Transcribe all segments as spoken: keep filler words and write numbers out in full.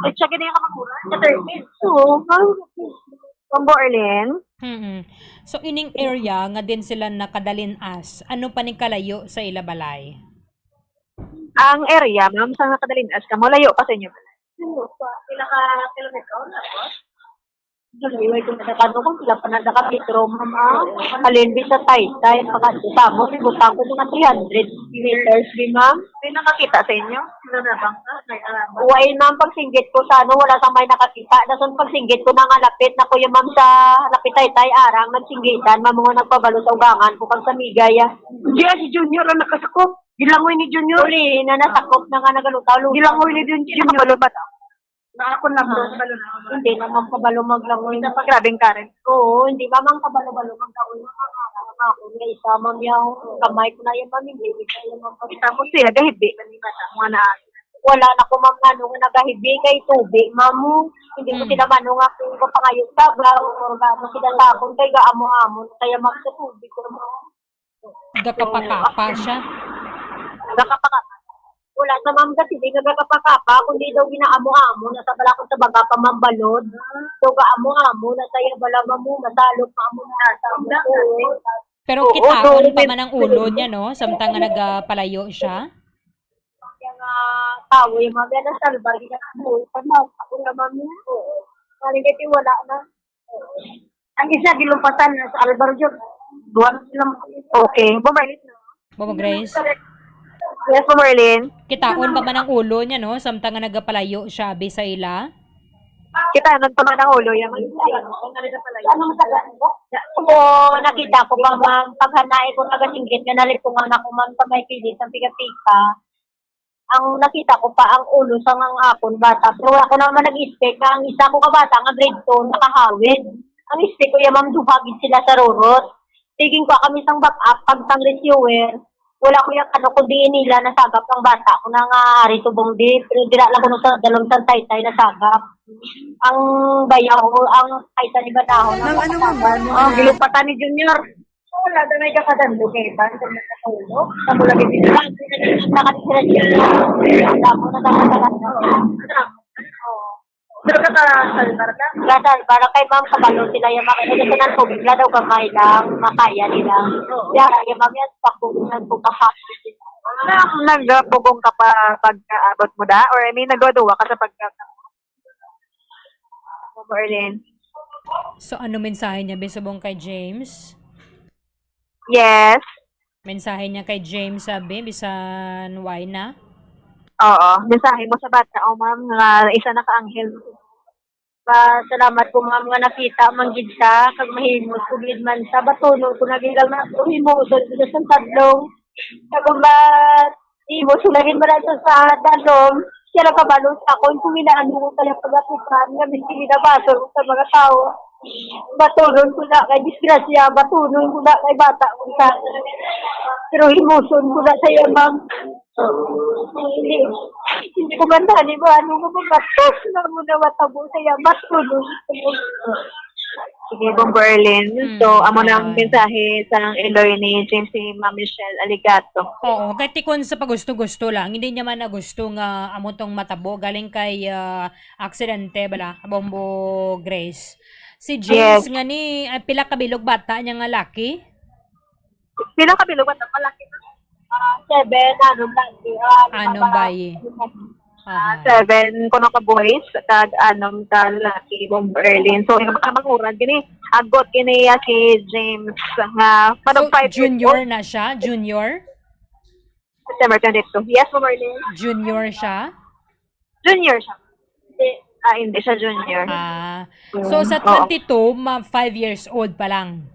At siya gani ang kamakura, ka-thirteen. Oo, ma'am. Ma'am Borlin? Mm. So, ining area nga din sila nakadalin-as, ano pa ning kalayo sa ila balay? Ang area, ma'am, sa nakadalin-as ka, malayo pa sa inyo balay? Pinaka-kilometro, tapos? Dalayway ko na kano kung pila pa na nakametro, ma'am, ah. Halin di sa Taytay, pagkadto sa amo, ibutang ko mga three hundred meters, di, ma'am? May nakakita sa inyo? Wala na bang ka? May alam ba? Way, ma'am, pagsinggit ko sa ano, wala sa may nakakita. Dason pagsinggit ko na nga lapit na, kuya, ma'am, sa lapit Taytay, arang, nagsinggitan, ma'am, mga nagpabalo sa ugangan ko, kag sa Migay, ah. Diya, si Junior ang nakasakop. Gilangoy ni Junior. Uli na nasakop na nga nagalutaw-lutaw. Gilangoy ni Jun-, Junior. Kabalo ba ta? Na ako lang, kabalo na ako. Hindi naman kabalo maglangoy. Sa pag-, grabing current. Oo, hindi ba man kabalo-balo maglangoy. Ako, may isa, ma'am, yung kamay ko na yan, ma'am, hindi, hindi ko yan, ma'am. Kita mo siya, gahibi man yung bata, mga na. Wala na ko, ma'am, ano, nga nagahibi kay tubig, ma'am, mo. Hindi ko Mm. sila, mano, nga kung mapangayo sa ba, o ano sila sa akon, kay gaamo-amo, kaya, ma'am, sa tubig ko, ma'am. Gakapakapa siya. Gakapakapa. Wala sa, ma'am, kasi di na gakapakapa, kundi daw ginaamo-amo na sa balakon sa baga pa, ma'am, balod. So, gaamo-amo na sa iya bala, ma'am, mo, masalok, ma'am, mo, nasa, ma'am, mo. Pero Oo, kitaon doon pa din. Man ang ulo niya, no? Samtang nga nagapalayo siya. Kaya nga, tao, yung mga gana salbar, ginabuhay pa, ma'am. Ako na, ma'am, mo. Kaya wala na. Ang isa, gilumpatan na sa Alvaro Jun. Duha na sila. Okay. Bumalik na. Bobo Grace, Yes, Ma'am Marlene. Kitaon pa man ang ulo niya, no? Samtang nga nagapalayo siya, abi sa ila. Kitaon pa man ang ulo niya. Oo, nakita ko pa, ma'am. Paghanay ko, nagasinggit nga nalipungan ako, ma'am, sa may pilit, sa pika-pika. Ang nakita ko pa ang ulo sang ang akon bata, pero wala ko naman nag-expect nga ang isa ko ka bata nga grade two nakahawid. Ang expect ko, ya, ma'am, duha gid sila sa rurot. Tiging ko kami sang back up pag sang rescuer. Wala ko yung ano kung diin nila nasagap ang bata ko na nga ari subong di, pero dira lang kuno sa dalom sang Taytay nasagap. Ang bayaw, ang Taytay ni Banaho. Nang ano, ma'am, ba? Ang gilumpatan ni Junior. Wala na may kakadando kay Ivan kung nakatulog. Sa mula kay Ivan. Nakatira siya. Damo na dapat sa kanya. Pero ka salbar ka? Kasal, para kay ma'am, kabalo sila yung mga ito sa nagpugla daw gamay lang, makaya nila. Kaya kaya ma'am yan, pakuglan ko kahapon. Ma'am, nagpugong ka pa pagkaabot mo da? Or I mean, nagduwa ka sa pagka Marlene. So, ano mensahe niya, bisubong kay James? Yes. Mensahe niya kay James, sabi, bisan why na? Oo. Mensahe mo sa bata, o ma'am, nga isa na ka anghel. Pa, salamat po, ma'am, nga nakita man gid sa, kag mahimos ko gid man sa batunon ko na gid ang na, himuson ko sa tadlong. Sa kumbat, Imo sila ginbarato sa dalom, siya nagkabalo sa akon kung inaano ko kaya pagatipan nga bisti ginabasol ko sa mga tawo. Batunon ko na kay disgrasya, batunon ko na kay bata ko sa. Pero himuson ko na sa iya, ma'am. Hindi, hindi ko man tani mo ano nga mabatos na mo na matabo sa iya, batunon ko. Sige, Bombo Erlin. So, amo na ang mensahe sa iloy ni James si Ma'am Michelle Aligato. Oo, kay tikon sa pagusto-gusto lang. Hindi niya man na gusto nga amo tong matabo galing kay ah, aksidente bala, Bombo Grace. Si James Yes. Nga ni, ah, pila ka bilog bata niya nga laki? Pila ka bilog bata? Malaki na. Ah, seven, ano, lang. Ah, Anong babae? Bayi? Ah, seven, kuno ka boys, kag anom ka lalaki, Bombo Erlin. So, yung mga mangurag gini, agot gini ya si James nga So, manong five years junior old. Na siya? Junior? September twenty-two. Yes, Bombo Erlin. Junior siya? Junior siya. Hindi, ah, hindi siya junior. Ah. So, sa Oo. Twenty-two, ma five years old pa lang.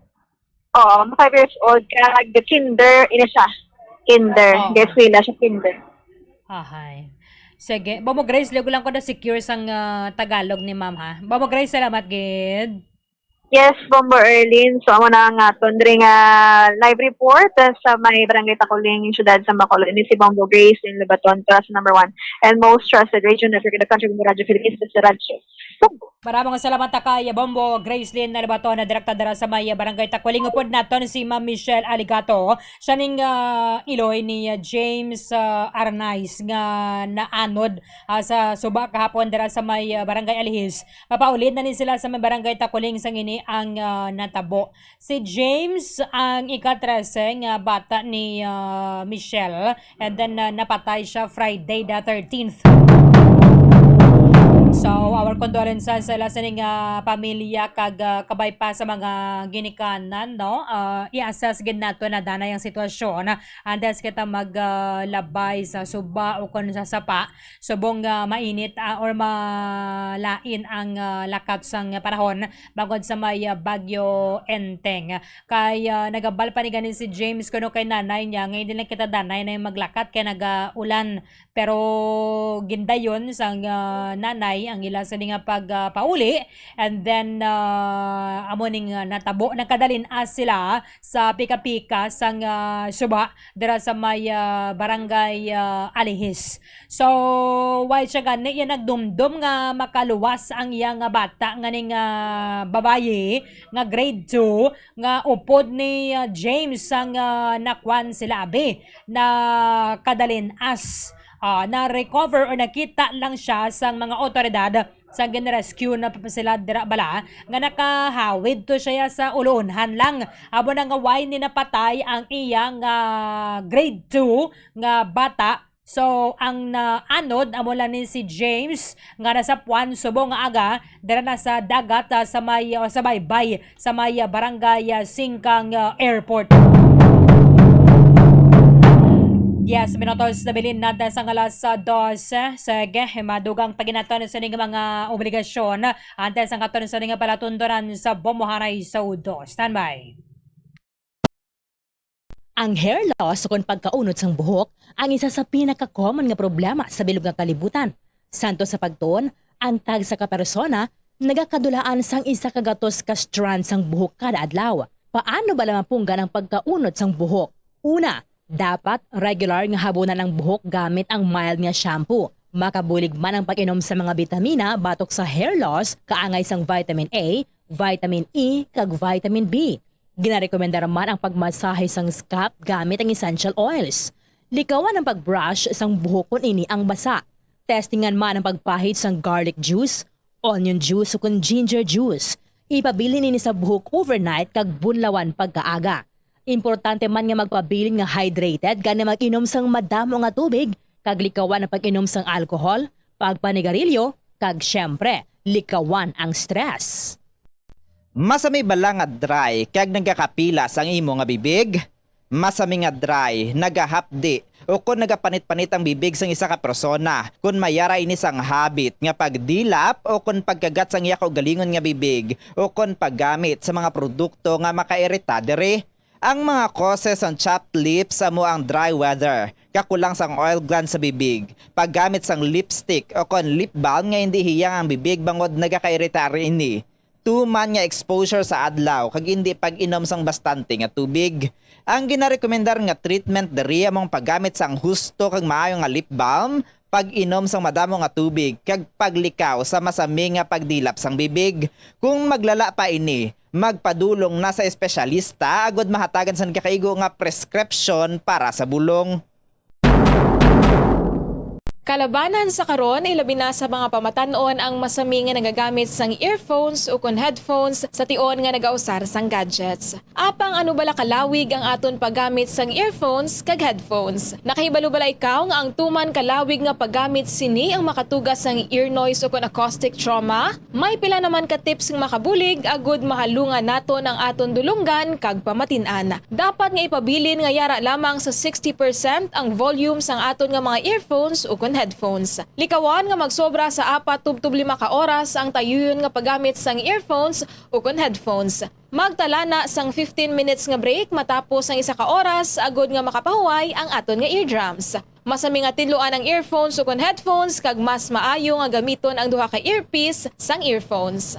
Oo, five years old, kag kinder, ina siya. Kinder. Oo. Guess nila siya, kinder. Ahay. Sige. Bobo Grace, ligo lang ko na secure sang ah, Tagalog ni ma'am, ha? Bobo Grace, salamat, gid. Yes, Bombo Erlin. So, amo na ang aton diri nga live report, ah, sa may Barangay Takuling, Siyudad sa Bacolod. Ini si Bombo Grace in Libaton, Trust number one and most trusted radio network in the country, Bombo Radyo Philippines, sa Radyo Bombo. Maraming salamat ta kay Bombo Gracelyn Nalibaton na direkta dira sa may Barangay Takuling. Upod naton si Ma'am Michelle Aligato. Siya ning, ah, iloy ni, ah, James, ah, Arnaiz nga naanod, ah, sa suba kahapon dira sa may, ah, Barangay Alihis. Mapauli na ni sila sa may Barangay Takuling sang ini ang, ah, natabo. Si James ang ika-trese nga bata ni, ah, Michelle, and then, ah, napatay siya Friday the thirteenth. So, our condolences sa ila sining, ah, pamilya kag, ah, kabay pa sa mga ginikanan, no? Ah, i-assess gid nato na danay ang sitwasyon antes kita mag, ah, labay sa suba o kon sa sapa, subong, ah, mainit, ah, or malain ang, ah, lakat sang panahon bangod sa may, ah, Bagyo Enteng. Kay, ah, nagabal pa ni ganin si James kuno kay nanay niya nga hindi lang kita danay na yung maglakat kay nagaulan. Pero gindayon sang, ah, nanay ang ila sa nga pag, ah, pauli. And then, ah, amo ning, ah, natabo, nagkadalin-as sila sa pika-pika sang, ah, suba dira sa may, ah, barangay, ah, Alihis. So, why siya gani iya nagdumdom nga makaluwas ang iya nga bata nga ning, ah, babayi nga grade two nga upod ni, ah, James sang, ah, nakwan sila abi na kadalin-as, ah, na-recover or nakita lang siya sang mga awtoridad sa gin-rescue na pa sila dira bala nga nakahawid to siya sa ulunhan lang. Amo na nga why ni napatay ang iyang, ah, grade two nga bata. So, ang naanod amo lang ni si James nga nasapwan subong nga aga dira na sa dagat, ah, sa may, o sa baybay sa may, ah, barangay, ah, Singkang, ah, Airport. Yes, minutos na bilin natin sa alas, ah, dose. Sige, madugang paginaton sa ining mga obligasyon antes ang aton sa ining palatundoran sa Bombo Hanay sa Udo. Standby. Ang hair loss ukon pagkaunod sang buhok ang isa sa pinaka-common nga problema sa bilog nga kalibutan. Santo sa pagtuon, ang tagsa ka persona nagakadulaan sang isa ka gatos ka strand sang buhok kada adlaw. Paano bala mapunggan ang pagkaunod sang buhok? Una, dapat regular nga habunan ang buhok gamit ang mild nga shampoo. Makabulig man ang pag-inom sa mga bitamina batok sa hair loss, kaangay sang vitamin A, vitamin E, kag vitamin B. Ginarekomendar man ang pagmasahe sang scalp gamit ang essential oils. Likawan ang pag-brush sang buhok kon ini ang basa. Testingan man ang pagpahid sang garlic juice, onion juice, ukon ginger juice. Ipabilin ini sa buhok overnight kag bunlawan pagkaaga. Importante man nga magpabilin nga hydrated, gani mag-inom sang madamo nga tubig, kag likawan ang pag-inom sang alcohol, pagpanigarilyo, kag, siyempre, likawan ang stress. Masami bala nga dry kag nagakapilas ang imo nga bibig? Masami nga dry, nagahapdi, ukon nagapanit-panit ang bibig sang isa ka persona kon may ara ini sang habit nga pagdilap ukon pagkagat sang iya kaugalingon nga bibig ukon paggamit sa mga produkto nga makairita diri. Ang mga causes sang chapped lips amo ang dry weather, kakulang sang oil gland sa bibig, paggamit sang lipstick ukon lip balm nga indi hiyang ang bibig bangod nagakairita ini, tuman nga exposure sa adlaw kag indi pag-inom sang bastante nga tubig. Ang ginarekomendar nga treatment diri amo ang paggamit sang husto kag maayo nga lip balm, pag-inom sang madamo nga tubig, kag paglikaw sa masami nga pagdilap sang bibig. Kung maglala pa ini, magpadulong na sa espesyalista agud mahatagan sang nagakaigo nga prescription para sa bulong. Kalabanan sa karon, ilabi na sa mga pamatan-on ang masami nga nagagamit sang earphones ukon headphones sa tion nga nagausar sang gadgets. Apang ano bala kalawig ang aton paggamit sang earphones kag headphones? Nakahibalo bala ikaw nga ang tuman kalawig nga paggamit sini ang makatuga sang ear noise ukon acoustic trauma? May pila naman ka tips nga makabulig agud mahalungan naton ang aton dulonggan kag pamatin-an. Dapat nga ipabilin nga yara lamang sa sixty percent ang volume sang aton nga mga earphones ukon headphones. Likawan nga magsobra sa apat tubtob lima ka oras ang tayuyon nga paggamit sang earphones ukon headphones. Magtala na sang fifteen minutes nga break matapos ang isa ka oras agud nga makapahuway ang aton nga eardrums. Masami nga tinluan ang earphones ukon headphones kag mas maayo nga gamiton ang duha ka earpiece sang earphones.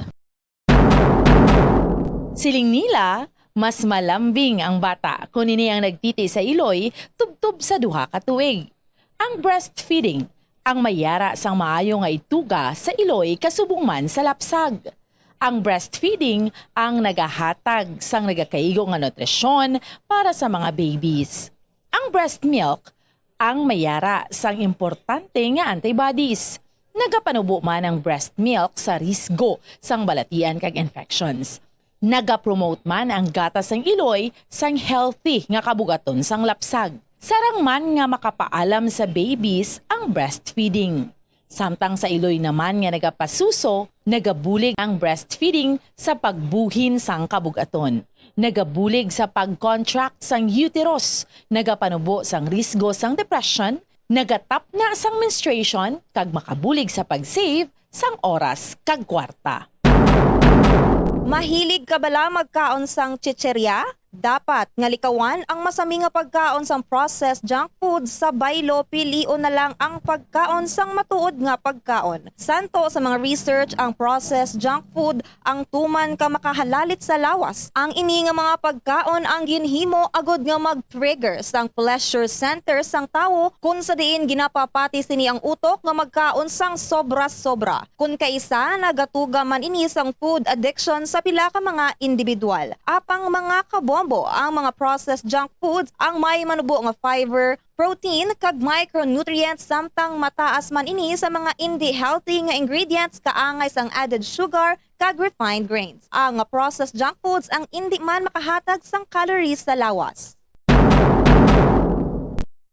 Siling nila, mas malambing ang bata kon ini ang nagtiti sa iloy tubtob sa duha ka tuig. Ang breastfeeding ang mayara sang maayo nga ituga sa iloy kasubong man sa lapsag. Ang breastfeeding ang nagahatag sang nagakaigo nga nutrisyon para sa mga babies. Ang breast milk ang mayara sang importante nga antibodies. Nagapanubo man ang breast milk sa risgo sang balatian kag infections. Nagapromote man ang gatas sang iloy sang healthy nga kabugaton sang lapsag. Sarang man nga makapaalam sa babies ang breastfeeding. Samtang sa iloy naman nga nagapasuso, nagabulig ang breastfeeding sa pagbuhin sang kabugaton. Nagabulig sa pag-contract sang uterus, nagapanubo sang risgo sang depression, nagatapna sang menstruation, kag makabulig sa pag-save sang oras kag kwarta. Mahilig ka bala magkaon sang chicherya? Dapat nga likawan ang masami nga pagkaon sang processed junk food sa baylo, pilion na lang ang pagkaon sang matuod nga pagkaon. Santo sa mga research, ang processed junk food ang tuman ka makahalalit sa lawas. Ang ini nga mga pagkaon ang ginhimo agud nga mag-trigger sang pleasure center sang tawo, kun sa diin ginapapati sini ang utok nga magkaon sang sobra-sobra. Kun kaisa, nagatuga man ini sang food addiction sa pila ka mga individual. Apang mga kabombo, ang mga processed junk foods ang may manubo nga fiber, protein, kag micronutrients, samtang mataas man ini sa mga indi healthy nga ingredients kaangay sang added sugar kag refined grains. Ang processed junk foods ang indi man makahatag sang calories sa lawas.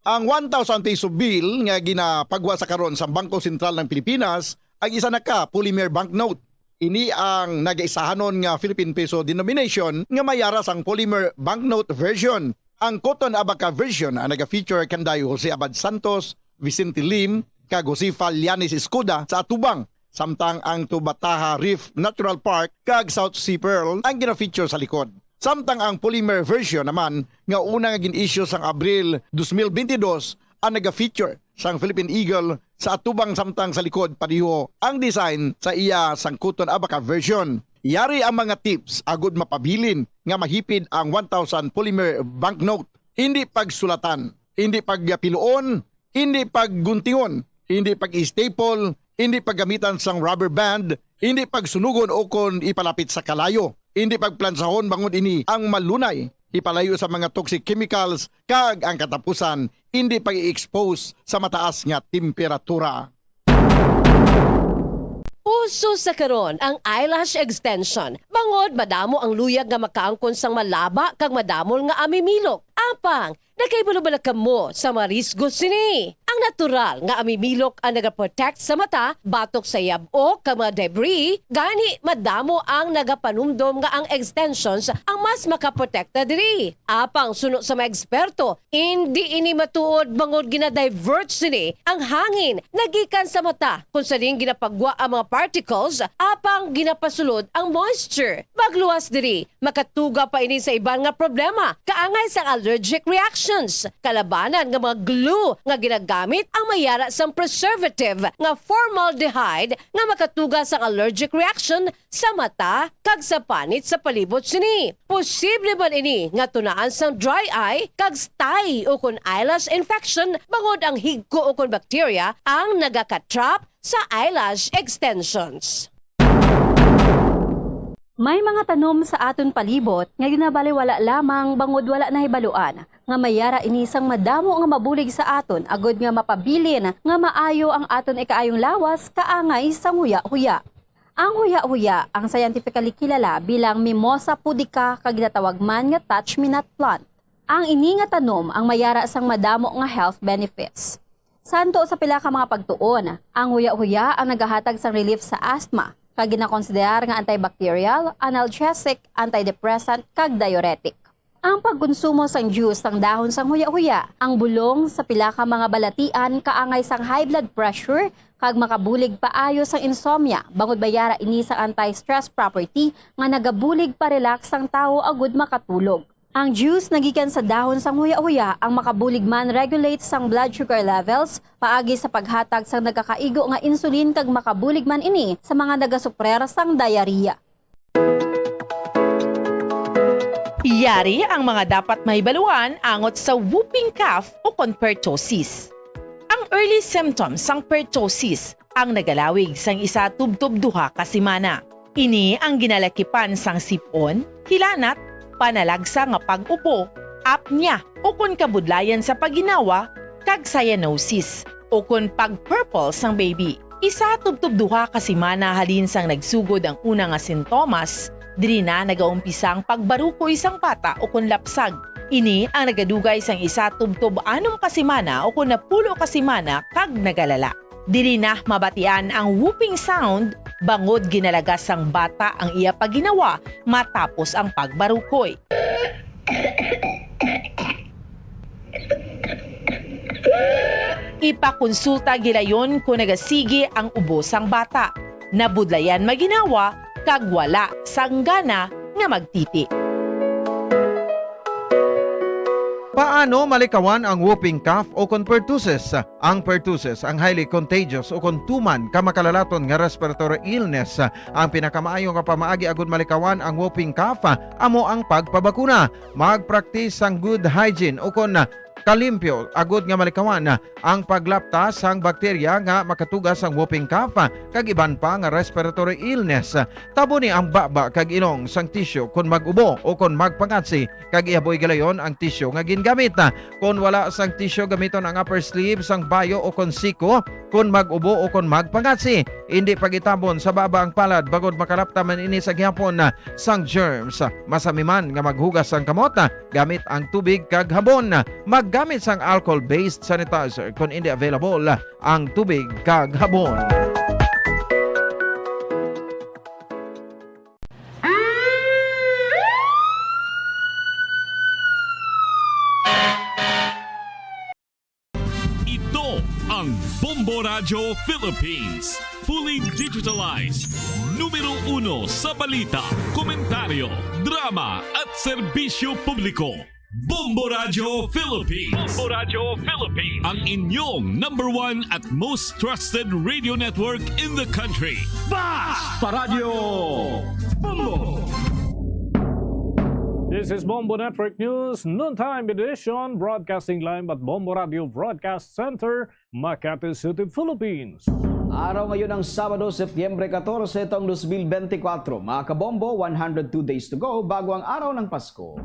Ang one thousand peso bill nga ginapagwa sa karon sa Bangko Sentral ng Pilipinas ang isa na ka polymer banknote. Ini ang nagaisahanon nga Philippine peso denomination nga may ara sang polymer banknote version. Ang Cotton Abaca version ang naga-feature kanday Jose Abad Santos, Vicente Lim, kag Josefa Llanes Escuda sa atubang, samtang ang Tubataha Reef Natural Park kag South Sea Pearl ang gina-feature sa likod. Samtang ang polymer version naman nga una nga gin-issue sang Abril dos mil bentidós ang naga-feature sang Philippine Eagle sa atubang, samtang sa likod padiho ang design sa iya sang Cotton Abaca version. Yari ang mga tips agud mapabilin nga mahipid ang one thousand polymer banknote. Hindi pagsulatan, hindi pagpiluon, hindi pagguntingon, hindi pag-staple, hindi paggamitan sang rubber band, hindi pagsunugon ukon ipalapit sa kalayo, hindi pagplansahon bangod ini ang malunay ipalayo sa mga toxic chemicals, kag ang katapusan, hindi pag-i-expose sa mataas nga temperatura. Uso sa karon ang eyelash extension, bangod madamo ang luyag nga makaangkon sang malaba kag madamol nga amimilok. Apang, nakahibalo bala kamo sa mga risgo sini? Ang natural nga amimilok ang nagaprotect sa mata batok sa yab-ok kag mga debris, gani madamo ang nagapanumdom nga ang extensions ang mas makaprotekta diri. Apang suno sa mga eksperto, indi ini matuod bangod gina-divert sini ang hangin nagikan sa mata, kung sa diin ginapagwa ang mga particles apang ginapasulod ang moisture. Magluwas diri, makatuga pa ini sa iban nga problema, kaangay sang allergic reactions. Kalabanan nga mga glue nga ginagamit ang mayara sang preservative nga formaldehyde nga makatuga sang allergic reaction sa mata kag sa panit sa palibot sini. Posible man ini nga tunaan sang dry eye kag stye ukon eyelash infection bangod ang higko ukon bakterya ang nagaka-trap sa eyelash extensions. May mga tanom sa aton palibot nga ginabaliwala lamang bangod wala nahibaluan nga may ara ini sang madamo nga mabulig sa aton agud nga mapabilin nga maayo ang aton ikaayong lawas kaangay sang huya-huya. Ang huya-huya ang scientifically kilala bilang Mimosa pudica kag ginatawag man nga touch-me-not plant. Ang ini nga tanom ang may ara sang madamo nga health benefits. Santo sa pila ka mga pagtuon, ang huya-huya ang nagahatag sang relief sa asthma, kag ginakonsiderar nga antibacterial, analgesic, antidepressant, kag diuretic. Ang pagkonsumo sang juice sang dahon sang huya-huya, ang bulong sa pila ka mga balatian kaangay sang high blood pressure kag makabulig paayo sang insomnia, bangod may ara ini sang anti-stress property nga nagabulig pa-relax sang tawo agud makatulog. Ang juice nagikan sa dahon sang huya-huya ang makabulig man regulate sang blood sugar levels paagi sa paghatag sang nagakaigo nga insulin kag makabulig man ini sa mga nagasuprer sang diarrhea. Yari ang mga dapat mahibaluan angot sa whooping cough o kon pertussis. Ang Early symptoms sang pertussis ang nagalawig sang isa tubtob duha ka semana. Ini ang ginalakipan sang sip-on, hilanat, panalagsa nga pag-upo, apnea, ukon kabudlayan sa pagginawa, kag cyanosis, ukon pag-purple sang baby. Isa tubtob duha ka semana halin sang nagsugod ang una nga sintomas, diri na nagaumpisa ang pagbarukoy sang bata ukon lapsag. Ini ang nagadugay sang isa tubtob anom ka semana ukon napulo ka semana kag nagalala. Diri na mabatian ang whooping sound bangod ginalagas sang bata ang iya pagginawa matapos ang pagbarukoy. Ipakonsulta gilayon kon nagasigi ang ubo sang bata, nabudlayan maginawa, kag wala sang gana nga magtiti. Paano malikawan ang whooping cough o kon pertussis? Ang pertussis ang highly contagious o kon tuman ka makalalaton nga respiratory illness. Ang pinakamaayo nga pamaagi agud malikawan ang whooping cough amo ang pagpabakuna. Mag-practice sang good hygiene o kon kalimpyo agud nga malikawan ang paglapta sang bakterya nga makatuga sang whooping cough kag iban pa nga respiratory illness. Taboni ang baba kag ilong sang tisyu kon mag-ubo o kon magpangatsi, kag ihaboy galayon ang tisyu nga gingamit. Kon wala sang tisyu, gamiton ang upper sleeve sang bayo o kon siko kon mag-ubo o kon magpangatsi. Indi pag-itabon sa baba ang palad bangod makalapta man ini sa gihapon sang germs. Masami man nga maghugas sang kamot gamit ang tubig kag habon. Maggamit sang alcohol-based sanitizer kon indi available ang tubig kag habon. Ito ang Bombo Radyo Philippines. Fully digitalized. Numero uno sa balita, komentaryo, drama at serbisyo publiko. Bombo Radyo Philippines. Bombo Radyo Philippines. Ang inyong number one at most trusted radio network in the country. Basta Radyo Bombo! This is Bombo Network News, noontime edition, broadcasting live at Bombo Radio Broadcast Center, Makati City, Philippines. Araw ngayon ng Sabado, Setyembre katorse, taong dos mil bente kwatro. Mga kabombo, one hundred two days to go bago ang araw ng Pasko.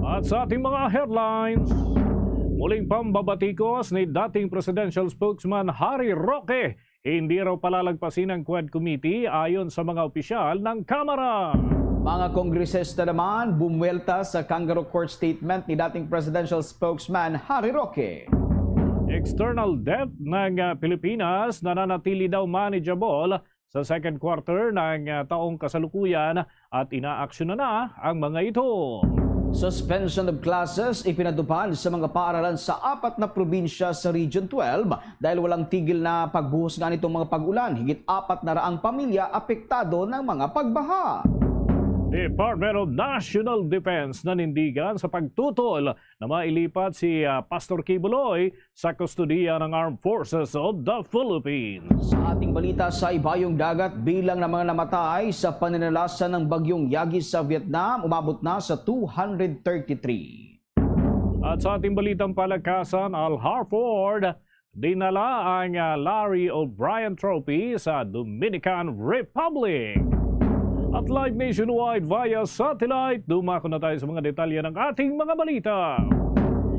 At sa ating mga headlines, muling pambabatikos ni dating presidential spokesman Harry Roque, hindi raw palalagpasin ang Quad Committee ayon sa mga opisyal ng Kamara. Mga kongresista naman bumuwelta sa kangaroo court statement ni dating presidential spokesman Harry Roque. External debt ng, ah, Pilipinas nananatili daw manageable sa second quarter ng, ah, taong kasalukuyan at inaaksyonan na ang mga ito. Suspension of classes ipinatupad sa mga paaralan sa apat na probinsya sa Region twelve dahil walang tigil na pagbuhos nga nitong mga pag-ulan. Higit apat na raang pamilya apektado ng mga pagbaha. Department of National Defense nanindigan sa pagtutol na mailipat si, ah, Pastor Kibuloy sa kustodiya ng Armed Forces of the Philippines. Sa ating balita sa Ibayong Dagat, bilang ng mga namatay sa paninalasan ng Bagyong Yagi sa Vietnam, umabot na sa two hundred thirty-three. At sa ating balitang palakasan, Al Harford, dinala ang, ah, Larry O'Brien Trophy sa Dominican Republic. At live nationwide via satellite, dumako na tayo sa mga detalye ng ating mga balita.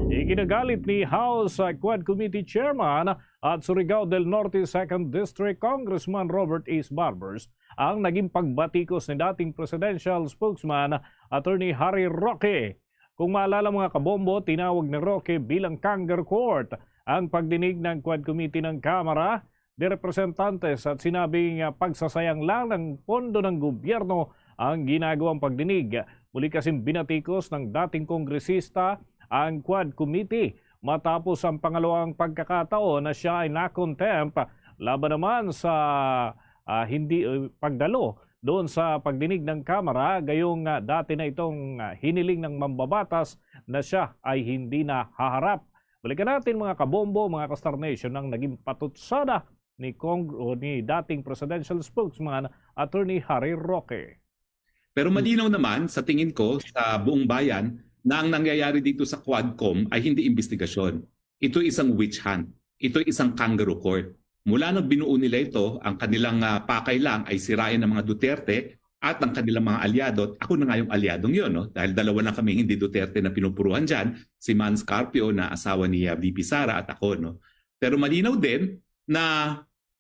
Iginagalit ni House, ah, Quad Committee Chairman at Surigao del Norte Second District Congressman Robert Ace Barbers ang naging pagbatikos ni dating presidential spokesman Attorney Harry Roque. Kung maalala, mga kabombo, tinawag ni Roque bilang kangaroo court ang pagdinig ng Quad Committee ng Kamara de Representantes at sinabing, ah, pagsasayang lang ng pondo ng gobyerno ang ginagawang pagdinig. Muli kasing binatikos ng dating kongresista ang Quad Committee matapos ang pangalawang pagkakataon na siya ay na-contempt laban naman sa, ah, hindi, eh, pagdalo doon sa pagdinig ng Kamara, gayong, ah, dati na itong, ah, hiniling ng mambabatas na siya ay hindi na haharap. Balikan natin, mga kabombo, mga ka-Star Nation, ang naging patutsada ni Cong-, o ni dating presidential spokesman Attorney Harry Roque. Pero malinaw naman, sa tingin ko, sa buong bayan, na ang nangyayari dito sa Quadcom ay hindi imbestigasyon. Ito isang witch hunt. ito'y isang kangaroo court. Mula nung binuo nila ito, ang kanilang, ah, pakay lang ay sirain ang mga Duterte at ang kanilang mga alyado, at ako na nga yung alyadong yun, no? Dahil dalawa lang kami hindi Duterte na pinupuruhan dyan, si Mans Carpio na asawa ni, ah, V P Sara at ako, no? Pero malinaw din na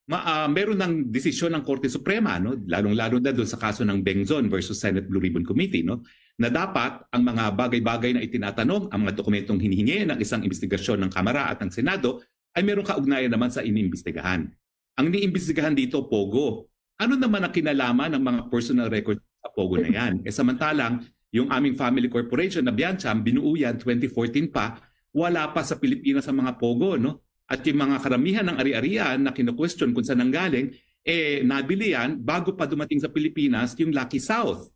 ma-, ah, meron ng desisyon ng Korte Suprema, no? Lalong-lalo na doon sa kaso ng Bengzon versus Senate Blue Ribbon Committee, no? Na dapat ang mga bagay-bagay na itinatanong, ang mga dokumentong hinihingi ng isang investigasyon ng Kamara at ng Senado ay merong kaugnayan naman sa iniimbestigahan. Ang iniimbestigahan dito, POGO. Ano naman ang kinalaman ng mga personal records sa POGO na yan? Eh, samantalang, yung aming family corporation na Biancham, binuo yan twenty fourteen pa, wala pa sa Pilipinas ang mga POGO, no? At yung mga karamihan ng ari-arian na kinu-question kung saan nanggaling, eh, nabili yan bago pa dumating sa Pilipinas yung Lucky South.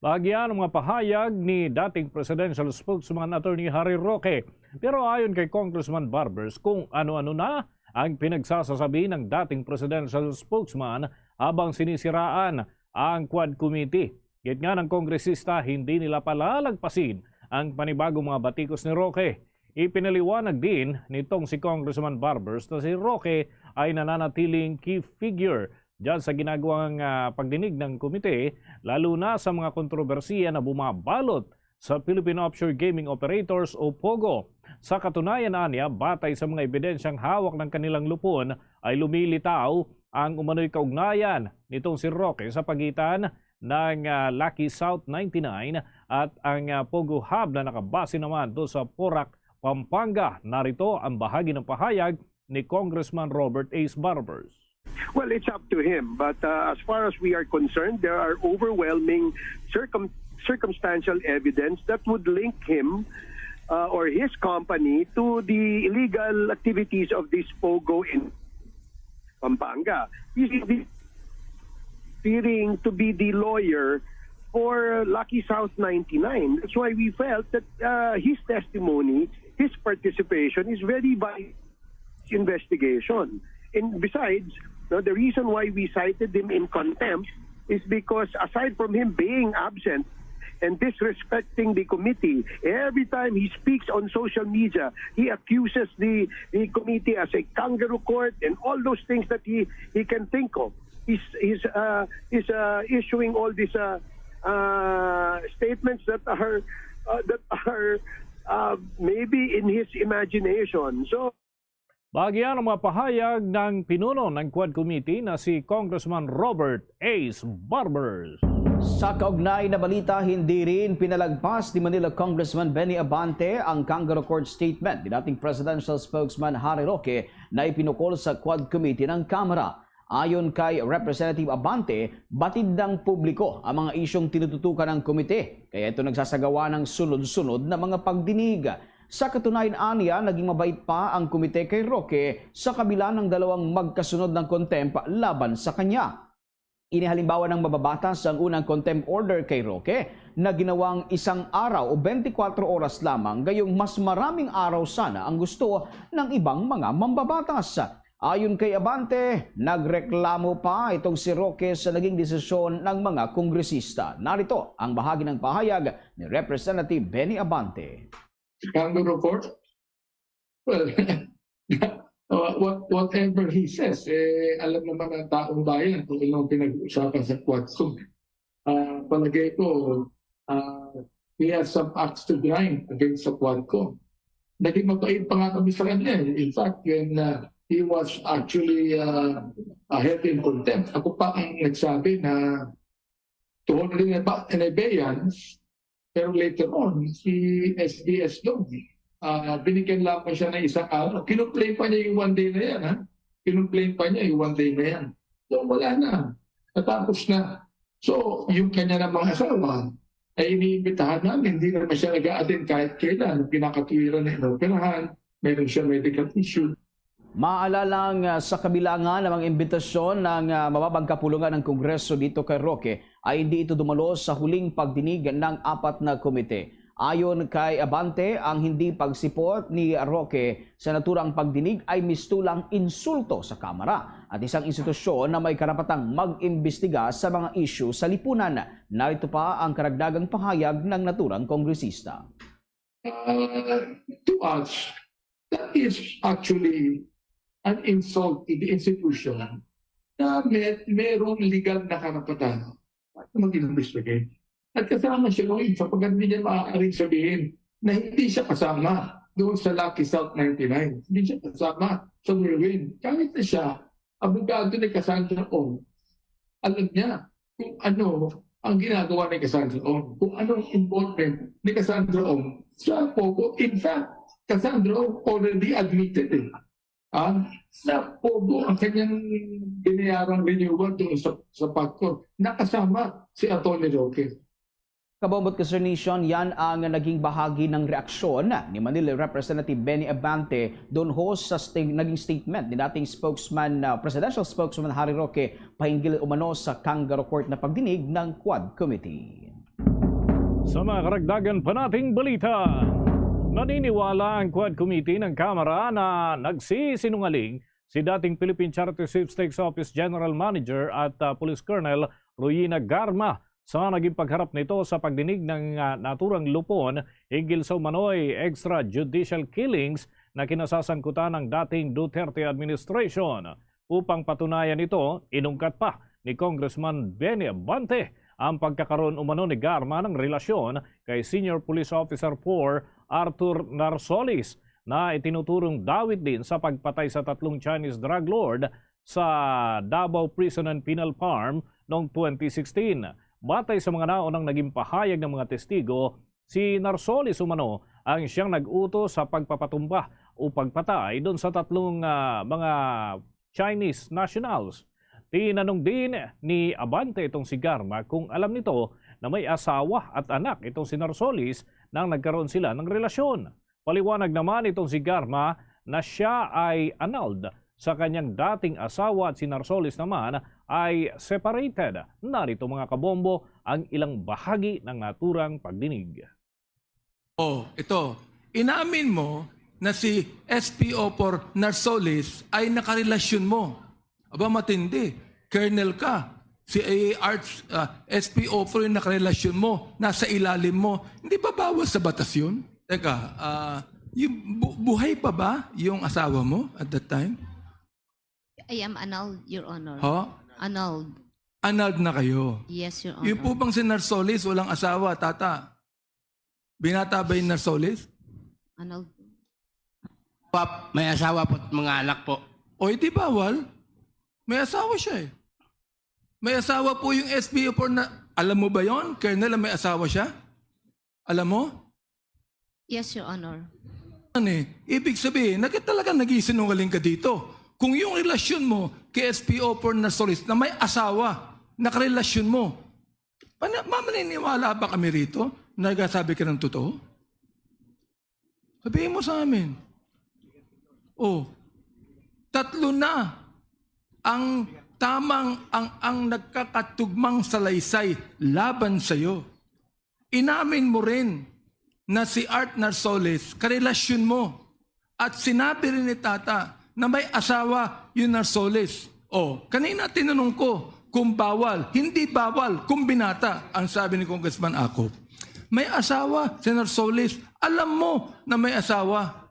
Bahagi yan ang mga pahayag ni dating presidential spokesman Attorney Harry Roque. Pero ayon kay Congressman Barbers, kung ano-ano na ang pinagsasasabi ng dating presidential spokesman habang sinisiraan ang Quad Committee. Gid nga ng kongresista, hindi nila palalagpasin ang panibagong mga batikos ni Roque. Ipinaliwanag din nitong si Congressman Barbers na si Roque ay nananatiling key figure dyan sa ginagawang, ah, pagdinig ng komite, lalo na sa mga kontrobersiya na bumabalot sa Philippine Offshore Gaming Operators o POGO. Sa katunayan, anya, batay sa mga ebidensyang hawak ng kanilang lupon, ay lumilitaw ang umano'y kaugnayan nitong si Roque sa pagitan ng, ah, Lucky South ninety-nine at ang, ah, POGO Hub na nakabase naman do sa Porac, Pampanga. Narito ang bahagi ng pahayag ni Congressman Robert Ace Barbers. Well, it's up to him. But uh, as far as we are concerned, there are overwhelming circum- circumstantial evidence that would link him uh, or his company to the illegal activities of this POGO in Pampanga. He's fearing to be the lawyer for Lucky South ninety-nine. That's why we felt that uh, his testimony, his participation is very vital investigation. And besides, no, the reason why we cited him in contempt is because aside from him being absent and disrespecting the committee, every time he speaks on social media, he accuses the, the committee as a kangaroo court and all those things that he, he can think of. He's, he's, uh, he's uh, issuing all these uh, uh, statements that are uh, that are uh, maybe in his imagination. So, Bahagi yan ang mga pahayag ng pinuno ng Quad Committee na si Congressman Robert Ace Barbers. Sa kaugnay na balita, hindi rin pinalagpas ni Manila Congressman Benny Abante ang kangaroo court statement ni dating presidential spokesman Harry Roque na ipinukol sa Quad Committee ng Kamara. Ayon kay Representative Abante, batid ng publiko ang mga isyong tinututukan ng komite, kaya ito nagsasagawa ng sunod-sunod na mga pagdinig. Sa katunayan, anya, naging mabait pa ang komite kay Roque sa kabila ng dalawang magkasunod ng contempt laban sa kanya. Inihalimbawa ng mababatas ang unang contempt order kay Roque na ginawang isang araw o twenty-four oras lamang, gayong mas maraming araw sana ang gusto ng ibang mga mambabatas. Ayon kay Abante, nagreklamo pa itong si Roque sa naging desisyon ng mga kongresista. Narito ang bahagi ng pahayag ni Representative Benny Abante. Kangaroo court? Well, what, whatever he says, eh, alam naman ng taong bayan kung anong pinag-uusapan sa Quadcom. Uh, palagay ko, uh, he has some axe to grind against sa Quadcom. Naging mabait pa nga kami sa kanya. Eh. In fact, when uh, he was actually uh, held in contempt, ako pa ang nagsabi na to hold him in abeyance, pero later on, si S B S Dong, uh, binigyan lamang siya ng isang araw. Kinumplain pa niya yung one day na yan, ha? Kinumplain pa niya yung one day na yan. So, wala na. Natapos na. So, yung kanya namang asawa, ay iniimbitahan namin, hindi naman siya nag-a-attend kahit kailan, pinakatwiran na inoperahan, meron siya medical issue. Maalalang uh, sa kabilangan ng mga imbitasyon ng uh, mababang kapulungan ng Kongreso dito kay Roque ay hindi ito dumalo sa huling pagdinig ng apat na komite. Ayon kay Abante, ang hindi pagsipot ni Roque sa naturang pagdinig ay mistulang insulto sa Kamara at isang institusyon na may karapatang mag-imbestiga sa mga isyu sa lipunan. Narito pa ang karagdagang pahayag ng naturang kongresista. Uh, to us, That is actually an insult to the institution na may, merong legal na karapatan na mag-investigate. At kasama siya doon sapagkat hindi niya maaaring sabihin na hindi siya kasama doon sa Lucky South ninety-nine. Hindi siya kasama sa Whirlwind. Kahit na siya, abogado ni Cassandra Ong, alam niya kung ano ang ginagawa ni Cassandra Ong, kung anong involvement ni Cassandra Ong sa POGO. In fact, Cassandra Ong already admitted it. Ah, sa POGO ang kanyang binayarang renewal doon sa, sa PAGCOR, nakasama si Attorney Roque. Kabombo at Kaster Nation, yan ang naging bahagi ng reaksyon ni Manila Representative Benny Abante doon ho sa sta- naging statement ni dating spokesman, ah, presidential spokesman Harry Roque pahinggil umano sa kangaroo court na pagdinig ng Quad Committee. Sa mga karagdagan pa nating balita, naniniwala ang Quad Committee ng Kamara na nagsisinungaling si dating Philippine Charity Sweepstakes Office General Manager at ah, Police Colonel Ruyina Garma sa naging pagharap nito sa pagdinig ng ah, naturang lupon hinggil sa umano'y extrajudicial killings na kinasasangkutan ng dating Duterte administration. Upang patunayan ito, inungkat pa ni Congressman Benny Abante ang pagkakaroon umano ni Garma ng relasyon kay Senior Police Officer four Arthur Narsolis na itinuturong dawit din sa pagpatay sa tatlong Chinese drug lord sa Davao Prison and Penal Farm noong twenty sixteen. Batay sa mga naunang naging pahayag ng mga testigo, si Narsolis umano ang siyang nag-utos sa pagpapatumba o pagpatay doon sa tatlong ah, mga Chinese nationals. Tinanong din ni Abante itong si Garma kung alam nito na may asawa at anak itong si Narsolis nang nagkaroon sila ng relasyon. Paliwanag naman itong si Garma na siya ay annulled sa kanyang dating asawa at si Narsolis naman ay separated. Narito, mga kabombo, ang ilang bahagi ng naturang pagdinig. Oh, ito. Inamin mo na si S P O four Narsolis ay nakarelasyon mo. Aba, matindi. Colonel ka. Si A A Arts, ah, S P O four yung nakarelasyon mo. Nasa ilalim mo. Hindi ba bawal sa batas yun? Teka, ah, yung bu- buhay pa ba yung asawa mo at that time? I am annulled, Your Honor. Ho? Annulled. Annulled na kayo. Yes, Your Honor. Yung po bang si Narsolis walang asawa, tata? Binata ba yung Narsolis? Annulled. Pap, may asawa po at mga anak po. O, hindi bawal. May asawa siya eh. May asawa po yung S P O four na, alam mo ba yon, Colonel, may asawa siya? Alam mo? Yes, Your Honor. Ano eh? Ibig sabihin, nagka talaga nagsisinungaling ka dito. Kung yung relasyon mo kay S P O four Narsolis na may asawa, nakarelasyon mo, pana, maniniwala ba kami rito na nagsasabi ka ng totoo? Sabihin mo sa amin. Oh, tatlo na ang tamang ang ang nagkakatugmang salaysay laban sa iyo. Inamin mo rin na si Art Narsoles karelasyon mo at sinabi rin ni Tata na may asawa yung Narsoles. Oh, kanina tinanong ko kung bawal. Hindi bawal kung binata, ang sabi ni Congressman Akop. May asawa si Narsoles. Alam mo na may asawa.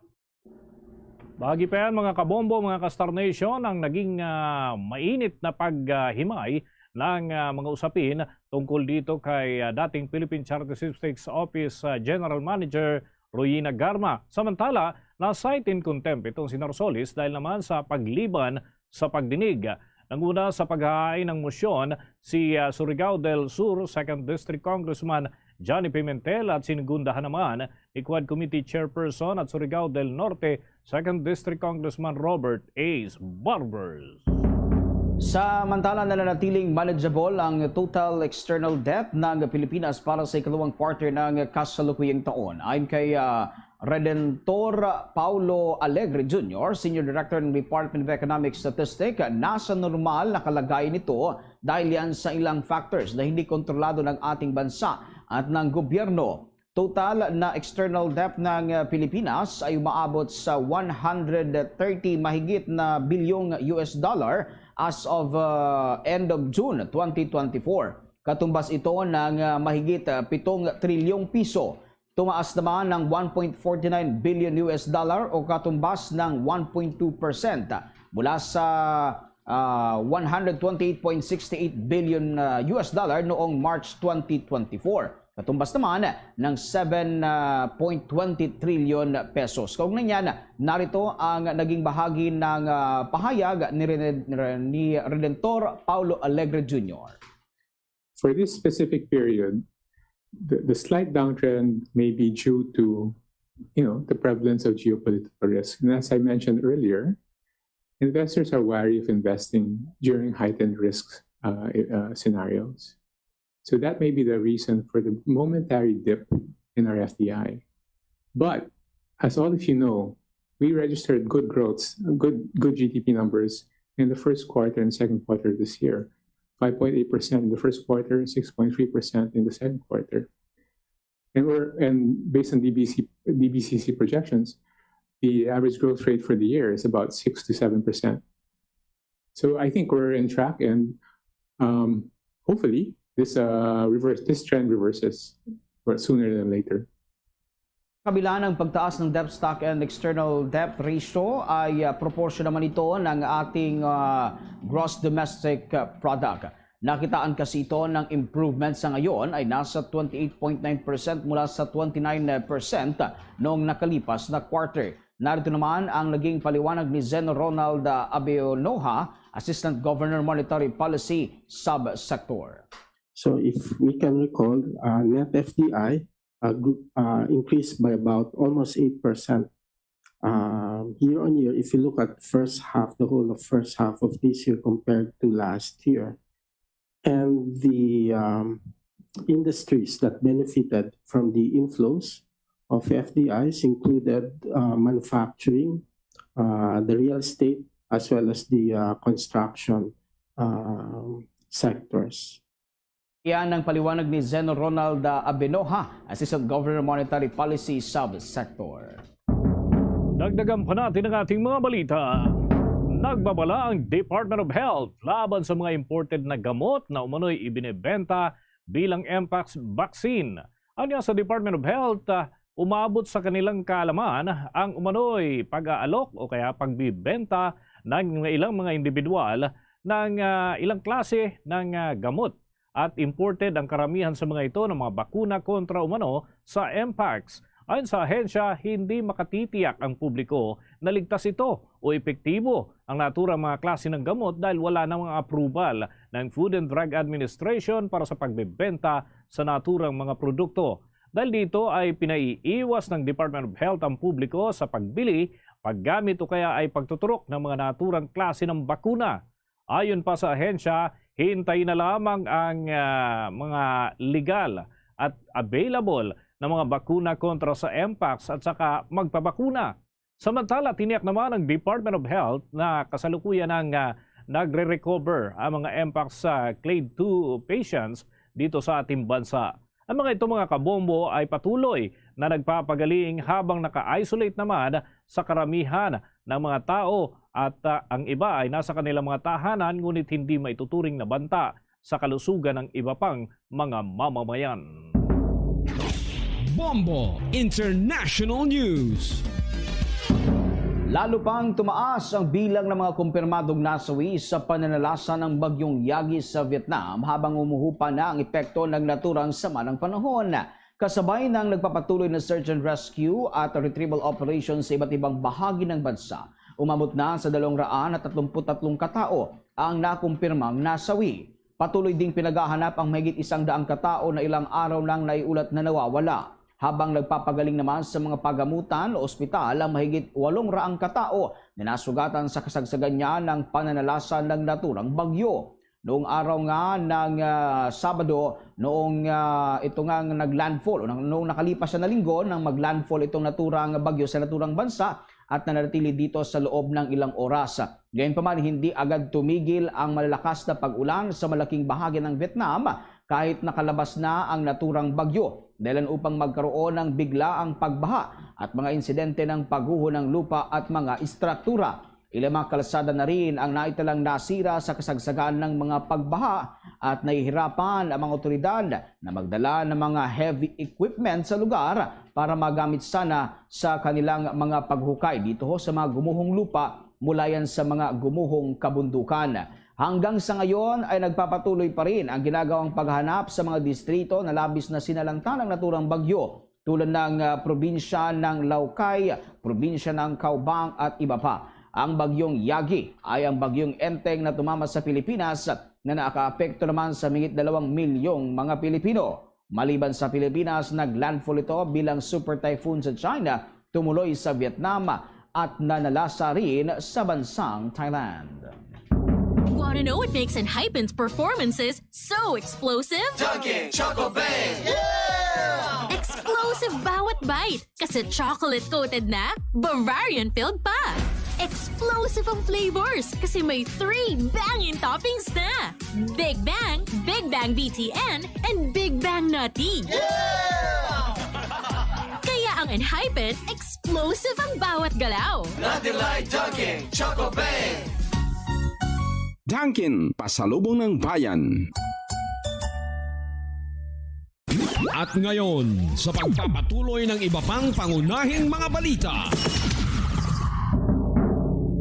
Bahagi pa yan, mga kabombo, mga ka-Star Nation, ang naging ah, mainit na paghimay ng ah, mga usapin tungkol dito kay ah, dating Philippine Charity Sweepstakes Office ah, General Manager Royina Garma. Samantala, na-cite in contempt itong si Narsoles dahil naman sa pagliban sa pagdinig. Nanguna sa paghahain ng mosyon si ah, Surigao del Sur Second District Congressman Johnny Pimentel at sinugundahan naman ni Quad Committee Chairperson at Surigao del Norte Second District Congressman Robert Ace Barbers. Samantala, nananatiling manageable ang total external debt ng Pilipinas para sa ikalawang quarter ng kasalukuyang taon. Ayon kay ah, Redentor Paulo Alegre Junior, Senior Director ng Department of Economic Statistics, nasa normal na kalagayan ito dahil yan sa ilang factors na hindi kontrolado ng ating bansa at ng gobyerno. Total na external debt ng uh, Pilipinas ay umaabot sa one hundred thirty mahigit na bilyong U S dollar as of uh, end of June twenty twenty-four. Katumbas ito ng uh, mahigit uh, pitong trilyong piso. tumaas naman ng one point forty nine billion U S dollar o katumbas ng one point two percent mula sa, ah, one hundred twenty-eight point six eight billion, ah, U S dollar noong March twenty twenty-four. Katumbas naman ng seven point twenty trillion pesos. Kaugnay niyan, narito ang naging bahagi ng, ah, pahayag ni Rene-, ni Redentor Paulo Alegre Junior. For this specific period, the, the slight downtrend may be due to, you know, the prevalence of geopolitical risk. And as I mentioned earlier, investors are wary of investing during heightened risk, uh, uh, scenarios. So that may be the reason for the momentary dip in our F D I. But as all of you know, we registered good growths, good, good G D P numbers in the first quarter and second quarter of this year. Five point eight percent in the first quarter, six point three percent in the second quarter. And we're, and based on D B C, D B C C projections, the average growth rate for the year is about six to seven percent. So I think we're in track, and, um, hopefully this, uh, reverse, this trend reverses, but sooner than later. Kabila ng pagtaas ng debt stock and external debt ratio ay, ah, proportion naman ito ng ating, ah, gross domestic, ah, product. Nakitaan kasi ito ng improvement sa ngayon ay nasa twenty-eight point nine percent mula sa twenty-nine percent noong nakalipas na quarter. Narito naman ang naging paliwanag ni Zen Ronald, ah, Abeonoha, Assistant Governor, Monetary Policy Subsector. So if we can recall, uh, net F D I uh, gr- uh, increased by about almost eight percent. Um, year on year, if you look at first half, the whole of first half of this year compared to last year, and the um, industries that benefited from the inflows of F D Is included uh, manufacturing, uh, the real estate, as well as the uh, construction um sectors. Yan ang paliwanag ni Zen Ronald, ah, Abenoja, Assistant Governor, Monetary Policy Subsector. Dagdagan pa natin ang ating mga balita. Nagbabala ang Department of Health laban sa mga imported na gamot na umano'y ibinebenta bilang Mpox vaccine. Anya sa Department of Health, ah, umabot sa kanilang kaalaman ang umano'y pag-aalok o kaya pagbibenta ng ilang mga individual ng, ah, ilang klase ng, ah, gamot at imported ang karamihan sa mga ito ng mga bakuna kontra umano sa Mpox. Ayon sa ahensya, hindi makatitiyak ang publiko na ligtas ito o epektibo ang naturang mga klase ng gamot dahil wala na mga approval ng Food and Drug Administration para sa pagbebenta sa naturang mga produkto. Dahil dito ay pinaiiwas ng Department of Health ang publiko sa pagbili, paggamit o kaya ay pagtuturok ng mga naturang klase ng bakuna. Ayon pa sa ahensya, hintayin na lamang ang, ah, mga legal at available na mga bakuna kontra sa Mpox at saka magpabakuna. Samantala, tiniyak naman ng Department of Health na kasalukuyan ang, ah, nagre-recover ang mga Mpox, ah, clade two patients dito sa ating bansa. Ang mga ito, mga kabombo, ay patuloy na nagpapagaling habang naka-isolate naman sa karamihan ng mga tao at, ah, ang iba ay nasa kanilang mga tahanan ngunit hindi maituturing na banta sa kalusugan ng iba pang mga mamamayan. Bombo International News. Lalo pang tumaas ang bilang ng mga kumpirmadong nasawi sa pananalasa ng Bagyong Yagi sa Vietnam habang umuhupa na ang epekto ng naturang sama ng panahon. Kasabay ng nagpapatuloy na search and rescue at retrieval operations sa iba't ibang bahagi ng bansa, umabot na sa dalawang raan at tatlumpu't tatlong katao ang nakumpirmang nasawi. Patuloy ding pinaghahanap ang mahigit isang daang katao na ilang araw nang naiulat na nawawala. Habang nagpapagaling naman sa mga pagamutan o ospital ang mahigit walong raang katao na nasugatan sa kasagsagan niya ng pananalasa ng naturang bagyo. Noong araw nga ng, ah, Sabado, noong, ah, ito nga nag-landfall, o nang- noong nakalipas na linggo nang mag-landfall itong naturang bagyo sa naturang bansa, at nanatili dito sa loob ng ilang oras. Gayunpaman, hindi agad tumigil ang malalakas na pag-ulan sa malaking bahagi ng Vietnam kahit nakalabas na ang naturang bagyo, dahilan upang magkaroon ng biglaang pagbaha at mga insidente ng pagguho ng lupa at mga istruktura. Ilang mga kalsada na rin ang naitalang nasira sa kasagsagan ng mga pagbaha at nahihirapan ang mga otoridad na magdala ng mga heavy equipment sa lugar para magamit sana sa kanilang mga paghukay dito ho sa mga gumuhong lupa mula yan sa mga gumuhong kabundukan. Hanggang sa ngayon ay nagpapatuloy pa rin ang ginagawang paghanap sa mga distrito na labis na sinalanta ng naturang bagyo, tulad ng, ah, probinsya ng Laukay, probinsya ng Caubang at iba pa. Ang bagyong Yagi ay ang bagyong enteng na tumama sa Pilipinas na nakaapekto naman sa mahigit dalawang milyong mga Pilipino. Maliban sa Pilipinas, naglandfall ito bilang super typhoon sa China, tumuloy sa Vietnam at nanalasa rin sa bansang Thailand. Want to know what makes Enhypen's performances so explosive? Dunkin' Choco Bang! Explosive bawat bite kasi chocolate-coated na, Bavarian-filled pa. Explosive ang flavors kasi may three banging toppings na. Big Bang, Big Bang B T N, and Big Bang Nutty. Kaya ang Enhypen, explosive ang bawat galaw. Nutty Light Dunkin' Choco Bang! Dunkin', pasalubong ng bayan. At ngayon, sa pagpapatuloy ng iba pang pangunahing mga balita.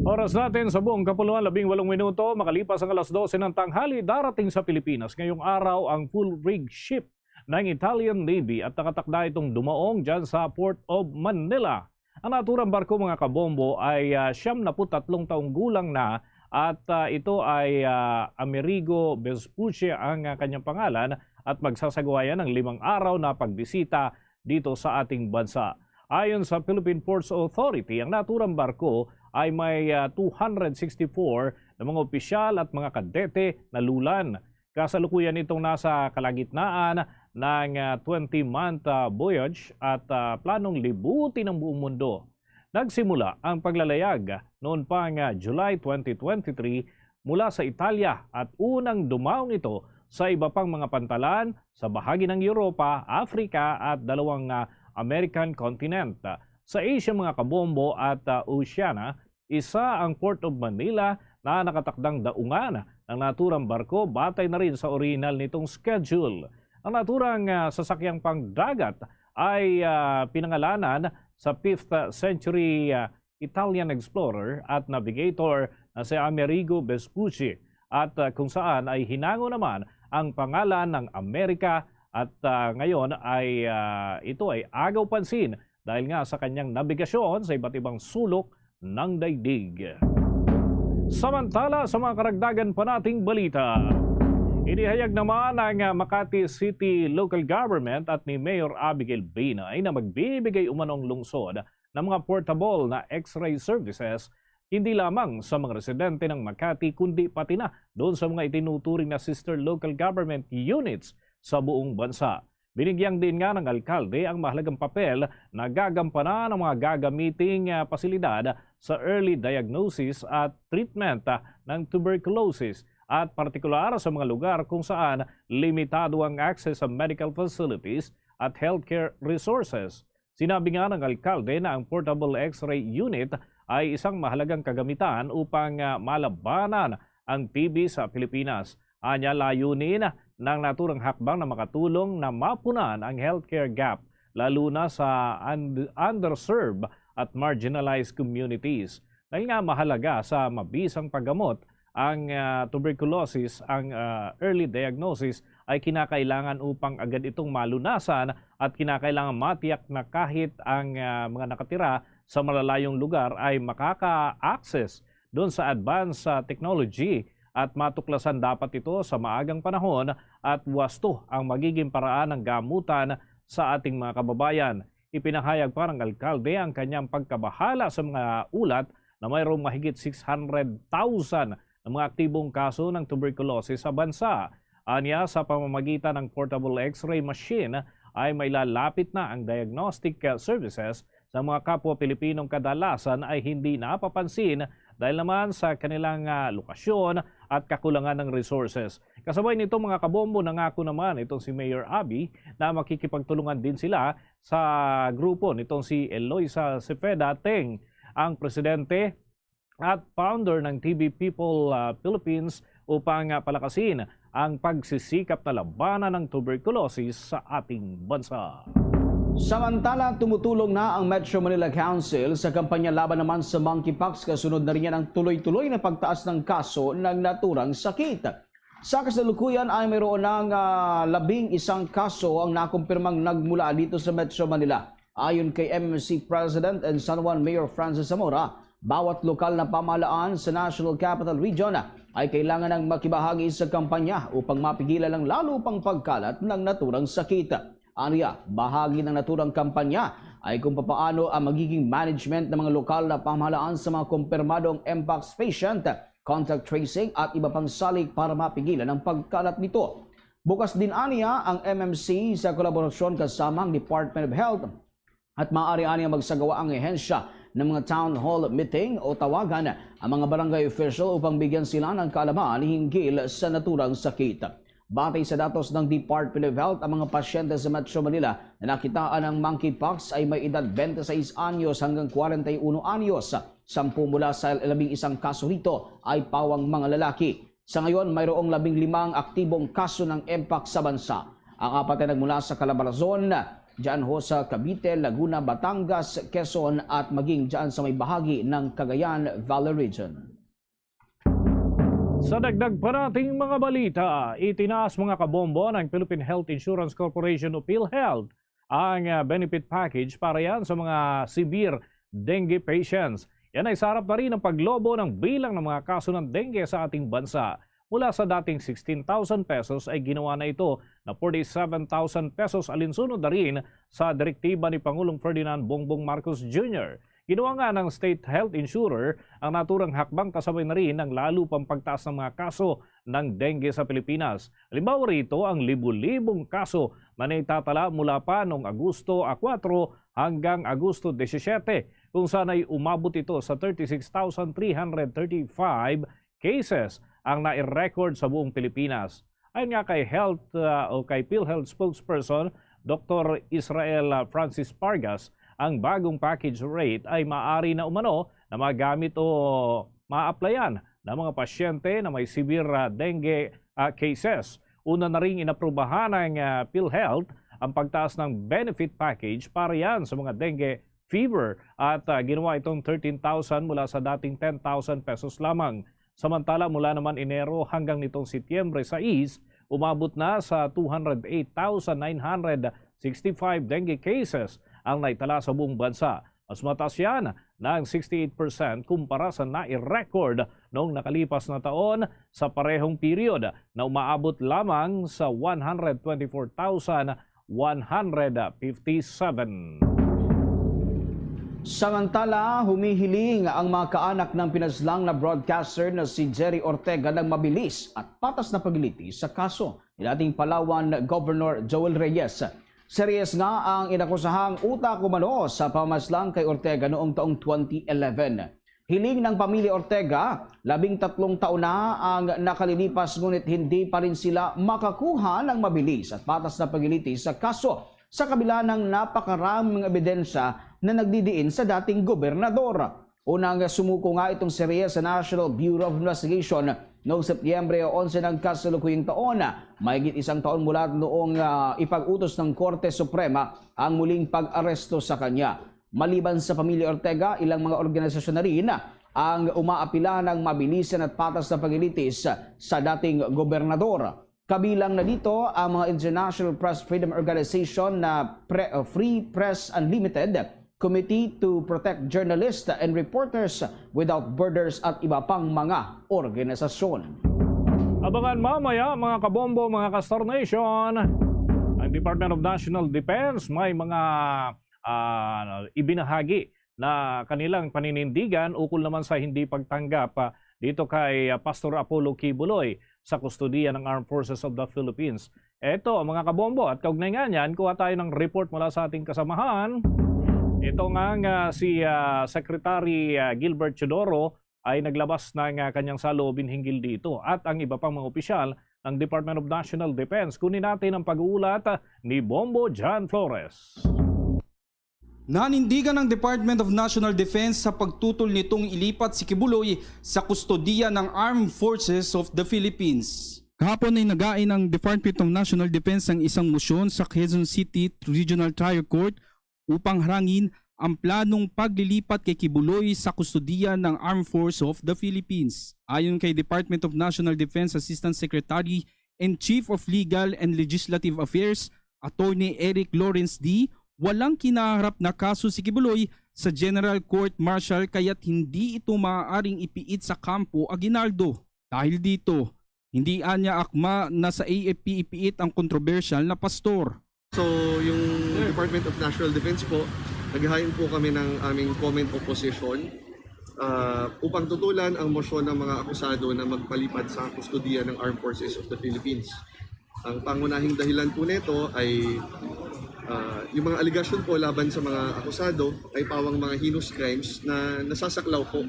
Oras natin sa buong kapuluan, labing walong minuto, makalipas ang alas dose ng tanghali, darating sa Pilipinas ngayong araw ang full rig ship ng Italian Navy at nakatakda itong dumaong dyan sa Port of Manila. Ang naturang barko, mga kabombo, ay ah, siyam na put tatlong taong gulang na at ah, ito ay ah, Amerigo Vespucci ang ah, kanyang pangalan at magsasagawa yan ng limang araw na pagbisita dito sa ating bansa. Ayon sa Philippine Ports Authority, ang naturang barko ay may ah, two hundred sixty-four na mga opisyal at mga kadete na lulan. Kasalukuyan itong nasa kalagitnaan ng ah, twenty-month ah, voyage at ah, planong libutin ang buong mundo. Nagsimula ang paglalayag noon pang ah, July twenty twenty-three mula sa Italia at unang dumaong ito sa iba pang mga pantalan sa bahagi ng Europa, Africa at dalawang ah, American continent. Sa Asia, mga kabombo, at ah, Oceania, isa ang Port of Manila na nakatakdang daungan ng naturang barko batay na rin sa orihinal nitong schedule. Ang naturang ah, sasakyang pangdagat ay ah, pinangalanan sa fifth century ah, Italian explorer at navigator na si Amerigo Vespucci at ah, kung saan ay hinango naman ang pangalan ng Amerika at ah, ngayon ay ah, ito ay agaw pansin dahil nga sa kanyang nabigasyon sa iba't ibang sulok ng daigdig. Samantala, sa mga karagdagan pa nating balita, inihayag naman ng ah, Makati City Local Government at ni Mayor Abigail Binay na magbibigay umano ang lungsod ng mga portable na X-ray services hindi lamang sa mga residente ng Makati kundi pati na doon sa mga itinuturing na sister local government units sa buong bansa. Binigyang din nga ng alkalde ang mahalagang papel na gagampanan ng mga gagamiting ah, pasilidad sa early diagnosis at treatment ah, ng tuberculosis at partikular sa mga lugar kung saan limitado ang access sa medical facilities at healthcare resources. Sinabi nga ng alkalde na ang portable X-ray unit ay isang mahalagang kagamitan upang ah, malabanan ang T B sa Pilipinas. Anya, layunin ng naturang hakbang na makatulong na mapunan ang healthcare gap, lalo na sa und- underserved at marginalized communities. Dahil nga mahalaga sa mabisang paggamot ang ah, tuberculosis, ang ah, early diagnosis ay kinakailangan upang agad itong malunasan at kinakailangan matiyak na kahit ang ah, mga nakatira sa malalayong lugar ay makaka-access doon sa advanced ah, technology at matuklasan dapat ito sa maagang panahon at wasto ang magiging paraan ng gamutan sa ating mga kababayan. Ipinahayag pa ng alkalde ang kanyang pagkabahala sa mga ulat na mayroong mahigit six hundred thousand na mga aktibong kaso ng tuberculosis sa bansa. Anya, sa pamamagitan ng portable X-ray machine ay mailalapit na ang diagnostic services sa mga kapwa Pilipinong kadalasan ay hindi napapansin dahil naman sa kanilang ah, lokasyon at kakulangan ng resources. Kasabay nito, mga kabombo, nangako naman itong si Mayor Abby na makikipagtulungan din sila sa grupo nitong si Eloisa Cepeda Teng, ang presidente at founder ng T B People ah, Philippines upang, ah, palakasin ang pagsisikap na labanan ng tuberculosis sa ating bansa. Samantala, tumutulong na ang Metro Manila Council sa kampanya laban naman sa monkeypox, kasunod na rin ang tuloy-tuloy na pagtaas ng kaso ng naturang sakit. Sa kasalukuyan ay mayroon ng, ah, labing isang kaso ang nakumpirmang nagmula dito sa Metro Manila. Ayon kay M M C President and San Juan Mayor Francis Zamora, bawat lokal na pamahalaan sa National Capital Region ay kailangan ng makibahagi sa kampanya upang mapigilan ang lalo pang pagkalat ng naturang sakit. Aniya, bahagi ng naturang kampanya ay kung papaano ang magiging management ng mga lokal na pamahalaan sa mga kumpirmadong mpox patient, contact tracing at iba pang salik para mapigilan ang pagkalat nito. Bukas din aniya ang M M C sa kolaborasyon kasama ang Department of Health at maaari aniya magsagawa ang ahensya ng mga town hall meeting o tawagan ang mga barangay official upang bigyan sila ng kaalaman hinggil sa naturang sakit. Batay sa datos ng Department of Health, ang mga pasyente sa Metro Manila na nakitaan ng monkeypox ay may edad twenty-six anyos hanggang forty-one anyos. Sampu mula sa labing isang kaso rito ay pawang mga lalaki. Sa ngayon, mayroong labing limang aktibong kaso ng mpox sa bansa. Ang apat ay nagmula sa Calabarzon, dyan ho sa Cavite, Laguna, Batangas, Quezon at maging dyan sa may bahagi ng Cagayan Valley Region. Sa dagdag pa nating mga balita, itinaas, mga kabombo, ng Philippine Health Insurance Corporation o PhilHealth ang, ah, benefit package para yan sa mga severe dengue patients. Yan ay sa harap na rin ng paglobo ng bilang ng mga kaso ng dengue sa ating bansa. Mula sa dating sixteen thousand pesos ay ginawa na ito na forty-seven thousand pesos alinsunod na rin sa direktiba ni Pangulong Ferdinand Bongbong Marcos Junior. Ginawa nga ng state health insurer ang naturang hakbang kasabay na rin ang lalo pang pagtaas ng mga kaso ng dengue sa Pilipinas. Halimbawa rito ang libo-libong kaso na naitatala mula pa noong Agosto a kuwatro hanggang Agosto disisiyete, kung saan ay umabot ito sa thirty-six thousand three hundred thirty-five cases ang nai-record sa buong Pilipinas. Ayon nga kay Health, ah, o kay PhilHealth spokesperson Doktor Israel, ah, Francis Pargas, ang bagong package rate ay maaari na umano na magamit o maaplayan ng mga pasyente na may severe, ah, dengue, ah, cases. Una na ring inaprubahan ng, ah, PhilHealth ang pagtaas ng benefit package para yan sa mga dengue fever at, ah, ginawa itong thirteen thousand mula sa dating ten thousand pesos lamang. Samantala, mula naman Enero hanggang nitong Setyembre sais, umabot na sa two hundred eight thousand nine hundred sixty-five dengue cases ang naitala sa buong bansa. Mas mataas yan ng sixty-eight percent kumpara sa nai-record noong nakalipas na taon sa parehong period na umaabot lamang sa one hundred twenty-four thousand one hundred fifty-seven. Samantala, humihiling ang mga kaanak ng pinaslang na broadcaster na si Jerry Ortega ng mabilis at patas na pagliti sa kaso ni dating Palawan Governor Joel Reyes. Si Reyes nga ang inakusahang utak umano sa pamamaslang kay Ortega noong taong twenty eleven. Hiling ng pamilya Ortega, labing tatlong taon na ang nakalilipas, ngunit hindi pa rin sila makakuha ng mabilis at patas na pagliti sa kaso, sa kabila ng napakaraming ebidensya na nagdidiin sa dating gobernador. Una nga sumuko nga itong si Reyes sa National Bureau of Investigation noong Setyembre onse ng kasalukuyang taon, mahigit isang taon mula noong, ah, ipag-utos ng Korte Suprema ang muling pag-aresto sa kanya. Maliban sa pamilya Ortega, ilang mga organisasyon na rin ang umaapila ng mabilisan at patas na paglilitis sa dating gobernador. Kabilang na dito ang mga International Press Freedom Organization na Pre-, uh, Free Press Unlimited, Committee to Protect Journalists and Reporters Without Borders at iba pang mga organisasyon. Abangan mamaya, mga kabombo, mga ka-Star Nation, ang Department of National Defense may mga, ah, ibinahagi na kanilang paninindigan ukol naman sa hindi pagtanggap, ah, dito kay, ah, Pastor Apollo Quiboloy sa kustodiya ng Armed Forces of the Philippines. Eto, mga kabombo, at kaugnay nga niyan, kuha tayo ng report mula sa ating kasamahan. Ito nga nga si, ah, Secretary, ah, Gilbert Teodoro ay naglabas ng, ah, kanyang saloobin hinggil dito at ang iba pang mga opisyal ng Department of National Defense. Kunin natin ang pag-uulat, ah, ni Bombo John Flores. Nanindigan ang Department of National Defense sa pagtutol nitong ilipat si Quiboloy sa kustodiya ng Armed Forces of the Philippines. Kahapon ay nagain ang Department of National Defense ang isang motion sa Quezon City Regional Trial Court upang harangin ang planong paglilipat kay Quiboloy sa kustodiya ng Armed Force of the Philippines. Ayon kay Department of National Defense Assistant Secretary and Chief of Legal and Legislative Affairs, Attorney Eric Lawrence D., walang kinaharap na kaso si Quiboloy sa General Court Martial, kaya't hindi ito maaaring ipiit sa kampo Aguinaldo. Dahil dito, hindi anya akma na sa A F P ipiit ang kontrobersyal na pastor. So, yung Department of National Defense po, naghain po kami ng aming comment opposition, ah, upang tutulan ang motion ng mga akusado na magpalipat sa kustodiya ng Armed Forces of the Philippines. Ang pangunahing dahilan po nito ay, ah, yung mga alegasyon po laban sa mga akusado ay pawang mga heinous crimes na nasasaklaw po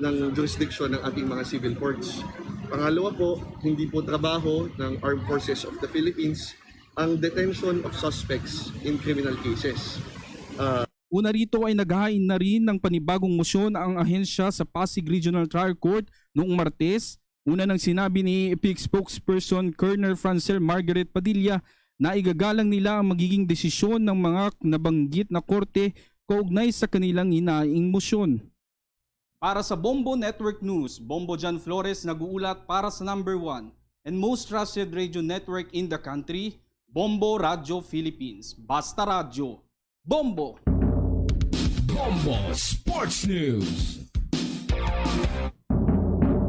ng jurisdiction ng ating mga civil courts. Pangalawa po, hindi po trabaho ng Armed Forces of the Philippines ang detention of suspects in criminal cases. Ah, Una rito ay naghain na rin ng panibagong motion ang ahensya sa Pasig Regional Trial Court noong Martes. Una nang sinabi ni A F P spokesperson Colonel Francel Margaret Padilla na igagalang nila ang magiging desisyon ng mga nabanggit na korte kaugnay sa kanilang hinaing motion. Para sa Bombo Network News, Bombo John Flores nag-uulat para sa number one and most trusted radio network in the country, Bombo Radyo Philippines. Basta radyo, Bombo! Bombo Sports News.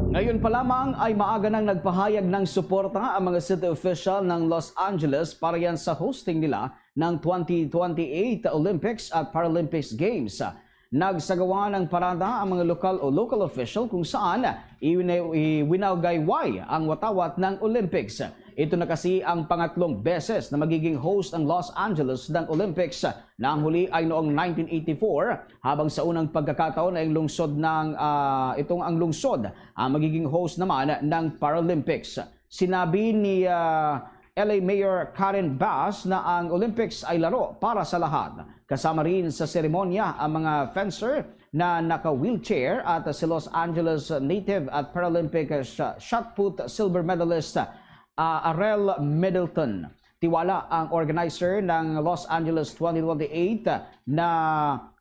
Ngayon pa lamang ay maaga nang nagpahayag ng suporta ang mga city official ng Los Angeles para yan sa hosting nila ng twenty twenty-eight Olympics at Paralympics Games. Nagsagawa ng parada ang mga lokal o local official kung saan iwina-, iwinagayway ang watawat ng Olympics. Ito na kasi ang pangatlong beses na magiging host ang Los Angeles ng Olympics. Na ang huli ay noong nineteen eighty-four, habang sa unang pagkakataon ay ang lungsod ng, ah, itong ang lungsod ang magiging host naman ng Paralympics. Sinabi ni, ah, L A Mayor Karen Bass na ang Olympics ay laro para sa lahat. Kasama rin sa seremonya ang mga fencer na naka-wheelchair at si Los Angeles native at Paralympic sh-, shot put silver medalist, ah, Arel Middleton. Tiwala ang organizer ng Los Angeles twenty twenty-eight na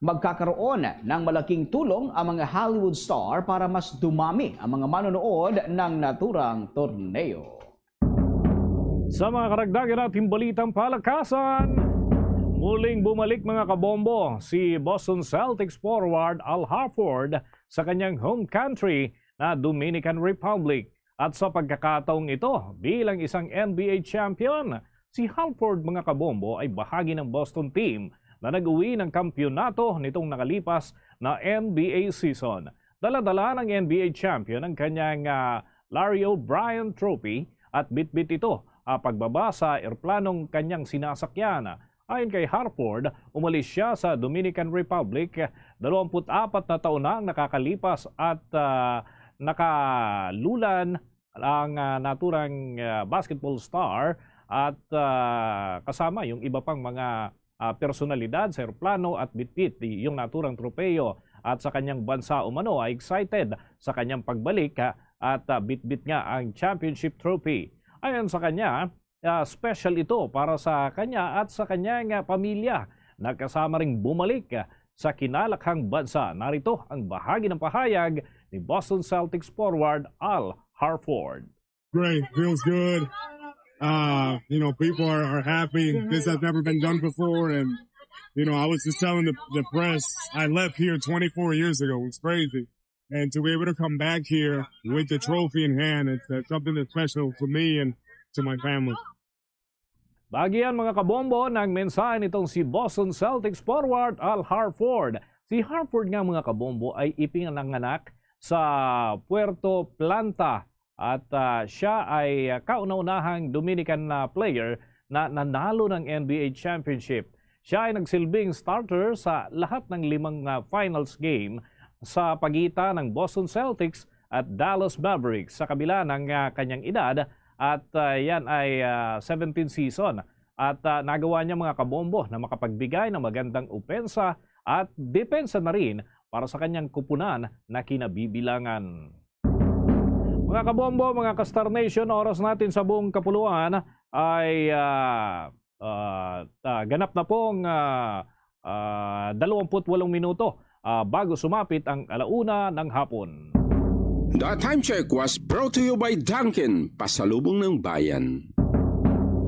magkakaroon ng malaking tulong ang mga Hollywood star para mas dumami ang mga manonood ng naturang torneo. Sa mga karagdagan nating balitang palakasan, muling bumalik, mga kabombo, si Boston Celtics forward Al Horford sa kanyang home country na Dominican Republic. At sa pagkakataong ito, bilang isang N B A champion, si Horford, mga kabombo, ay bahagi ng Boston team na nag-uwi ng kampiyonato nitong nakalipas na N B A season. Dala-dala ng N B A champion ang kanyang, ah, Larry O'Brien Trophy at bitbit ito, ah, pagbaba sa eroplanong kanyang sinasakyan. Ayon kay Horford, umalis siya sa Dominican Republic, dalawampu't apat na taon na ang nakakalipas at, ah, nakalulan ang, ah, naturang, ah, basketball star at, ah, kasama yung iba pang mga, ah, personalidad sa eroplano at bitbit yung naturang tropeyo at sa kanyang bansa umano ay excited sa kanyang pagbalik, ah, at, ah, bitbit nga ang championship trophy. Ayon sa kanya, ah, special ito para sa kanya at sa kanyang, ah, pamilya. Nagkasama ring bumalik, ah, sa kinalakhang bansa. Narito ang bahagi ng pahayag ni Boston Celtics forward Al Horford. Great, feels good. Uh, you know, people are, are happy. This has never been done before, and you know, I was just telling the, the press, I left here twenty-four years ago. It's crazy. And to be able to come back here with the trophy in hand, it's, uh, something that's special to me and to my family. Bagian, mga kabombo, ng mensahe nitong si Boston Celtics forward Al Horford. Si Horford nga, mga kabombo, ay ipinanganak sa Puerto Plata at, ah, siya ay, ah, kauna-unahang Dominican na player na nanalo ng N B A championship. Siya ay nagsilbing starter sa lahat ng limang, ah, finals game sa pagitan ng Boston Celtics at Dallas Mavericks sa kabila ng, ah, kanyang edad at, ah, yan ay, ah, seventeen season. at, ah, nagawa niya, mga kabombo, na makapagbigay ng magandang opensa at depensa na rin para sa kanyang kupunan na kinabibilangan. Mga kabombo, mga ka-Star Nation, oras natin sa buong kapuluan ay, ah, ah, ah, ganap na pong, ah, ah, dalawampu't walong minuto, ah, bago sumapit ang alauna ng hapon. The time check was brought to you by Dunkin, Pasalubong ng Bayan.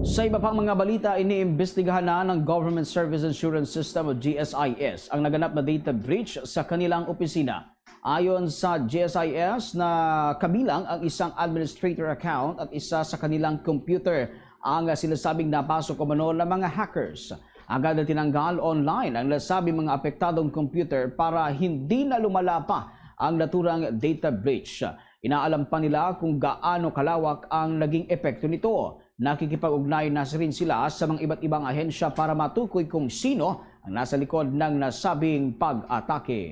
Sa iba pang mga balita, iniimbestigahan na ng Government Service Assurance System o G S I S ang naganap na data breach sa kanilang opisina. Ayon sa G S I S, na kabilang ang isang administrator account at isa sa kanilang computer ang sinasabing napasok umano ng mga hackers. Agad na tinanggal online ang nasabing mga apektadong computer para hindi na lumala pa ang naturang data breach. Inaalam pa nila kung gaano kalawak ang naging epekto nito. Nakikipag-ugnay na rin sila sa mga iba't ibang ahensya para matukoy kung sino ang nasa likod ng nasabing pag-atake.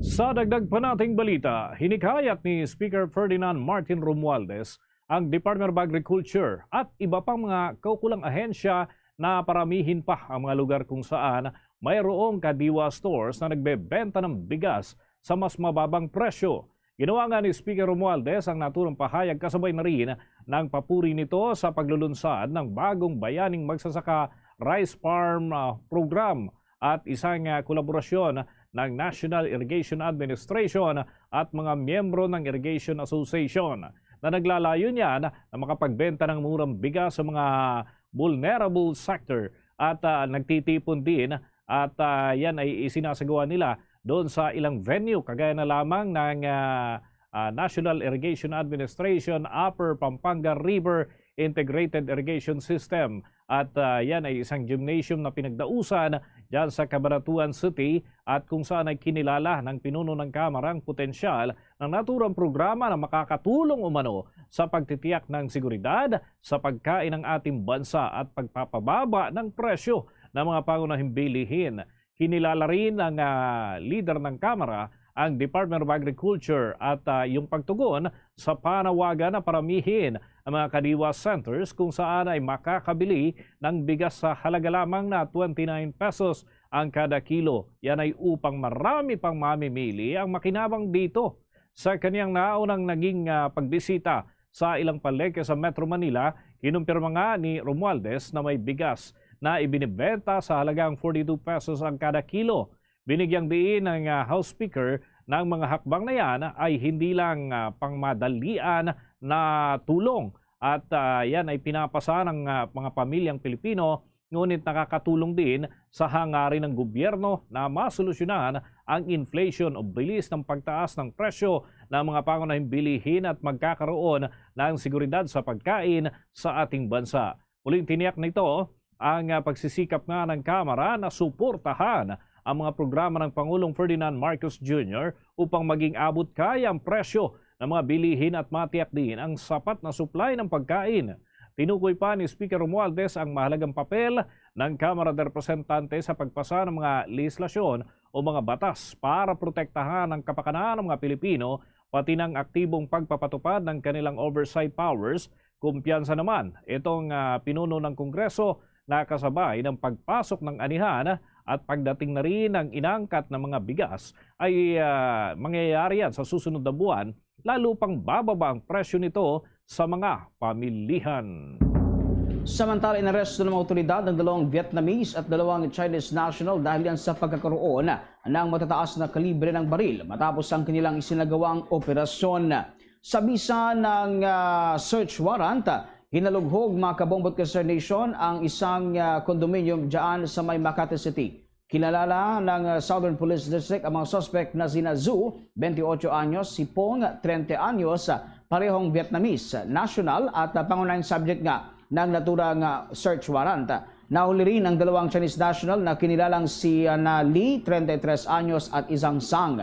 Sa dagdag pa nating balita, hinikayat ni Speaker Ferdinand Martin Romualdez ang Department of Agriculture at iba pang mga kaukulang ahensya na paramihin pa ang mga lugar kung saan mayroong Kadiwa stores na nagbebenta ng bigas sa mas mababang presyo. Ginawa nga ni Speaker Romualdez ang naturang pahayag, kasabay na rin ng papuri nito sa paglulunsad ng bagong Bayaning Magsasaka Rice Farm, ah, Program at isang, ah, kolaborasyon ng National Irrigation Administration at mga miyembro ng Irrigation Association, na naglalayon yan na makapagbenta ng murang bigas sa mga vulnerable sector at, ah, nagtitipon din at, ah, yan ay isinasagawa nila doon sa ilang venue, kagaya na lamang ng, ah, ah, National Irrigation Administration Upper Pampanga River Integrated Irrigation System. At, ah, yan ay isang gymnasium na pinagdausan dyan sa Cabanatuan City at kung saan ay kinilala ng pinuno ng Kamara ang potensyal ng naturang programa na makakatulong umano sa pagtitiyak ng seguridad sa pagkain ng ating bansa at pagpapababa ng presyo ng mga pangunahing bilihin. Kinilala rin ng, ah, leader ng Kamara ang Department of Agriculture at, ah, yung pagtugon sa panawagan na paramihin ang mga Kadiwa centers kung saan ay makakabili ng bigas sa halaga lamang na twenty-nine pesos ang kada kilo. Yan ay upang marami pang mamimili ang makinabang dito. Sa kaniyang naunang naging, ah, pagbisita sa ilang palengke sa Metro Manila, kinumpirma nga ni Romualdez na may bigas na ibinibenta sa halagang forty-two pesos ang kada kilo. Binigyang diin ng, ah, House Speaker na ang mga hakbang na yan ay hindi lang, ah, pangmadalian na tulong at, ah, yan ay pinapasa ng, ah, mga pamilyang Pilipino, ngunit nakakatulong din sa hangarin ng gobyerno na masolusyonan ang inflation o bilis ng pagtaas ng presyo ng mga pangunahing bilihin at magkakaroon ng seguridad sa pagkain sa ating bansa. Muling tiniyak nito ang, ah, pagsisikap nga ng Kamara na suportahan ang mga programa ng Pangulong Ferdinand Marcos Junior upang maging abot kaya ang presyo ng mga bilihin at matiyak din ang sapat na supply ng pagkain. Tinukoy pa ni Speaker Romualdez ang mahalagang papel ng Kamara de Representante sa pagpasa ng mga lehislasyon o mga batas para protektahan ang kapakanan ng mga Pilipino, pati ng aktibong pagpapatupad ng kanilang oversight powers. Kumpiyansa naman itong, ah, pinuno ng Kongreso na kasabay ng pagpasok ng anihan at pagdating na rin ng inangkat na mga bigas ay, ah, mangyayari yan sa susunod na buwan, lalo pang bababa ang presyo nito sa mga pamilihan. Samantala, inaresto ng mga otoridad ang dalawang Vietnamese at dalawang Chinese national dahil yan sa pagkakaroon ng matataas na kalibre ng baril matapos ang kanilang isinagawang operasyon. Sa bisa ng, ah, search warrant, hinalughog, mga kabombo at ka-Star Nation, ang isang, ah, condominium dyan sa may Makati City. Kinilala ng, ah, Southern Police District ang mga suspect na sina Zu, twenty-ocho anyos, si Pong, treinta anyos, ah, parehong Vietnamese national at, ah, pangunahing subject nga ng naturang, ah, search warrant. Nahuli rin ang dalawang Chinese national na kinilalang si, ah, na Li, treinta y tres anyos, at Isang Sang.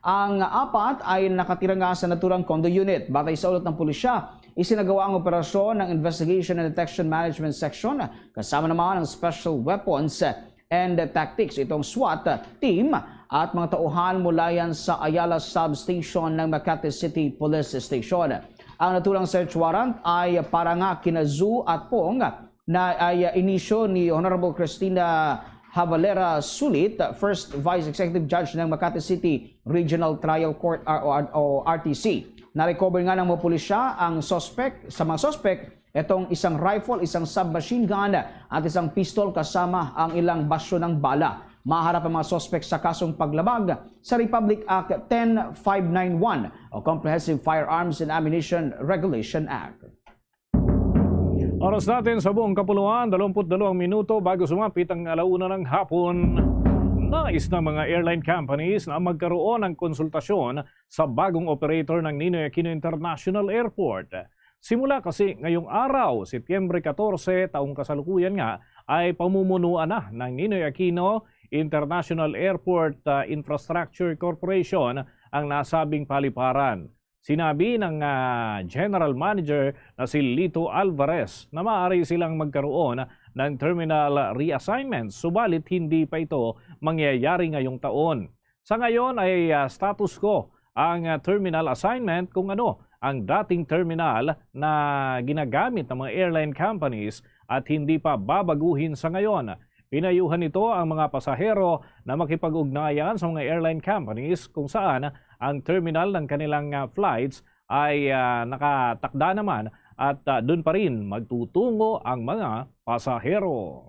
Ang apat ay nakatira nga sa naturang condo unit. Batay sa ulat ng pulisya, isinagawa ang operasyon ng Investigation and Detection Management Section, kasama naman ang Special Weapons and Tactics, itong SWAT team, at mga tauhan mula yan sa Ayala Substation ng Makati City Police Station. Ang naturang search warrant ay para nga kina Zu at Pong, na ay, ah, inisyo ni Honorable Christina Havalera Sulit, First Vice Executive Judge ng Makati City Regional Trial Court, R-, o, o R T C. Na-recover nga ng mga pulisya ang suspect, sa mga suspect, itong isang rifle, isang submachine gun, at isang pistol kasama ang ilang basyo ng bala. Maharap ang mga suspect sa kasong paglabag sa Republic Act ten five nine one o Comprehensive Firearms and Ammunition Regulation Act. Oras natin sa buong kapuluan, dalawampu't dalawang minuto bago sumapit ang alauna ng hapon. Nais ng mga airline companies na magkaroon ng konsultasyon sa bagong operator ng Ninoy Aquino International Airport. Simula kasi ngayong araw, Setyembre katorse, taong kasalukuyan nga, ay pamumunuan na ng Ninoy Aquino International Airport, ah, Infrastructure Corporation ang nasabing paliparan. Sinabi ng, ah, General Manager na si Lito Alvarez na maaari silang magkaroon ng terminal reassignment, subalit hindi pa ito mangyayari ngayong taon. Sa ngayon ay, ah, status quo ang, ah, terminal assignment, kung ano ang dating terminal na ginagamit ng mga airline companies, at hindi pa babaguhin sa ngayon. Pinayuhan nito ang mga pasahero na makipag-ugnayan sa mga airline companies kung saan ang terminal ng kanilang, ah, flights ay, ah, nakatakda naman, at, ah, dun pa rin magtutungo ang mga pasahero.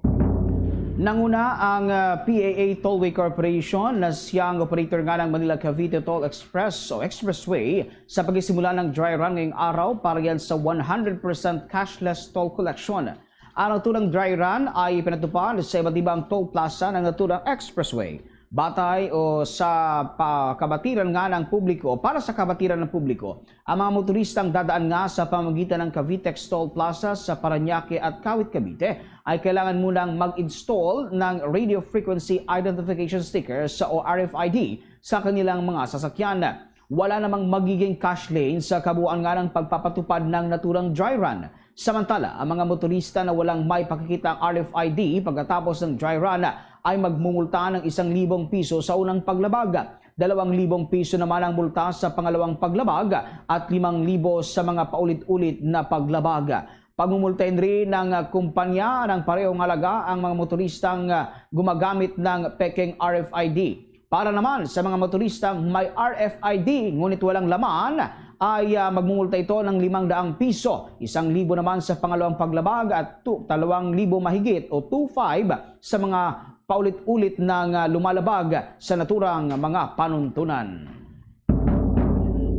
Nanguna ang, ah, P A A Tollway Corporation na siyang operator nga ng Manila Cavite Toll Express o Expressway sa pagsisimula ng dry run ngayong araw para yan sa one hundred percent cashless toll collection. Ang naturang dry run ay pinatupad sa iba't ibang toll plaza ng naturang expressway. Batay o sa pa-, kabatiran nga ng publiko, para sa kabatiran ng publiko, ang mga motoristang dadaan nga sa pamagitan ng Cavitex Toll Plaza sa Parañaque at Kawit, Cavite ay kailangan munang mag-install ng Radio Frequency Identification Stickers o R F I D sa kanilang mga sasakyan. Wala namang magiging cash lane sa kabuuan nga ng pagpapatupad ng naturang dry run. Samantala, ang mga motorista na walang may pakikita ang R F I D pagkatapos ng dry run ay magmumulta ng isang libong piso sa unang paglabag, dalawang libong piso naman ang multa sa pangalawang paglabag, at limang libo sa mga paulit-ulit na paglabag. Pagmumultahin rin ng, ah, kumpanya ng parehong halaga ang mga motoristang, ah, gumagamit ng pekeng R F I D. Para naman sa mga motoristang may R F I D ngunit walang laman, ay, ah, magmumulta ito ng limang daang piso, isang libo naman sa pangalawang paglabag at tu-, dalawang libo mahigit o two five sa mga paulit-ulit na nga lumalabag sa naturang mga panuntunan.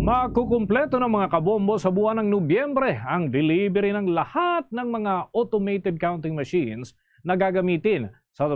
Makukumpleto ng mga kabombo sa buwan ng Nobyembre ang delivery ng lahat ng mga automated counting machines na gagamitin sa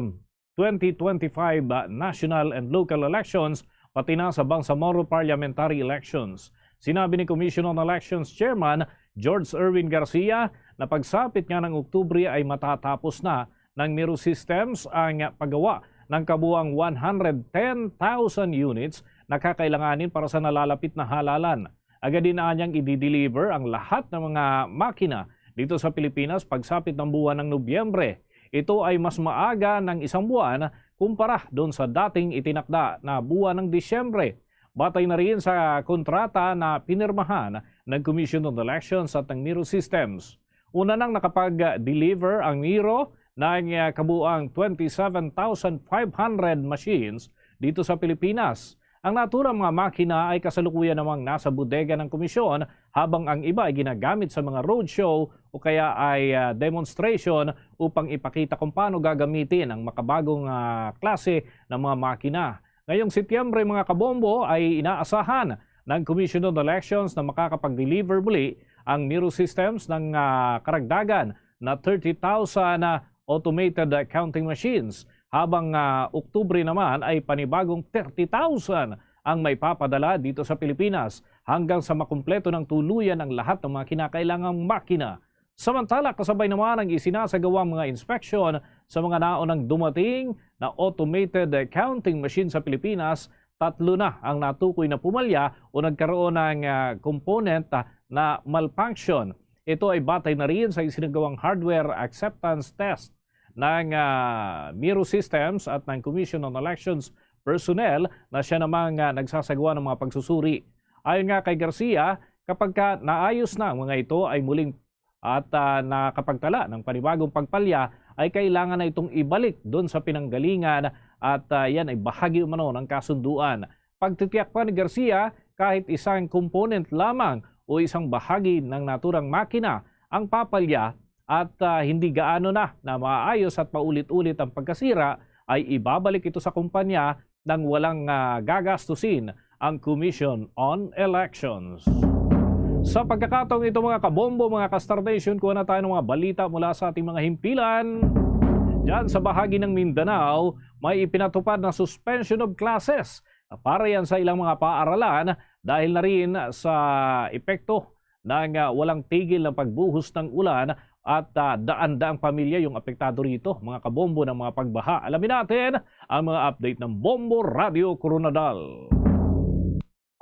twenty twenty-five national and local elections, pati na sa Bangsamoro parliamentary elections. Sinabi ni Commission on Elections Chairman George Erwin Garcia na pagsapit nga ng Oktubre ay matatapos na ng Miro Systems ang paggawa ng kabuang one hundred ten thousand units na kakailanganin para sa nalalapit na halalan. Agad din anyang i-deliver ang lahat ng mga makina dito sa Pilipinas pagsapit ng buwan ng Nobyembre. Ito ay mas maaga ng isang buwan kumpara doon sa dating itinakda na buwan ng Disyembre. Batay na rin sa kontrata na pinirmahan ng Commission on Elections at ng Miro Systems. Una nang nakapag-deliver ang Miro ng, ah, kabuang twenty-seven thousand five hundred machines dito sa Pilipinas. Ang naturang mga makina ay kasalukuyan namang nasa bodega ng komisyon, habang ang iba ay ginagamit sa mga roadshow o kaya ay, ah, demonstration upang ipakita kung paano gagamitin ang makabagong, ah, klase ng mga makina. Ngayong Setyembre, mga kabombo, ay inaasahan ng Commission on Elections na makakapag-deliver muli ang Miro Systems ng, ah, karagdagan na thirty thousand, ah, automated, ah, counting machines, habang, ah, Oktubre naman ay panibagong thirty thousand ang may papadala dito sa Pilipinas hanggang sa makumpleto ng tuluyan ang lahat ng mga kinakailangang makina. Samantala, kasabay naman ang isinasagawang mga inspeksyon sa mga naunang dumating na automated counting machine sa Pilipinas, tatlo na ang natukoy na pumalya o nagkaroon ng, ah, component, ah, na malfunction. Ito ay batay na rin sa isinagawang hardware acceptance test ng, ah, Miro Systems at ng Commission on Elections personnel na siya namang, ah, nagsasagawa ng mga pagsusuri. Ayon nga kay Garcia, kapag ka naayos na ang mga ito, ay muling at, ah, nakapagtala ng panibagong pagpalya, ay kailangan na itong ibalik doon sa pinanggalingan at, ah, yan ay bahagi umano ng kasunduan. Pagtitiyak pa ni Garcia, kahit isang component lamang o isang bahagi ng naturang makina ang papalya at, ah, hindi gaano na, na maayos at paulit-ulit ang pagkasira, ay ibabalik ito sa kumpanya nang walang, ah, gagastusin ang Commission on Elections. Sa pagkakataong ito, mga kabombo, mga ka-Star Nation, kuha na tayo ng mga balita mula sa ating mga himpilan. Diyan sa bahagi ng Mindanao, may ipinatupad na suspension of classes para yan sa ilang mga paaralan dahil na rin sa epekto ng, ah, walang tigil na pagbuhos ng ulan at, ah, daan-daang pamilya yung apektado rito, mga kabombo, ng mga pagbaha. Alamin natin ang mga update ng Bombo Radyo Koronadal.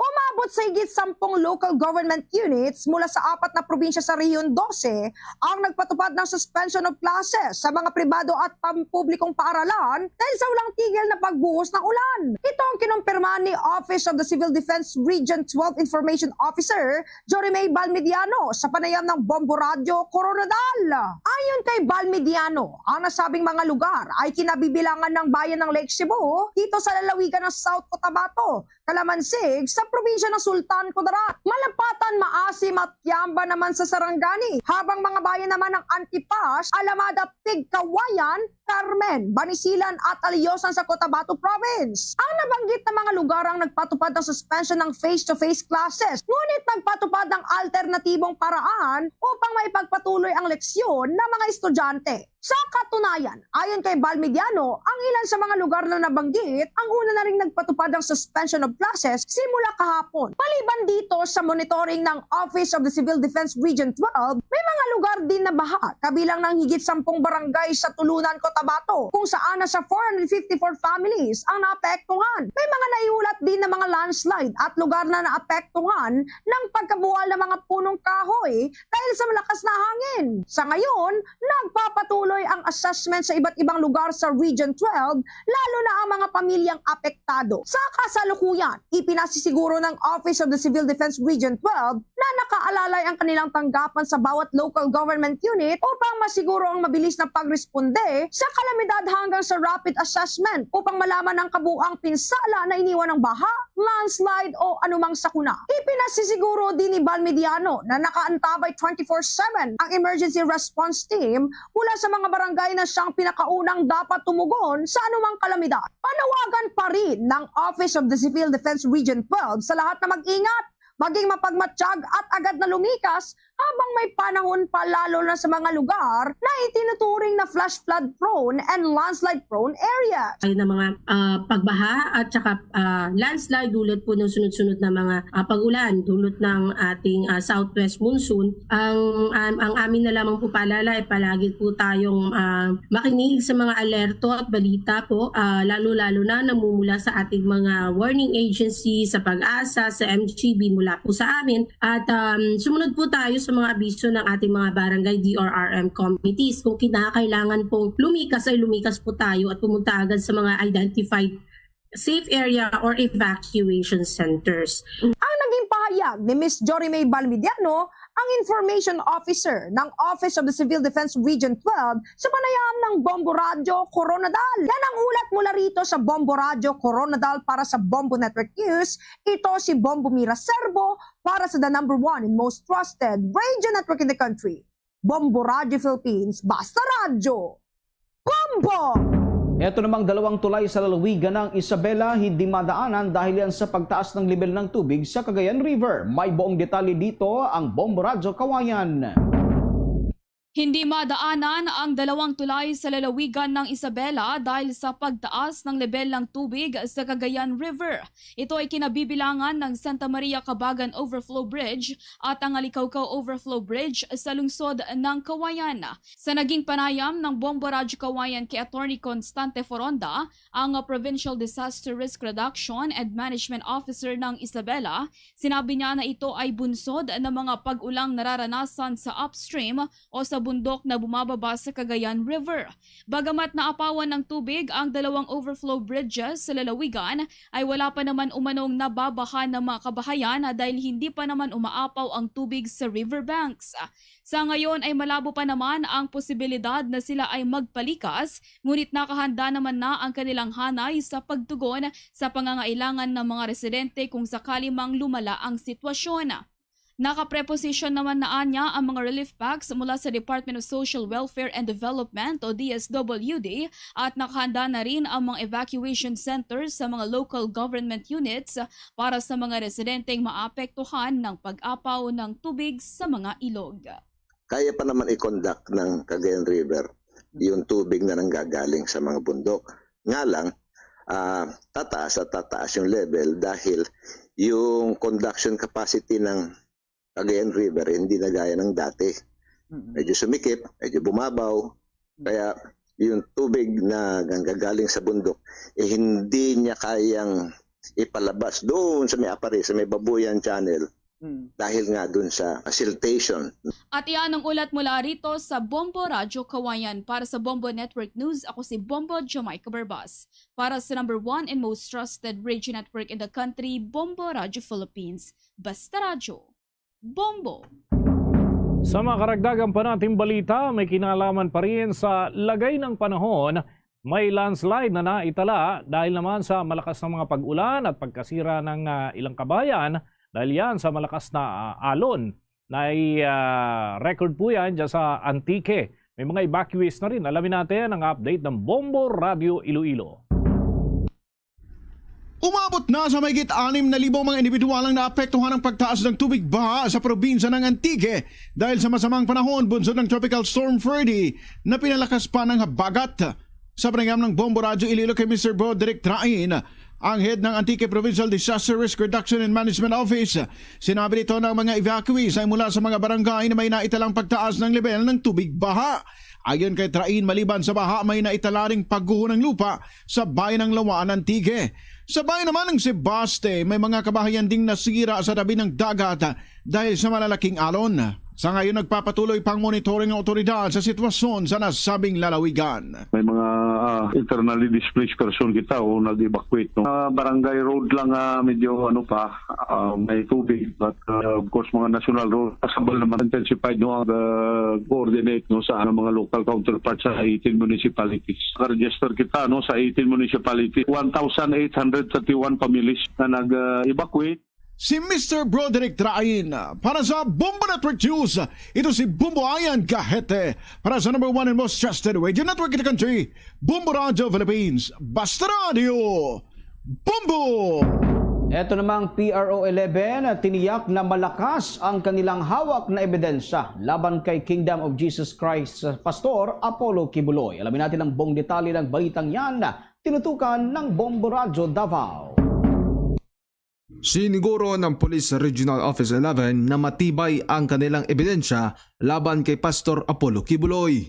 Umabot sa higit sampung local government units mula sa apat na probinsya sa Rehiyon dose ang nagpatupad ng suspension of classes sa mga pribado at pampublikong paaralan dahil sa walang tigil na pagbuhos ng ulan. Ito ang kinumpirma ni Office of the Civil Defense Region twelve Information Officer Jory May Balmediano sa panayam ng Bombo Radyo Koronadal. Ayon kay Balmediano, ang nasabing mga lugar ay kinabibilangan ng bayan ng Lake Cebu dito sa lalawigan ng South Cotabato, Calamansig sa probinsya ng Sultan Kudarat, Malapatan, Maasim at Kiamba naman sa Sarangani, habang mga bayan naman ng Antipas, Alamada, Tigkawayan, Carmen, Banisilan at Aliyosan sa Cotabato Province. Ang nabanggit na mga lugar ang nagpatupad ng suspension ng face-to-face classes, ngunit nagpatupad ng alternatibong paraan upang maipagpatuloy ang leksyon ng mga estudyante. Sa katunayan, ayon kay Balmediano, ang ilan sa mga lugar na nabanggit ang una na ring nagpatupad ng suspension of classes simula kahapon. Maliban dito, sa monitoring ng Office of the Civil Defense Region twelve, may mga lugar din na baha, kabilang ng higit sampung barangay sa Tulunan, Cotabato, kung saan nasa four hundred fifty-four families ang naapektuhan. May mga naiulat din na mga landslide at lugar na naapektuhan ng pagkabuwal ng mga punong kahoy dahil sa malakas na hangin. Sa ngayon, nagpapatuloy ang assessment sa iba't ibang lugar sa Region twelve, lalo na ang mga pamilyang apektado. Sa kasalukuyan, ipinasisiguro ng Office of the Civil Defense Region twelve na nakaalalay ang kanilang tanggapan sa bawat local government unit upang masiguro ang mabilis na pagresponde sa kalamidad hanggang sa rapid assessment upang malaman ang kabuang pinsala na iniwan ng baha, landslide o anumang sakuna. Ipinasisiguro din ni Balmediano na nakaantabay twenty-four seven ang emergency response team mula sa mga barangay na siyang pinakaunang dapat tumugon sa anumang kalamidad. Panawagan pa rin ng Office of the Civil Defense Region twelve sa lahat na mag-ingat, maging mapagmatsyag at agad na lumikas habang may panahon pa, lalo na sa mga lugar na itinuturing na flash flood prone and landslide prone areas. Ay na mga, ah, pagbaha at saka, ah, landslide dulot po ng sunod-sunod na mga, ah, pag-ulan dulot ng ating, ah, southwest monsoon. Ang, ang, ang amin na lamang po paalala ay palagi po tayong, ah, makinig sa mga alerto at balita po, ah, lalo-lalo na namumula sa ating mga warning agency, sa PAGASA, sa M G B, mula po sa amin. At, um, sumunod po tayo sa mga abiso ng ating mga barangay D R R M committees. Kung kinakailangan pong lumikas, ay lumikas po tayo at pumunta agad sa mga identified safe area or evacuation centers. Ang naging pahayag ni Miss Jory May Balmediano, ang Information Officer ng Office of the Civil Defense Region twelve, sa panayam ng Bombo Radyo Koronadal. Yan ang ulat mula rito sa Bombo Radyo Koronadal para sa Bombo Network News. Ito si Bombo Mira Serbo para sa the number one and most trusted radio network in the country, Bombo Radyo Philippines. Basta radyo, Bombo! Eto namang dalawang tulay sa lalawigan ng Isabela hindi madaanan dahil yan sa pagtaas ng level ng tubig sa Cagayan River. May buong detalye dito ang Bombo Radyo Kawayan. Hindi madaanan ang dalawang tulay sa lalawigan ng Isabela dahil sa pagtaas ng lebel ng tubig sa Cagayan River. Ito ay kinabibilangan ng Santa Maria Cabagan Overflow Bridge at ang Alicaucao Overflow Bridge sa lungsod ng Kawayan. Sa naging panayam ng Bombo Radyo Kawayan kay Attorney Constante Foronda, ang, uh, Provincial Disaster Risk Reduction and Management Officer ng Isabela, sinabi niya na ito ay bunsod ng mga pag-ulang nararanasan sa upstream o sa bundok na bumababa sa Cagayan River. Bagamat naapawan ng tubig ang dalawang overflow bridges sa lalawigan, ay wala pa naman umanong nababaha ng mga kabahayan dahil hindi pa naman umaapaw ang tubig sa riverbanks. Sa ngayon ay malabo pa naman ang posibilidad na sila ay magpalikas, ngunit nakahanda naman na ang kanilang hanay sa pagtugon sa pangangailangan ng mga residente kung sakali mang lumala ang sitwasyon. Nakapreposisyon naman na anya ang mga relief packs mula sa Department of Social Welfare and Development o D S W D at nakahanda na rin ang mga evacuation centers sa mga local government units para sa mga residenteng maapektuhan ng pag-apaw ng tubig sa mga ilog. Kaya pa naman i-conduct ng Cagayan River yung tubig na nanggagaling sa mga bundok. Nga lang, ah, tataas at tataas yung level dahil yung conduction capacity ng Cagayan River hindi na gaya ng dati. Mm-mm. Medyo sumikip, medyo bumabaw. Kaya yung tubig na nanggagaling sa bundok, eh, hindi niya kayang ipalabas doon sa may apari, sa may Babuyan Channel Mm. dahil nga doon sa siltation. At iyan ang ulat mula rito sa Bombo Radyo Kawayan. Para sa Bombo Network News, ako si Bombo Jamaica Barbas. Para sa number one and most trusted radio network in the country, Bombo Radyo Philippines. Basta Radyo, Bombo! Sa mga karagdagan pa nating balita, may kinalaman pa rin sa lagay ng panahon. May landslide na naitala dahil naman sa malakas na mga pag-ulan at pagkasira ng ah, ilang kabayan dahil yan sa malakas na ah, alon. May ah, record po yan dyan sa Antique. May mga evacuees na rin. Alamin natin ang update ng Bombo Radyo Iloilo. Umabot na sa mahigit anim na libo mga individual ang naapektuhan ng pagtaas ng tubig baha sa probinsya ng Antique dahil sa masamang panahon bunsod ng Tropical Storm Freddy na pinalakas pa ng habagat. Sa panayam ng Bombo Radyo Iloilo kay Mister Broderick Train, ang head ng Antique Provincial Disaster Risk Reduction and Management Office, sinabi nito na ang mga evacuees ay mula sa mga barangay na may naitalang pagtaas ng level ng tubig baha. Ayon kay Train, maliban sa baha, may naitala ring pagguho ng lupa sa bayan ng Laua-an, Antique. Sa bayan naman ng Sebaste, may mga kabahayan ding nasira sa tabi ng dagat dahil sa malalaking alon. Sa ngayon, nagpapatuloy pang monitoring ang otoridad sa sitwasyon sa nasabing lalawigan. May mga ah, internally displaced person kita o nag-evacuate. No? Ah, barangay road lang ah, medyo ano pa, ah, may tubig. But ah, of course, mga national road, possible naman intensified no, ang ah, coordinate no, sa ano, mga local counterparts sa eighteen municipalities. Naka-register kita no, sa eighteen municipalities, one thousand eight hundred thirty-one families na nag-evacuate. Si Mister Broderick Train para sa Bombo Network News. Ito si Bombo Ayan Gahete para sa number one and most trusted radio network in the country, Bombo Radio Philippines. Basta Radio, Bombo! Eto namang P R O eleven, tiniyak na malakas ang kanilang hawak na ebidensya laban kay Kingdom of Jesus Christ Pastor Apollo Kibuloy. Alamin natin ang buong detalye ng balitang yan. Tinutukan ng Bombo Radyo Davao. Siniguro ng Police Regional Office eleven na matibay ang kanilang ebidensya laban kay Pastor Apollo Kibuloy.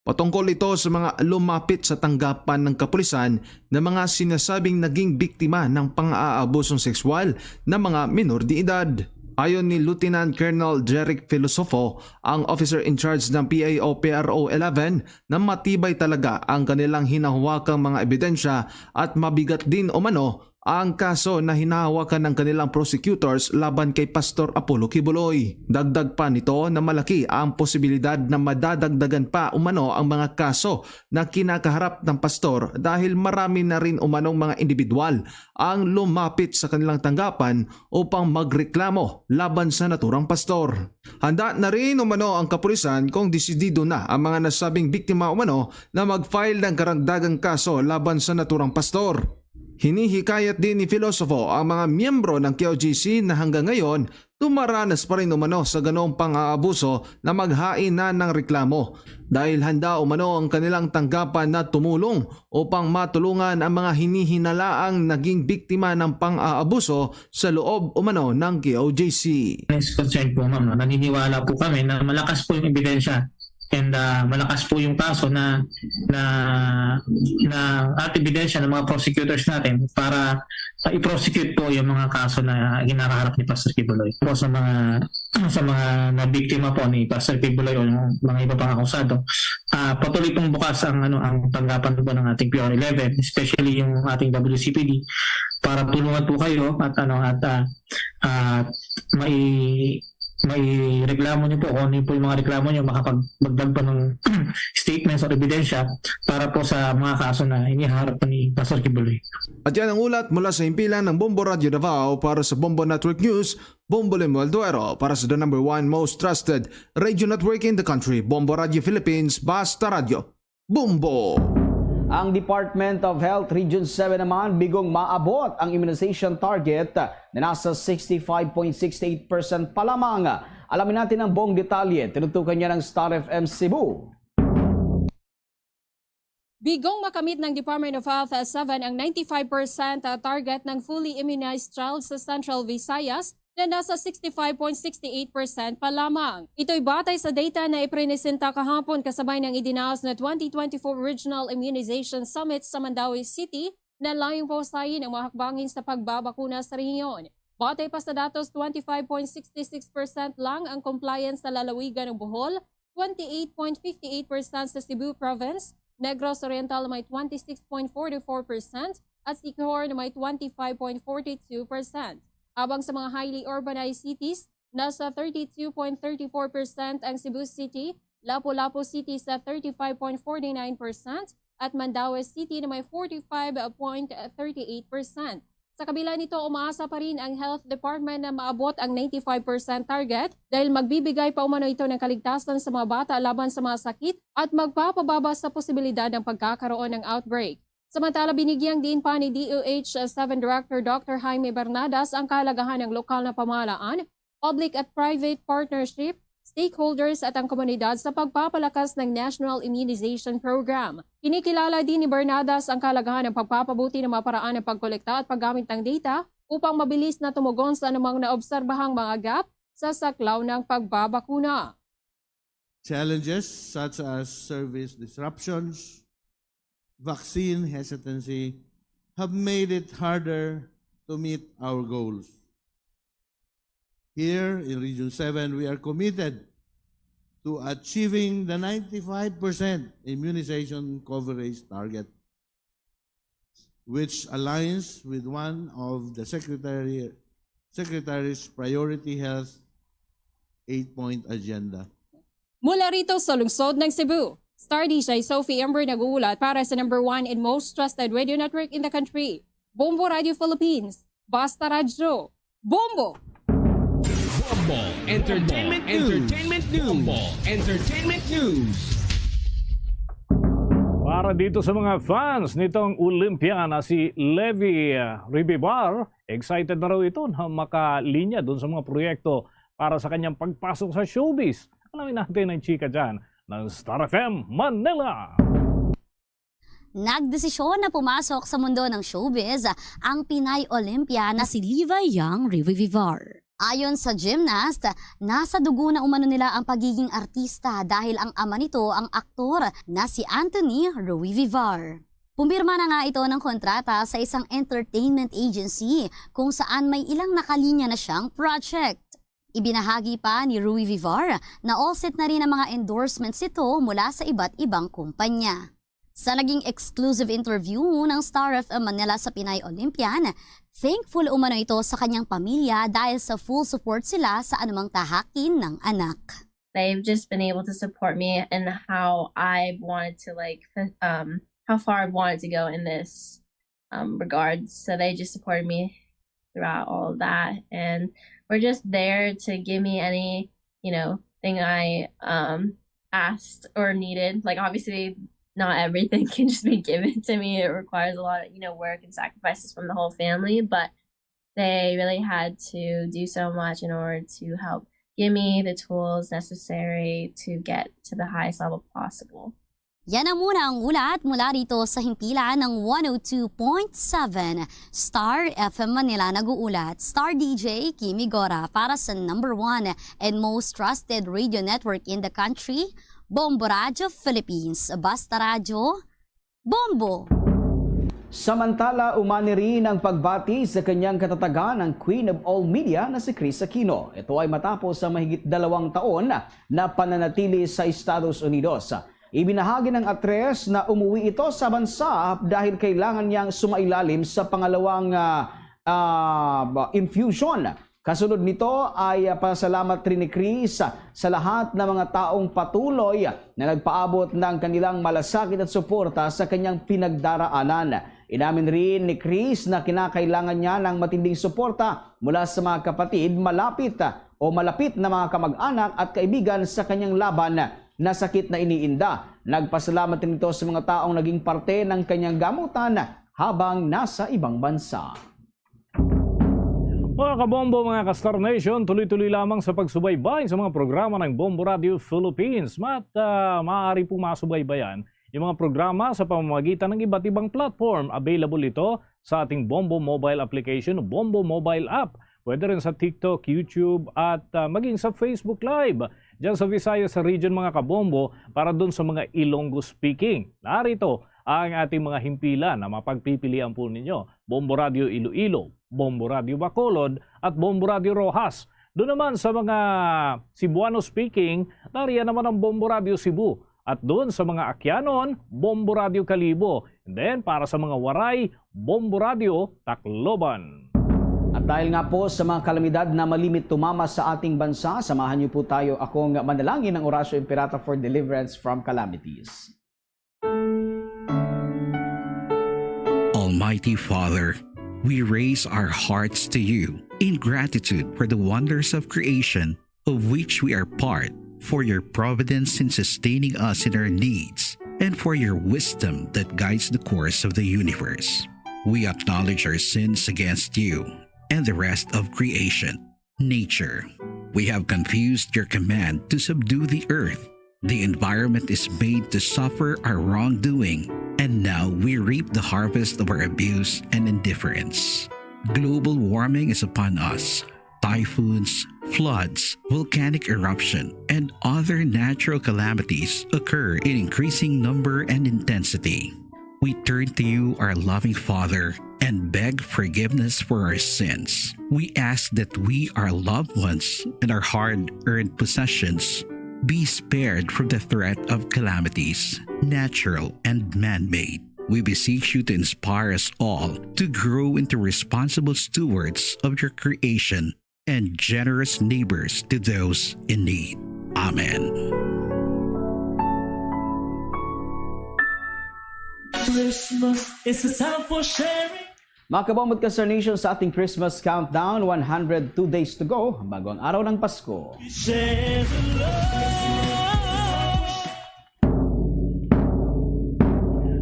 Patungkol ito sa mga lumapit sa tanggapan ng kapulisan na mga sinasabing naging biktima ng pang-aabusong sexual na mga minor de edad. Ayon ni Lieutenant Colonel Jeric Filosofo, ang officer in charge ng P I O P R O eleven, na matibay talaga ang kanilang hinahawakan mga ebidensya at mabigat din umano ang kaso na hinahawakan ng kanilang prosecutors laban kay Pastor Apollo Kibuloy. Dagdag pa nito na malaki ang posibilidad na madadagdagan pa umano ang mga kaso na kinakaharap ng pastor dahil marami na rin umanong mga individual ang lumapit sa kanilang tanggapan upang magreklamo laban sa naturang pastor. Handa na rin umano ang kapulisan kung desidido na ang mga nasabing biktima umano na mag-file ng karagdagang kaso laban sa naturang pastor. Hinihikayat din ni Filosofo ang mga miyembro ng K O J C na hanggang ngayon dumaranas pa rin umano sa ganoong pang-aabuso na maghain na ng reklamo dahil handa umano ang kanilang tanggapan na tumulong upang matulungan ang mga hinihinalaang naging biktima ng pang-aabuso sa loob umano ng K O J C. Next concern po, ma'am, no? Naniniwala po kami na malakas po yung ebidensya And ah, malakas po yung kaso na na na at ebidensya ng mga prosecutors natin para ah, i-prosecute po yung mga kaso na hinaharap ni Pastor Kibuloy. Po sa mga sa mga nabiktima po ni Pastor Kibuloy o yung mga iba pang akusado, ah, patuloy pong bukas ang ano ang tanggapan po ng ating P R eleven, especially yung ating W C P D, para tulungan po kayo at ano at ah, at may may reklamo niyo po, kung ano po yung mga reklamo niyo, makapagdagdag pa ng statements o ebidensya para po sa mga kaso na iniharap ni Pastor Kibuloy. At yan ang ulat mula sa himpilan ng Bombo Radio Davao. Para sa Bombo Network News, Bombo Lemuel Duero. Para sa the number one most trusted radio network in the country, Bombo Radio Philippines, Basta Radio, Bombo! Ang Department of Health Region seven naman bigong maabot ang immunization target na nasa sixty-five point six eight percent pa lamang. Alamin natin ang buong detalye. Tinutukan niya ng Star F M Cebu. Bigong makamit ng Department of Health seven ang ninety-five percent target ng fully immunized child sa Central Visayas na nasa sixty-five point six eight percent pa lamang. Ito'y batay sa data na iprenesenta kahapon kasabay ng idinaos na twenty twenty-four Regional Immunization Summit sa Mandaue City na layong pahusayin ang mga hakbangin sa pagbabakuna sa rehiyon. Batay pa sa datos, twenty-five point six six percent lang ang compliance sa lalawigan ng Bohol, twenty-eight point fifty-eight percent sa Cebu Province, Negros Oriental may twenty-six point forty-four percent at Siquijor na may twenty-five point forty-two percent. Habang sa mga highly urbanized cities, nasa thirty-two point thirty-four percent ang Cebu City, Lapu-Lapu City sa thirty-five point forty-nine percent at Mandaue City na may forty-five point thirty-eight percent. Sa kabila nito, umaasa pa rin ang Health Department na maabot ang ninety-five percent target dahil magbibigay pa umano ito ng kaligtasan sa mga bata laban sa mga sakit at magpapababa sa posibilidad ng pagkakaroon ng outbreak. Samantala, binigyang diin pa ni D O H seven Director Doctor Jaime Bernadas ang kahalagahan ng lokal na pamahalaan, public at private partnership, stakeholders at ang komunidad sa pagpapalakas ng National Immunization Program. Kinikilala din ni Bernadas ang kahalagahan ng pagpapabuti ng mga paraan ng pagkolekta at paggamit ng data upang mabilis na tumugon sa anumang naobserbahang mga gap sa saklaw ng pagbabakuna. Challenges such as service disruptions, vaccine hesitancy have made it harder to meet our goals. Here in Region seven, we are committed to achieving the ninety-five percent immunization coverage target, which aligns with one of the Secretary, Secretary's priority health eight-point agenda. Mula rito sa lungsod ng Cebu, Star D J Sophie Ember nag-uulat para sa number one and most trusted radio network in the country, Bombo Radio Philippines. Basta Radyo, Bombo! Bombo Entertainment News. Entertainment News. Bombo Entertainment News. Para dito sa mga fans nitong Olympia na si Levi uh, Ribibar, excited na raw ito na makalinya doon sa mga proyekto para sa kanyang pagpasok sa showbiz. Alamin natin ang chika dyan ng Star F M Manila. Nagdesisyon na pumasok sa mundo ng showbiz ang Pinay Olympia na si Levi Young Rivivar. Ayon sa gymnast, nasa dugo na umano nila ang pagiging artista dahil ang ama nito ang aktor na si Anthony Rui Vivar. Pumirma na nga ito ng kontrata sa isang entertainment agency kung saan may ilang nakalinya na siyang project. Ibinahagi pa ni Rui Vivar na all set na rin ang mga endorsements nito mula sa iba't ibang kumpanya. Sa naging exclusive interview ng Star F M Manila sa Pinay Olympian, thankful umano ito sa kanyang pamilya dahil sa full support sila sa anumang tahakin ng anak. They've just been able to support me in how I wanted to, like, um, how far I wanted to go in this um, regards. So they just supported me throughout all of that, and we're just there to give me any, you know, thing I um, asked or needed. Like, obviously, not everything can just be given to me. It requires a lot of, you know, work and sacrifices from the whole family, but they really had to do so much in order to help give me the tools necessary to get to the highest level possible. Yan ang muna ang ulat mula rito sa himpilan ng one oh two point seven Star F M Manila. Nag-uulat, Star D J Kimi Gora para sa number one and most trusted radio network in the country, Bombo Radyo Philippines, Basta Radyo, Bombo! Samantala, umani rin ang pagbati sa kanyang katatagan ang Queen of All Media na si Kris Aquino. Ito ay matapos sa mahigit dalawang taon na pananatili sa Estados Unidos. Ibinahagi ng aktres na umuwi ito sa bansa dahil kailangan niyang sumailalim sa pangalawang, ah, ah, infusion. Kasunod nito ay, ah, pasalamat rin ni Kris sa lahat ng mga taong patuloy na nagpaabot ng kanilang malasakit at suporta sa kanyang pinagdaraanan. Inamin rin ni Kris na kinakailangan niya ng matinding suporta mula sa mga kapatid, malapit, ah, o malapit na mga kamag-anak at kaibigan sa kanyang laban na sakit na iniinda. Nagpasalamat rin ito sa mga taong naging parte ng kanyang gamutan habang nasa ibang bansa. Mga kabombo, mga ka-Star Nation, tuloy-tuloy lamang sa pagsubaybay sa mga programa ng Bombo Radio Philippines. At, ah, maaari pong masubaybayan yung mga programa sa pamamagitan ng iba't ibang platform. Available ito sa ating Bombo Mobile Application o Bombo Mobile App. Pwede rin sa TikTok, YouTube, at, ah, maging sa Facebook Live. Diyan sa Visayas region, mga kabombo, para dun sa mga Ilonggo speaking. Narito ang ating mga himpilan na mapagpipilian po ninyo. Bombo Radio Iloilo, Bombo Radio Bacolod, at Bombo Radio Roxas. Doon naman sa mga Cebuano speaking, nariyan naman ang Bombo Radio Cebu. At doon sa mga Aquianon, Bombo Radio Kalibo. And then, para sa mga Waray, Bombo Radio Tacloban. At dahil nga po sa mga kalamidad na malimit tumama sa ating bansa, samahan niyo po tayo, akong manalangin ng Orasyo Imperata for deliverance from calamities. Almighty Father, we raise our hearts to you in gratitude for the wonders of creation of which we are part, for your providence in sustaining us in our needs, and for your wisdom that guides the course of the universe. We acknowledge our sins against you and the rest of creation. Nature, we have confused your command to subdue the earth. The environment is made to suffer our wrongdoing, and now we reap the harvest of our abuse and indifference. Global warming is upon us. Typhoons, floods, volcanic eruption, and other natural calamities occur in increasing number and intensity. We turn to you, our loving Father, and beg forgiveness for our sins. We ask that we, our loved ones, and our hard-earned possessions be spared from the threat of calamities, natural and man-made. We beseech you to inspire us all to grow into responsible stewards of your creation and generous neighbors to those in need. Amen. Christmas is a time for sharing. Mga kabombo at ka-Star Nation, sa ating Christmas countdown, one hundred two days to go bago ang araw ng Pasko. We share the love.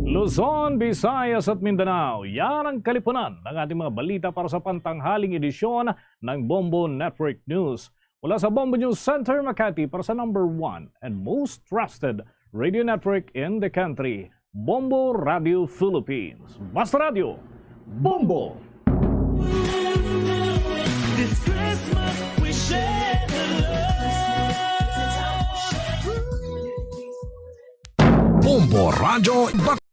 Luzon, Visayas at Mindanao, yan ang kalipunan ng ating mga balita para sa pantanghaling edisyon ng Bombo Network News. Mula sa Bombo News Center, Makati, para sa number one and most trusted radio network in the country, Bombo Radio Philippines. Basta Radio, Bombo! This Christmas, we share the love. Bombo Radyo Bat-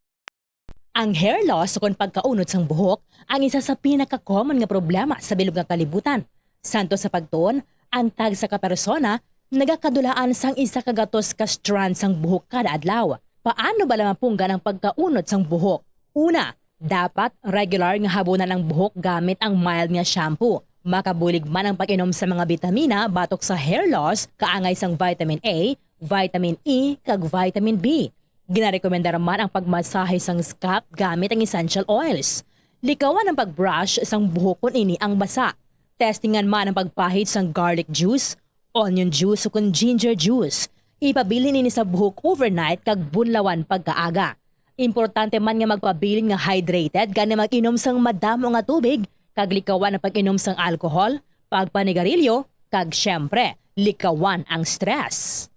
Ang hair loss, ukon pagkaunod sang buhok, ang isa sa pinaka-common nga problema sa bilog nga kalibutan. Santo sa pagtuon, ang tagsa ka persona nagakadulaan sang isa ka gatos ka strand sang buhok kada adlaw. Paano bala mapunggan ang pagkaunod sang buhok? Una, dapat regular nga habunan ang buhok gamit ang mild nga shampoo. Makabulig man ang pag-inom sa mga bitamina batok sa hair loss, kaangay sang vitamin A, vitamin E, kag vitamin B. Ginarekomendar man ang pagmasahe sang scalp gamit ang essential oils. Likawan ang pag-brush sang buhok kon ini ang basa. Testingan man ang pagpahid sang garlic juice, onion juice, o kon ginger juice. Ipabilin ini sa buhok overnight kag bunlawan pagkaaga. Importante man nga magpabilin nga hydrated, gani mag-inom sang madamo nga tubig, kag likawan ang pag-inom sang alcohol, pagpanigarilyo, kag, siyempre, likawan ang stress.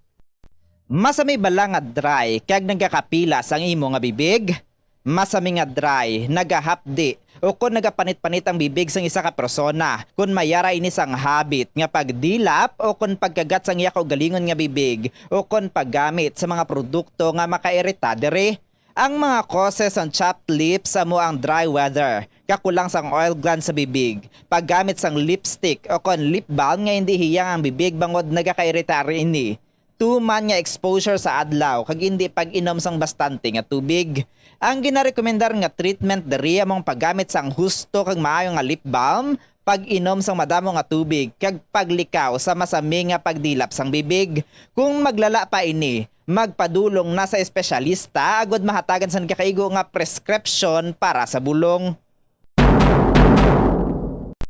Masami bala nga dry kag nagakapilas ang imo nga bibig? Masami nga dry, nagahapdi, o kon nagapanit-panit ang bibig sang isa ka persona, kon may ara ini sang habit nga pagdilap o kon pagkagat sang iya kaugalingon nga bibig, o kon paggamit sa mga produkto nga makairita diri. Ang mga causes sang chapped lips amo ang dry weather, kakulang sang oil glands sa bibig, paggamit sang lipstick o kon lip balm nga indi hiyang ang bibig bangod nagakairita ini, tuman nga exposure sa adlaw kag indi pag-inom sang bastante nga tubig. Ang ginarekomendar nga treatment diri amo ang paggamit sang husto kag maayo nga lip balm, pag-inom sang madamo nga tubig, kag paglikaw sa masami nga pagdilap sang bibig. Kung maglala pa ini, magpadulong na sa espesyalista agud mahatagan sang kakaigo nga prescription para sa bulong.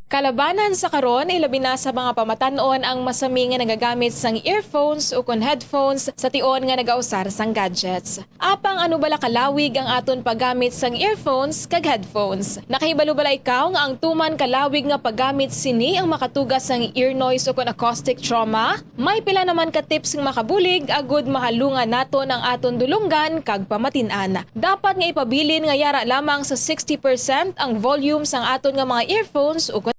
Kalabanan sa karon, ilabi na sa mga pamatan-on ang masami nga nagagamit sang earphones ukon headphones sa tion nga nagausar sang gadgets. Apang ano bala kalawig ang aton paggamit sang earphones kag headphones? Nakahibalo bala ikaw nga ang tuman kalawig nga paggamit sini ang makatuga sang ear noise ukon acoustic trauma? May pila naman ka tips nga makabulig agud mahalungan naton ang aton dulonggan kag pamatin-an. Dapat nga ipabilin nga yara lamang sa sixty percent ang volume sang aton nga mga earphones ukon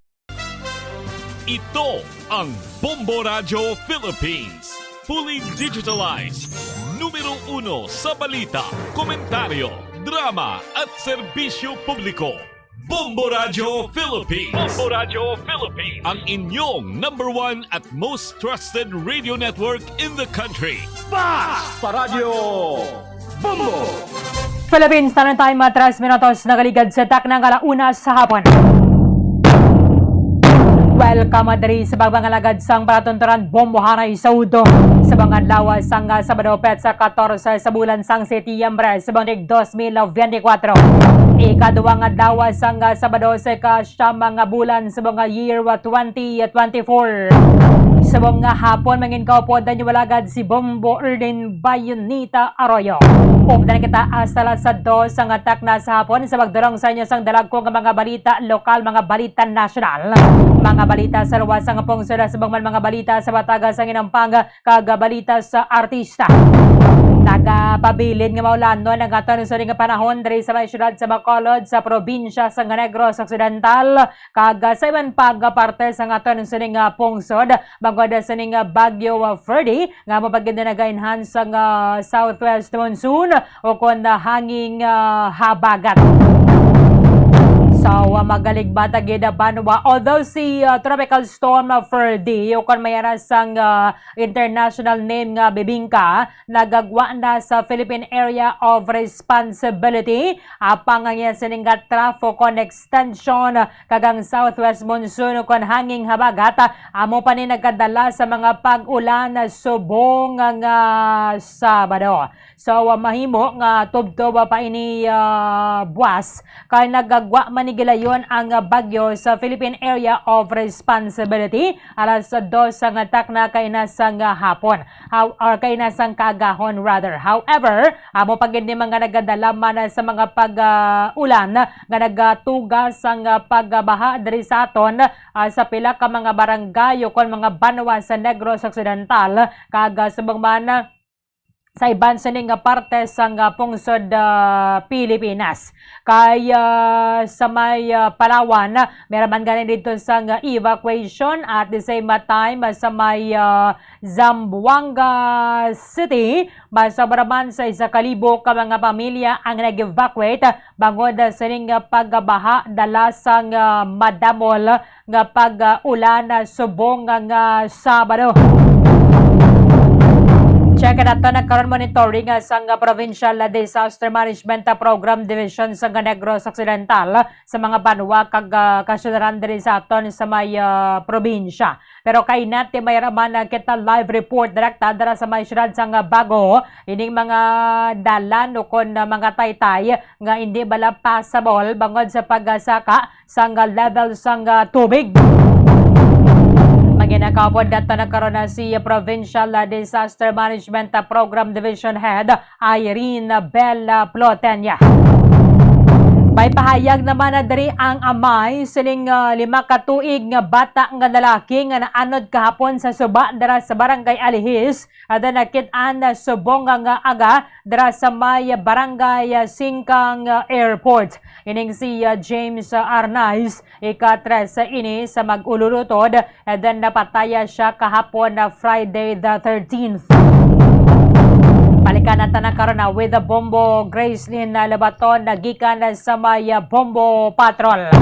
Ito ang Bombo Radyo Philippines. Fully digitalized. Numero uno sa balita, komentaryo, drama at serbisyo publiko. Bombo Radyo Philippines. Bombo Radyo Philippines. Ang inyong number one at most trusted radio network in the country. Basta Radyo Bombo! Philippines Standard Time, ah, tres minutos nagaligad sa takna nga ala una sa hapon. Welcome, ah, diri sa bag-o nga alagad sang palatunturan Bombo Haray sa Udo. Sa mga adlaw sang, ah, Sabado, petsa katorse sa bulan sang Setyembre, sa bangtig dos mil biyente kuwatro. Ikaduha nga adlaw sang, ah, Sabado sa ika-siyam nga bulan sa mga year, ah, twenty twenty-four. Subong nga hapon, mangin kaupod ang inyong alagad si Bombo Erdin Bayonita Arroyo. Updan kita hasta alas dos sang takna sa hapon sa pagdurong sa inyo sang dalagko nga mga balita lokal, mga balita nasyonal, mga balita sa luwas sang pungsod, subong man mga balita sa bataga sang inampang kag balita sa artista. Nagapabilin nga maulanon ang aton sining panahon diri sa may siyudad sa Bacolod, sa probinsya sa Negros Occidental, kag sa iban pang parte sang aton sining pungsod, bangod sining Bagyo Freddy nga mapagid na nag-enhance sang southwest monsoon ukon hanging, ah, habagat. So, ah, magaligmata gid banwa, although si, ah, Tropical Storm, ah, Freddy, ukon may ara sang, ah, international name nga Bibingka, nagagwa na sa Philippine Area of Responsibility, apang ang iya sining nga trough ukon extension kag ang southwest monsoon ukon hanging habagat, ah, amo pa ni nagkadala sa mga pag-ulan subong nga Sabado. So, ah, mahimo nga tubtob pa ini, ah, buwas, kay nagagwa man ni gilayon ang, ah, bagyo sa Philippine Area of Responsibility alas dos sang takna kaina sang, ah, hapon. How, or kaina sang kaagahon, rather. However, amo pa gid ni mga nagadala man sa mga pag, ah, ulan nga nagatuga sang, ah, pagbaha diri sa aton, ah, sa pila ka mga barangay ukon mga banwa sa Negros Occidental, kag, ah, subong man, ah, sa iban sini nga parte sang, ah, pungsod, ah, Pilipinas. Kay, ah, sa may, ah, Palawan, meron man gani dito sang, ah, evacuation at the same time, ah, sa may, ah, Zamboanga City, masobra man sa isa ka libo ka mga pamilya ang nag-evacuate bangod sining pagbaha dala sang, ah, madamol nga pag-ulan subong nga Sabado. Check nato na karon monitoring, ah, sang Provincial Disaster Management, ah, Program Division sa Negros Occidental sa mga banwa kag, ah, kasyudad diri sa aton sa may, ah, probinsya. Pero kay nati may raman, ah, kita live report direkta dira sa may siyudad sang Bago, ining mga dalan ukon, ah, mga taytay nga indi bala passable bangod sa pagsaka sang level sang, ah, tubig. Manginakaupod nato na karon na si Provincial, ah, Disaster Management, ah, Program Division Head Irene Bella Plotenia. May pahayag naman na diri ang amay sining, ah, lima ka tuig nga bata nga lalaki nga naanod kahapon sa suba dira sa Barangay Alihis, ah, na nakit-an na subong nga aga dira sa may Barangay, ah, Singkang, ah, Airport. Ining si, ah, James, ah, Arnaiz, ika-tres ini sa mag-ululutod, and then napataya siya kahapon na Friday the thirteenth. Balikan natin na karon na with the Bombo Gracelyn na Lobaton na gikan sa may, ah, Bombo Patrol.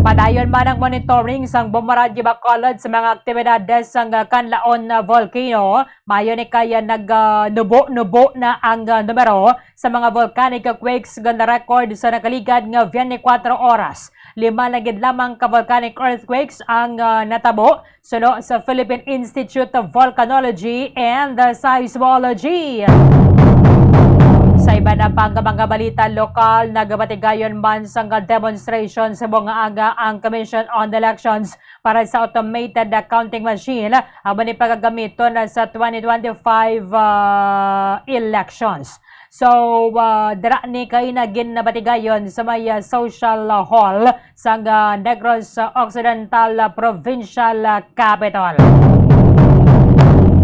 Padayon man ang monitoring sang Bombo Radyo Bacolod sa mga aktibidades sang, ah, Kanlaon na Volcano. Mayo ni kaya nag, ah, nubo-nubo na ang, ah, numero sa mga volcanic quakes nga na-record sa nakaligad nga twenty-four oras. Lima na gid lamang ka volcanic earthquakes ang, ah, natabo suno sa Philippine Institute of Volcanology and Seismology. Sa iban na pang mga balita lokal, nagabatigayon man sang demonstration sa mga aga ang Commission on Elections para sa automated counting machine amo ni pagagamiton sa twenty twenty-five, ah, elections. So, ah, dira ni kay na ginabatigayon sa may, ah, social hall sang, ah, Negros Occidental, ah, Provincial, ah, Capitol.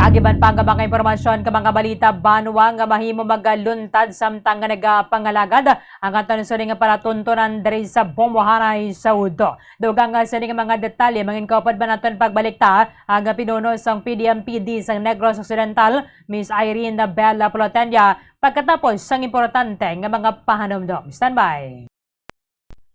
Ag iban pa nga mga impormasyon ka mga balita, banwa nga mahimo magaluntad samtang nga nagapangalagad ang aton sini nga palatuntunan diri sa Bombohanay sa Udo. Dugang nga sini nga mga detalye, mangin kaupod man naton pagbalikta ang pinuno sang P D M P D sang Negros Occidental, Miss Irene Bella Plotenia, pagkatapos sang importante nga mga pahanumdom. Standby.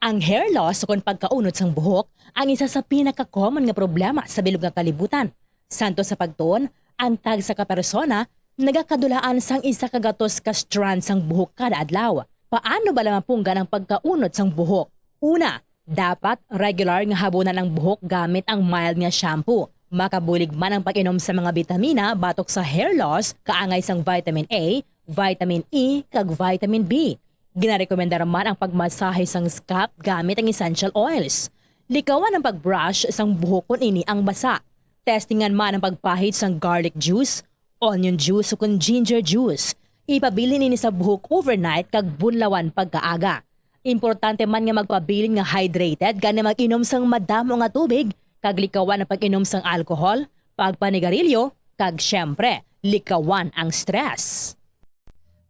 Ang hair loss ukon pagkaunod sang buhok ang isa sa pinaka-common nga problema sa bilog nga kalibutan. Santo sa pagtuon, ang tagsa ka persona nagakadulaan sang isa ka gatos ka strand sang buhok kada adlaw. Paano bala mapunggan ang pagkaunod sang buhok? Una, dapat regular nga habunan ang buhok gamit ang mild nga shampoo. Makabulig man ang pag-inom sa mga bitamina batok sa hair loss, kaangay sang vitamin A, vitamin E, kag vitamin B. Ginarekomendar man ang pagmasahe sang scalp gamit ang essential oils. Likawan ang pag-brush sang buhok kon ini ang basa. Testingan man ang pagpahid sang garlic juice, onion juice, ukon ginger juice. Ipabilin ini sa buhok overnight kag bunlawan pagkaaga. Importante man nga magpabilin nga hydrated, gani mag-inom sang madamo nga tubig, kag likawan ang pag-inom sang alcohol, pagpanigarilyo, kag, siyempre, likawan ang stress.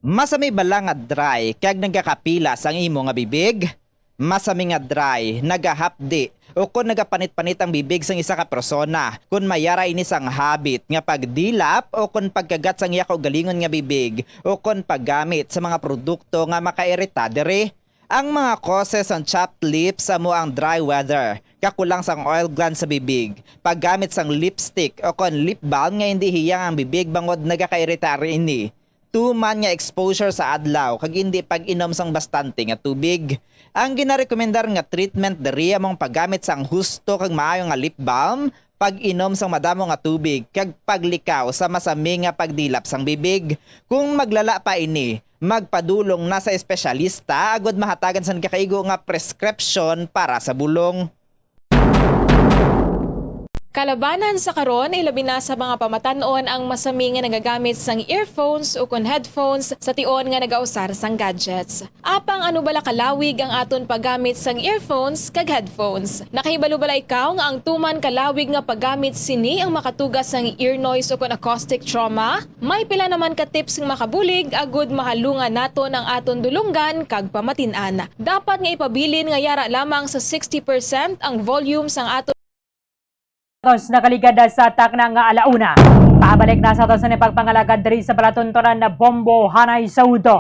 Masami bala nga dry kag nagakapila sang imo nga bibig? Masami nga dry, nagahapdi, ukon nagapanit-panit ang bibig sang isa ka persona kon may ara ini sang habit nga pagdilap ukon pagkagat sang iya kaugalingon nga bibig ukon paggamit sa mga produkto nga makairita diri. Ang mga causes sang chapped lips amo ang dry weather, kakulang sang oil gland sa bibig, paggamit sang lipstick ukon lip balm nga indi hiyang ang bibig bangod nagakairita ini, tuman nga exposure sa adlaw kag indi pag-inom sang bastante nga tubig. Ang ginarekomendar nga treatment diri amo ang paggamit sang husto kag maayo nga lip balm, pag-inom sang madamo nga tubig, kag paglikaw sa masami nga pagdilap sang bibig. Kung maglala pa ini, magpadulong na sa espesyalista agud mahatagan sang gakaigo nga preskripsyon para sa bulong. Kalabanan sa karon, ilabi na sa mga pamatan-on ang masami nga nagagamit sang earphones ukon headphones sa tion nga nagausar sang gadgets. Apang ano bala kalawig ang aton paggamit sang earphones kag headphones? Nakahibalo bala ikaw nga ang tuman kalawig nga paggamit sini ang makatuga sang ear noise ukon acoustic trauma? May pila naman ka tips nga makabulig agud mahalungan naton ang aton dulonggan kag pamatin-an. Dapat nga ipabilin nga yara lamang sa sixty percent ang volume sang aton Tapos nakaligad na sa takna nga alauna. Pabalik na sa aton sa pagpangalagad diri sa palatuntunan na Bombo Hanay sa Udo.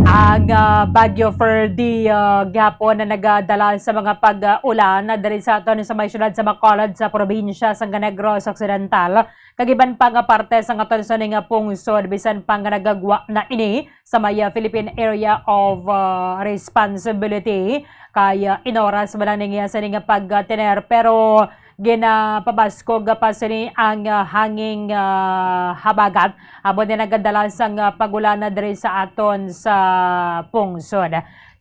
Ang, ah, Bagyo Ferdy, ah, gihapon na nagadala sa mga pag-ulan na diri sa aton sa may syudad sa Bacolod sa probinsya sang Negros Occidental, kag iban pa nga parte sa aton sa ning pungsod, bisan pa nga nagagwa na ini sa may, ah, Philippine Area of, ah, Responsibility. Kay, ah, inoras man lang ning, ah, sini nga pagtener, pero ginapabaskog pa sini ang, ah, hanging, ah, habagat. Amo ni nagadala sang, ah, pag-ulan na diri sa aton sa pungsod.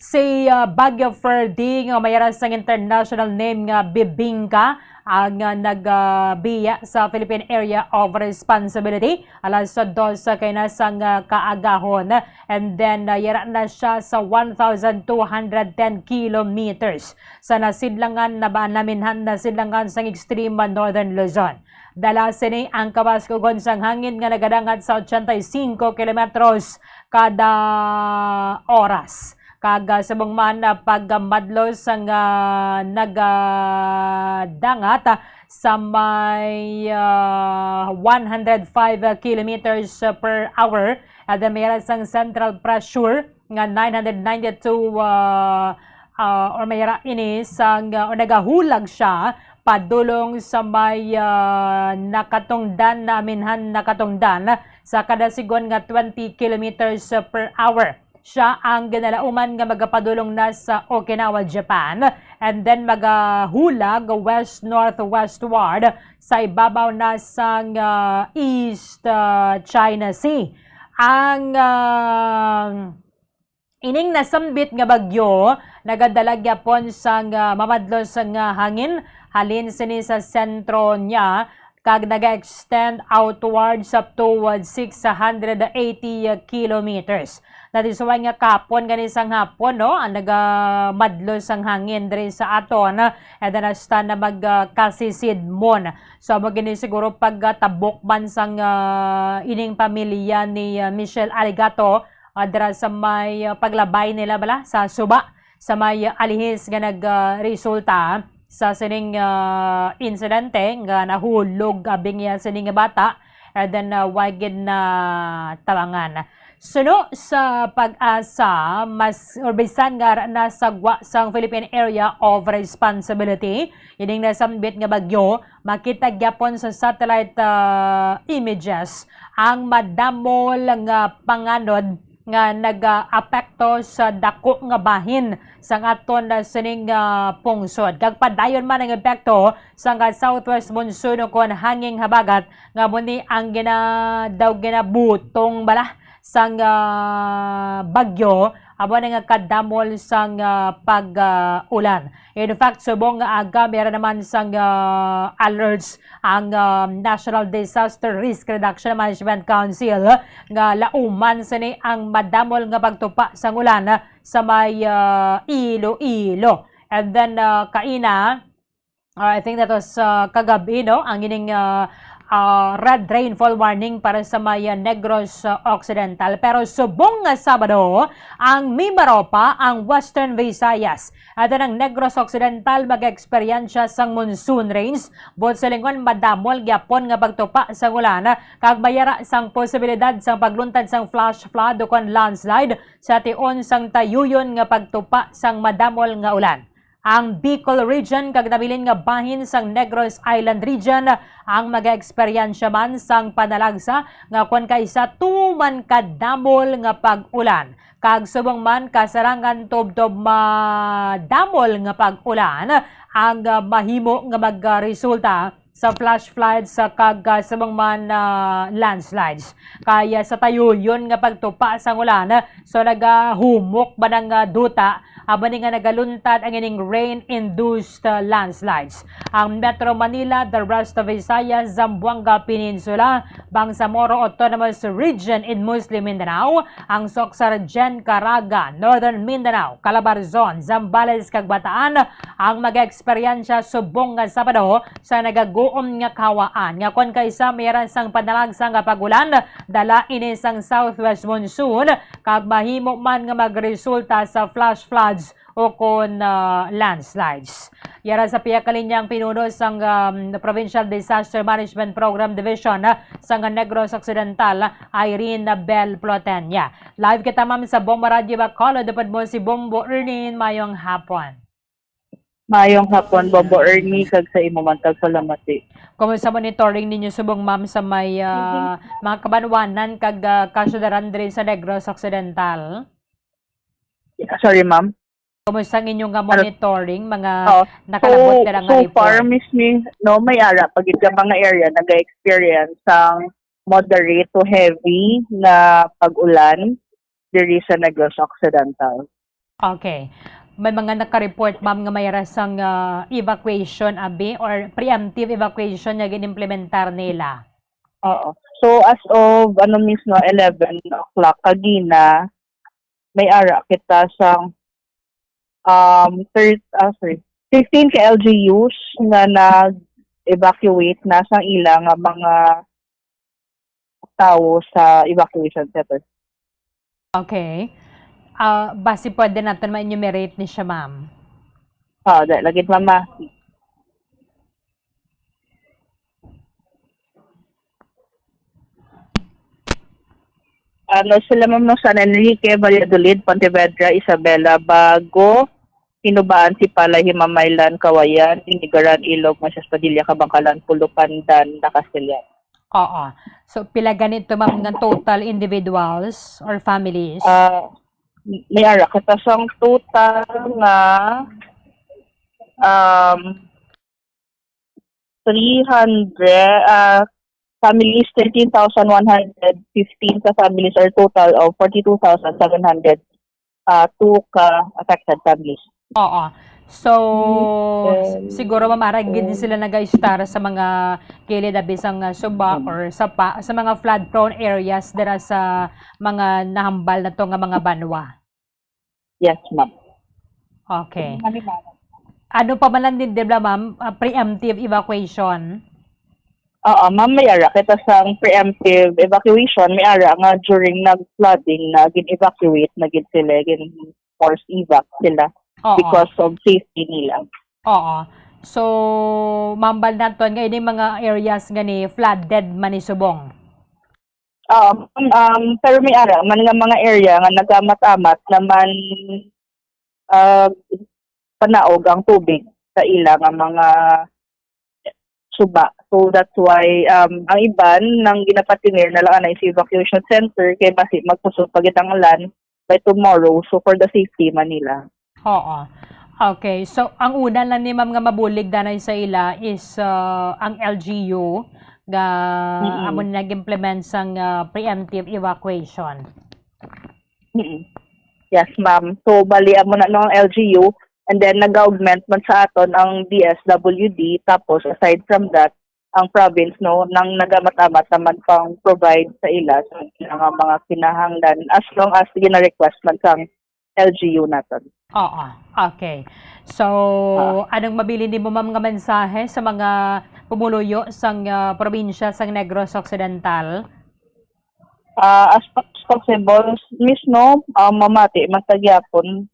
Si, ah, Baguio Ferdy, nga may aras sang international name nga Bibingka, ang, ah, nag, ah, biya sa Philippine Area of Responsibility alas dos kay na sang, ah, kaagahon. And then, ah, yara na siya sa one thousand two hundred ten kilometers sa nasidlangan na ba, naminhan na sidlangan sang extreme northern Luzon. Dala sini ang kabaskugon sang hangin nga nagadangat sa ochenta y cinco kilometros kada oras. Kag, ah, subong man, ah, pagmadlo sang, ah, nagadangat, ah, sa may, ah, one hundred five kilometers per hour, at may sang central pressure nga nine hundred ninety-two, ah, ah, or may ra ini sang, ah, or nagahulag siya padulong sa may, ah, nakatungdan, naminhan nakatungdan sa kada sigon nga twenty kilometers per hour. Siya ang ginalauman nga magapadulong na sa Okinawa, Japan, and then magahulag west-northwestward sa ibabaw na sang, ah, East, ah, China Sea. Ang, ah, ining nasambit nga bagyo nagadala gyapon sang, ah, mamadlos nga hangin halin sini sa sentro niya kag naga-extend outwards up toward six hundred eighty kilometers. That is why nga kahapon gani sang hapon, no, ang nagamadlos ang hangin diri sa aton, and then hasta na mag, ah, kasisidmon. So, amo gini siguro pagtabok man sang, ah, ining pamilya ni, ah, Michelle Alegato, ah, dira sa may, ah, paglabay nila bala sa suba sa may, ah, alihis nga nag, ah, resulta sa sining, ah, insidente nga nahulog abi niya sining bata, and then, ah, wa gid na tabangan. Suno sa PAGASA, mas, or bisan nga ara na sa gwa sang Philippine Area of Responsibility, ining nasambit nga bagyo, makita gyapon sa satellite, ah, images ang madamol nga panganod nga nagaapekto sa dako nga bahin sang aton, ah, sining, ah, pungsod. Kag padayon man ang epekto sang, ah, southwest monsoon o kon hanging habagat nga amo ni ang gina-, daw ginabutong bala sang, ah, bagyo, amo na nga kadamol sang, ah, pag, ah, ulan. In fact, subong nga aga, meron naman sang, ah, alerts ang, ah, National Disaster Risk Reduction Management Council nga lauman sini ang madamol nga pagtupa sang ulan sa may, ah, Iloilo. And then, ah, kaina, ah, I think that was, ah, kagabi, no? Ang ining, ah, ah, red rainfall warning para sa may, ah, Negros, ah, Occidental. Pero subong nga Sabado, ang Mimaropa, ang Western Visayas, at ang Negros Occidental mag-eksperyensya sang monsoon rains, buot silingon madamol gyapon nga pagtupa sang ulan, kag may ara sang posibilidad sang pagluntad sang flash flood ukon landslide sa tion sang tayuyon nga pagtupa sang madamol nga ulan. Ang Bicol Region kag nabilin nga bahin sang Negros Island Region ang mag-eksperyensya man sang panalagsa nga kon kaisa tuman kadamol nga pag-ulan. Kag subong man kasarangan tubtob madamol nga pag-ulan ang, ah, mahimo nga magresulta sa flash floods sa kag, ah, subong man, ah, landslides. Kaya sa tayuyon nga pagtupa sang ulan, so nagahumok ba ang, ah, duta, amo ni nga nagaluntad ang ining rain-induced, ah, landslides. Ang Metro Manila, the rest of Visayas, Zamboanga Peninsula, Bangsamoro Autonomous Region in Muslim Mindanao, ang Soccsksargen, Caraga, Northern Mindanao, Calabarzon, Zambales, kag Bataan ang mag-eksperyensya subong nga Sabado sa nagaguom nga kahawaan nga kon kaisa may ara sang panalagsa nga pag-ulan, dala ini sang southwest monsoon kag mahimo man nga magresulta sa flash floods o kon, ah, landslides. Yara sa pihak kalinya ang pinuno sang, um, Provincial Disaster Management Program Division, ah, sang Negros Occidental, Irene Bel Plotenia. Live kita, ma'am, sa Bombo Radyo Bacolod. Upod mo si Bombo Ernie. Mayong hapon. Mayong hapon, Bombo Ernie, kag sa imo man tagpalamati. Kumusta monitoring ninyo subong, ma'am, sa may, ah, mga kabanwanan kag, ah, kasyudaran diri sa Negros Occidental? Sorry, ma'am. Kumusta ang inyo nga Ano? monitoring, mga Oh, nakalabot so, na lang nga so far, report? Miss Ni, no, may ara pa gid ka mga area nag-experience sang moderate to heavy nga pag-ulan diri sa Negros Occidental. Okay. May mga naka-report, ma'am, nga may rasang, ah, evacuation, abi, or preemptive evacuation nga ginimplementar nila? Oo. So, as of, ano mismo, eleven o'clock kagina, may ara kita sa, um, thir-, ah, sorry, fifteen ka L G Us nga nag-evacuate na sa ila nga mga tawo sa evacuation center. Okay. Ah, basi pwede naton ma-enumerate ni siya, ma'am. Ah, da, lagi, mama. Ano sila, ma'am, no? San Enrique, Valladolid, Pontevedra, Isabela, Bago, Hinubaan, Sipala, Himamaylan, Kawayan, Tinigaran, Ilog, Masias, Padilla, Kabangkalan, Pulupandan, na Castilla. Oo. So, pila ganito, ma'am, nga total individuals or families? Ah, may ara kita sang total nga, um, three hundred, ah, families, thirteen thousand one hundred fifteen ka families, or total of forty-two thousand seven hundred, ah, two ka affected families. Oo. So, Mm, s-, siguro, ma'am, ara gid mm. sila nag-istar sa mga kilid, abi, sang, ah, suba Mm. or sa pa, sa mga flood-prone areas dira sa mga nahambal na to nga mga banwa. Yes, ma'am. Okay. Halimbawa. Ano pa man lang din, di ba, ma'am, ah, preemptive evacuation? Oo, ma'am, may ara kita sang preemptive evacuation. May ara nga during nag-flooding na gin-evacuate na gid sila, gin-force evac sila Oo. because of safety nila. Oo. So, mambal naton nga ini mga areas gani flooded man ni subong. Um, um, pero may ara man nga mga area nga nagamat-amat naman, ah, panaog ang tubig sa ila nga mga suba. So, that's why, um, ang iban nang ginapatingir na lang anay sa evacuation center kay basi magkusog pa gid ang ulan by tomorrow. So, for the safety man nila. Oo. Okay. So, ang una lang ni ma'am nga mabulig danay sa ila is, ah, ang L G U nga Mm-mm. amo na nag-implement sang, ah, preemptive evacuation. Mm-mm. Yes, ma'am. So, bali, amo na no ang L G U, and then nag-augment man sa aton ang D S W D, tapos aside from that, ang province, no, nang nagamat-amat naman pang provide sa ila sa ilang mga kinahanglan as long as gina-request man sang L G U naton. Oo, okay. So, Ah. anong mabilin nimo, ma'am, nga mensahe sa mga pumuluyo sang, ah, probinsya sang Negros Occidental? Ah, as much as possible, mismo, ah, mamati man ta gyapon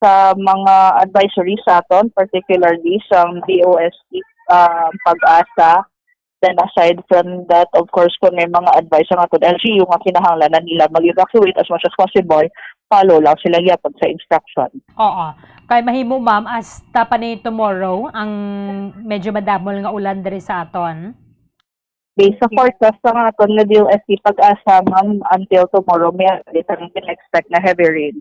sa mga advisories sa aton, particularly sa D O S T, ah, PAGASA. Then aside from that, of course, kung may mga advice ang aton L G U nga kinahanglan na nila mag-evacuate as much as possible, follow lang sila gyapon sa instruction. Oo. Kay mahimo, ma'am, hasta pa ni tomorrow ang medyo madamol nga ulan diri sa aton? Based sa forecast sa mga aton nga D O S T PAGASA, ma'am, until tomorrow, may, may expect na heavy rain.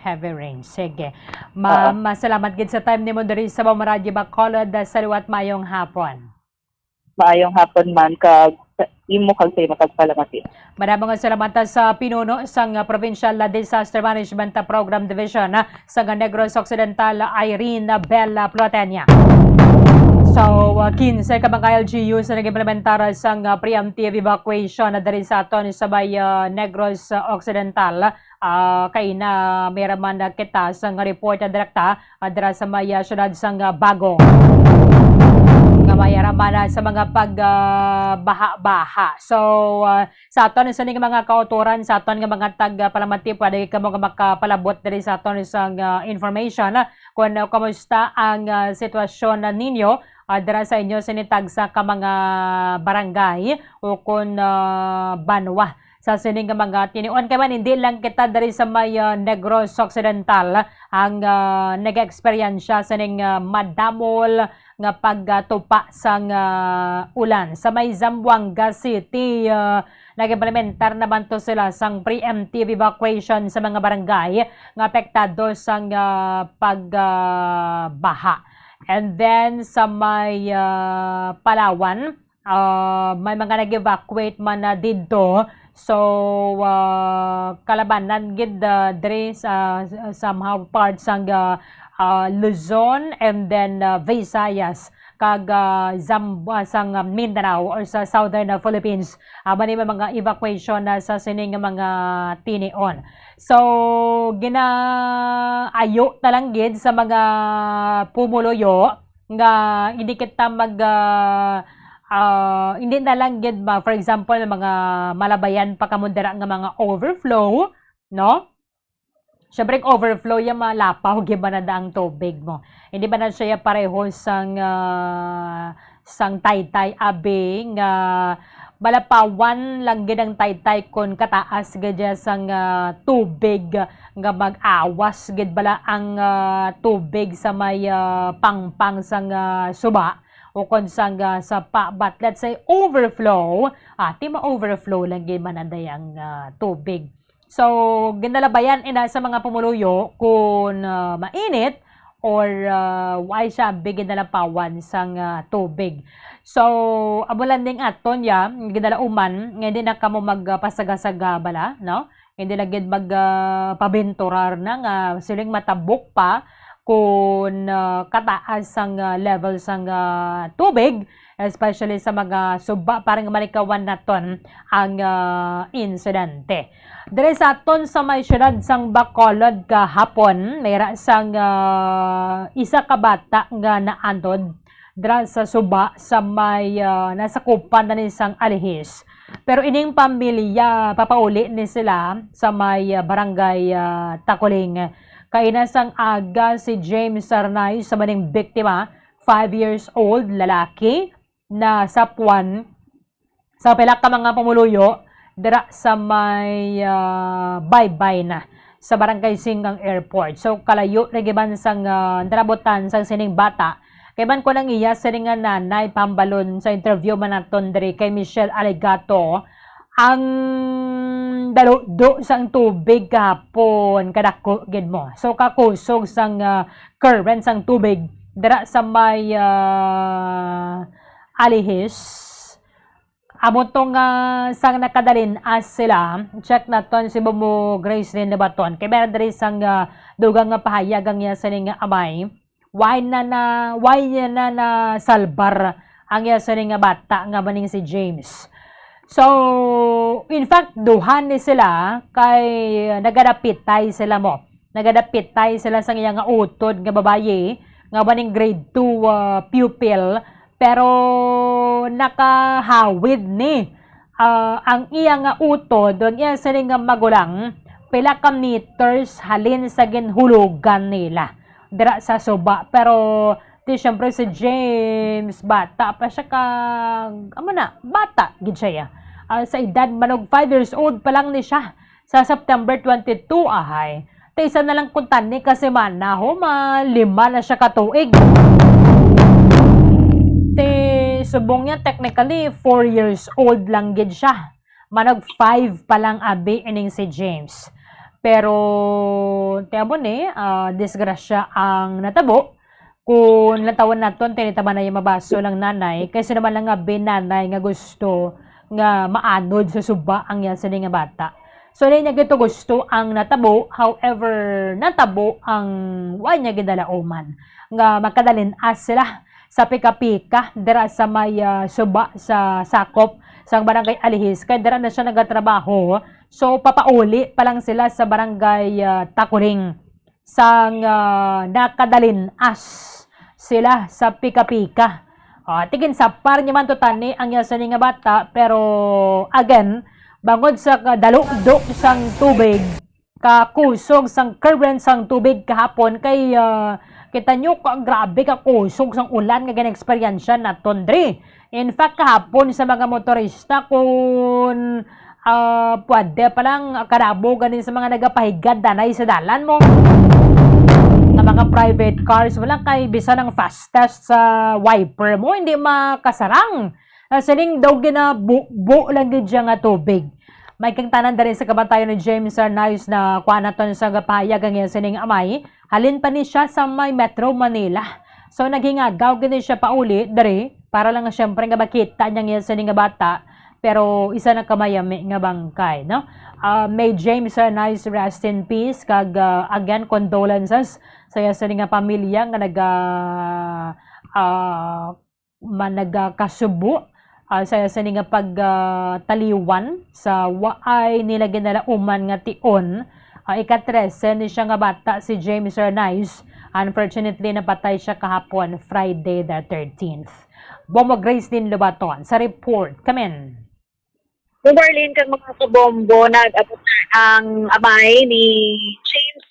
Heavy rain. Sige. Oo. Ma'am, salamat gid sa time nimo diri sa Bomb Radyo Bacolod. Sa liwat, maayong hapon. Maayong hapon, ma'am, kag sa imo kag sa imo kag palamati. Madamo nga salamat sa pinuno sang, ah, Provincial Disaster Management Program Division, ah, sa Negros Occidental, Irene Bella Plotenia. So, ah, quince ka mga L G Us ang nag-implementar sang, ah, preemptive evacuation na diri sa aton sa may, ah, Negros Occidental. Ah, kay na may ra man na kita sang report na direkta, ah, dira sa may, ah, siyudad sang, ah, Bago. Nga may ra man, ah, sa mga pag, ah, baha-baha. So, ah, sa aton sa ning mga kautoran, sa aton nga mga tag-, ah, palamati, pwede kamo nga makapalabot diri sa aton sang, ah, information, ah, kung, ah, kumusta ang, ah, sitwasyon na ninyo, ah, dira sa inyo sini tagsa ka mga barangay o kun, ah, banwa sa sini nga mga tinion. Kay man, hindi lang kita diri sa may, ah, Negros Occidental ang, ah, nag-eksperyensya sining, ah, madamol nga pagtupa sang, ah, ulan. Sa may Zamboanga City, ah, nag-implementar naman to sila sang preemptive evacuation sa mga barangay nga apektado sang, ah, pag, ah, baha. And then sa may, ah, Palawan, ah, may mga nag-evacuate man na didto. So, ah, kalabanan gid, ah, diri sa, somehow, parts sang, ah, ah, Luzon and then, ah, Visayas kag, ah, Zam-, ah, sang, ah, Mindanao or sa southern, ah, Philippines. Ah, mani may mga evacuation na sa sining mga tinion. So, ginaayo na lang gid sa mga pumuluyo nga hindi kita mag, ah, ah, hindi na lang gid ba, for example, mga malabayan pa kamo dira nga mga overflow, no? Syempre, overflow yung malapaw, giba na da ang tubig mo. Hindi ba na siya pareho sang, ah, sang taytay, abi, nga malapawan lang gid ang taytay kon kataas gid siya sang, ah, tubig nga mag-awas gid bala ang, ah, tubig sa may, ah, pangpang sang, ah, suba o kon sang, ah, sapa. But let's say overflow, ah, ti ma-overflow lang gid man ang dayang, ah, tubig. So, ginalabayan ina sa mga pumuluyo kung, ah, mainit or, ah, why siya bigyan nalapawan sang, ah, tubig. So, amo lang ning aton ya, ginalauman, nga hindi na kamo magpasaga-saga bala, no? Hindi lang gid mag, ah, pabinturar na nga siling matabok pa kung, ah, kataas ang, ah, level sang, ah, tubig, especially sa mga suba, parang malikawan naton ang, ah, insidente. Diri sa aton sa may siyudad sang Bacolod kahapon, may ra sang, ah, isa ka bata nga naanod dira sa suba sa may, ah, nasakupan na ni sang alihis. Pero ining pamilya, papauli ni sila sa may, ah, barangay, ah, Takuling. Kaina sang aga si James Sarnay sa maning biktima, five years old, lalaki, nasapuan sa pila ka mga pumuluyo dira sa may, ah, baybay na sa Barangay Singgang Airport. So, kalayo ra giban sang, ah, narabutan sang sining bata. Kay man ko lang iya sining nga nanay pambalon sa interview man naton diri kay Michelle Alegato, ang daludo sang tubig kahapon kadako gid mo. So, kakusog sang, ah, current sang tubig dira sa may, ah, alihis. Amo to nga sang nakadalin-as sila, check naton si Bomo Gracelyn Nabaton. Kay meron diri sang, ah, dugang nga pahayag ang iya sining nga amay. Why na, na, why niya na nasalbar ang iya sining nga bata nga maning si James? So, in fact, duha ni sila kay nagadapitay sila mo. Nagadapitay sila sang iya nga utod nga babayi nga maning grade two, ah, pupil, pero nakahawid ni, ah, ang iya nga utod, ang iya sining nga magulang, pila ka meters halin sa ginhulugan nila dira sa suba. Pero, di, syempre, si James, bata pa siya ka, amo na, bata gid siya, ya. Ah, sa edad, manog five years old pa lang ni siya sa September twenty-two, ahay. Ti isa na lang kuntani ka semana, ho, ma lima na siya ka tuig. Ti subong niya, technically, four years old lang gid siya. Manog five pa lang, abi, ining si James. Pero, ti amo ni, ah, disgrasya ang natabo. Kung lantawon naton, tinitaman na yung mabaso lang nanay, kay sino man lang nga binanay nga gusto nga maanod sa suba ang iya sini nga bata. So, di niya gito gusto ang natabo, however, natabo ang wa niya gidalauman nga makadalin-as sila sa pika-pika dira sa may, ah, suba sa sakop sang Barangay Alihis, kay dira na siya nagatrabaho. So, papauli pa lang sila sa Barangay, ah, Takuling sang, ah, nakadalin-as sila sa pika-pika. Ah, tigin sa par niya man to tani ang iya sini nga bata, pero again, bangod sa kadalukdok sang tubig, kakusog sang current sang tubig kahapon kay, ah, kita nyo ka grabe ka kusog sang ulan nga gina-eksperyensya naton diri. In fact, kahapon sa mga motorista, kung, ah, pwede pa lang, ah, kadamo ganin sa mga nagapahigad danay sa dalan mo. Ang mga private cars, wala kay bisan ang fastest sa wiper mo, hindi makasarang. Ah, siling daw ginabubo lang gid siya nga tubig. May kang tanan diri sa kabantayan ni James Arnaiz na kuha naton sa gapahayag ang iya sining amay. Halin pa ni siya sa may Metro Manila. So, naghingagaw gini siya pauli diri Para lang nga, syempre, nga makita niya nga sini nga bata, pero isa na kamayami nga bangkay, no? Ah, may James Arnaiz, rest in peace, kag, ah, again, condolences sa iya sini nga pamilya nga naga-, ah, man-, nagakasubo, ah, sa iya sini nga pag, ah, taliwan sa waay nila ginalauman nga tion. Ah, ika-trese ni siya nga bata, si James Arnaiz. Unfortunately, napatay siya kahapon, Friday the thirteenth. Bombo Grace Lynn Lobaton sa report. Kamen. Bombo Arlene kag mga kabombo, nag-abot na ang amay ni James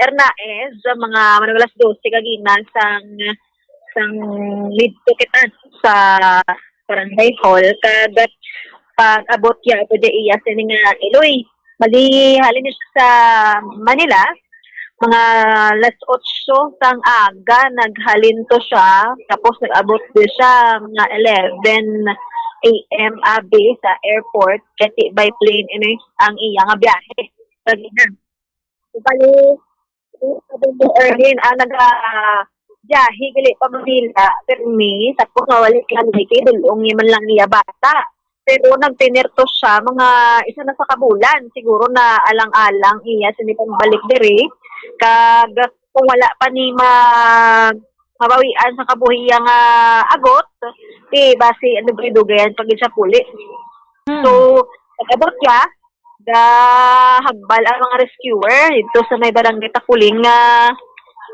Ernaez, mga manulas dose kagina sang, sang lidto kita sa barangay hall. Kag pag-abot ya, pwede iya sini nga iloy. Mali, halin ni siya sa Manila, mga alas otso sang aga, naghalin to siya. Tapos nag-abot din siya mga eleven a m abi sa airport. Kasi by plane, ini ang iya nga biyahe. Kagina. Bali, Erwin, ah, naga-, biyahe gali pa Manila, permi, tapos mawali lang ni kay dulong ni man lang iya bata. Pero nagtener to siya, mga isa na sa kabulan, siguro na alang-alang iya sini pagbalik diri. Kag kung wala pa ni ma-, mabawian sa kabuhi iya nga agot, ti basi ano, dugay-dugayan pag sa puli. Hmm. So, pag-abot siya, gahagbal ang mga rescuer dito sa may barangay Takuling nga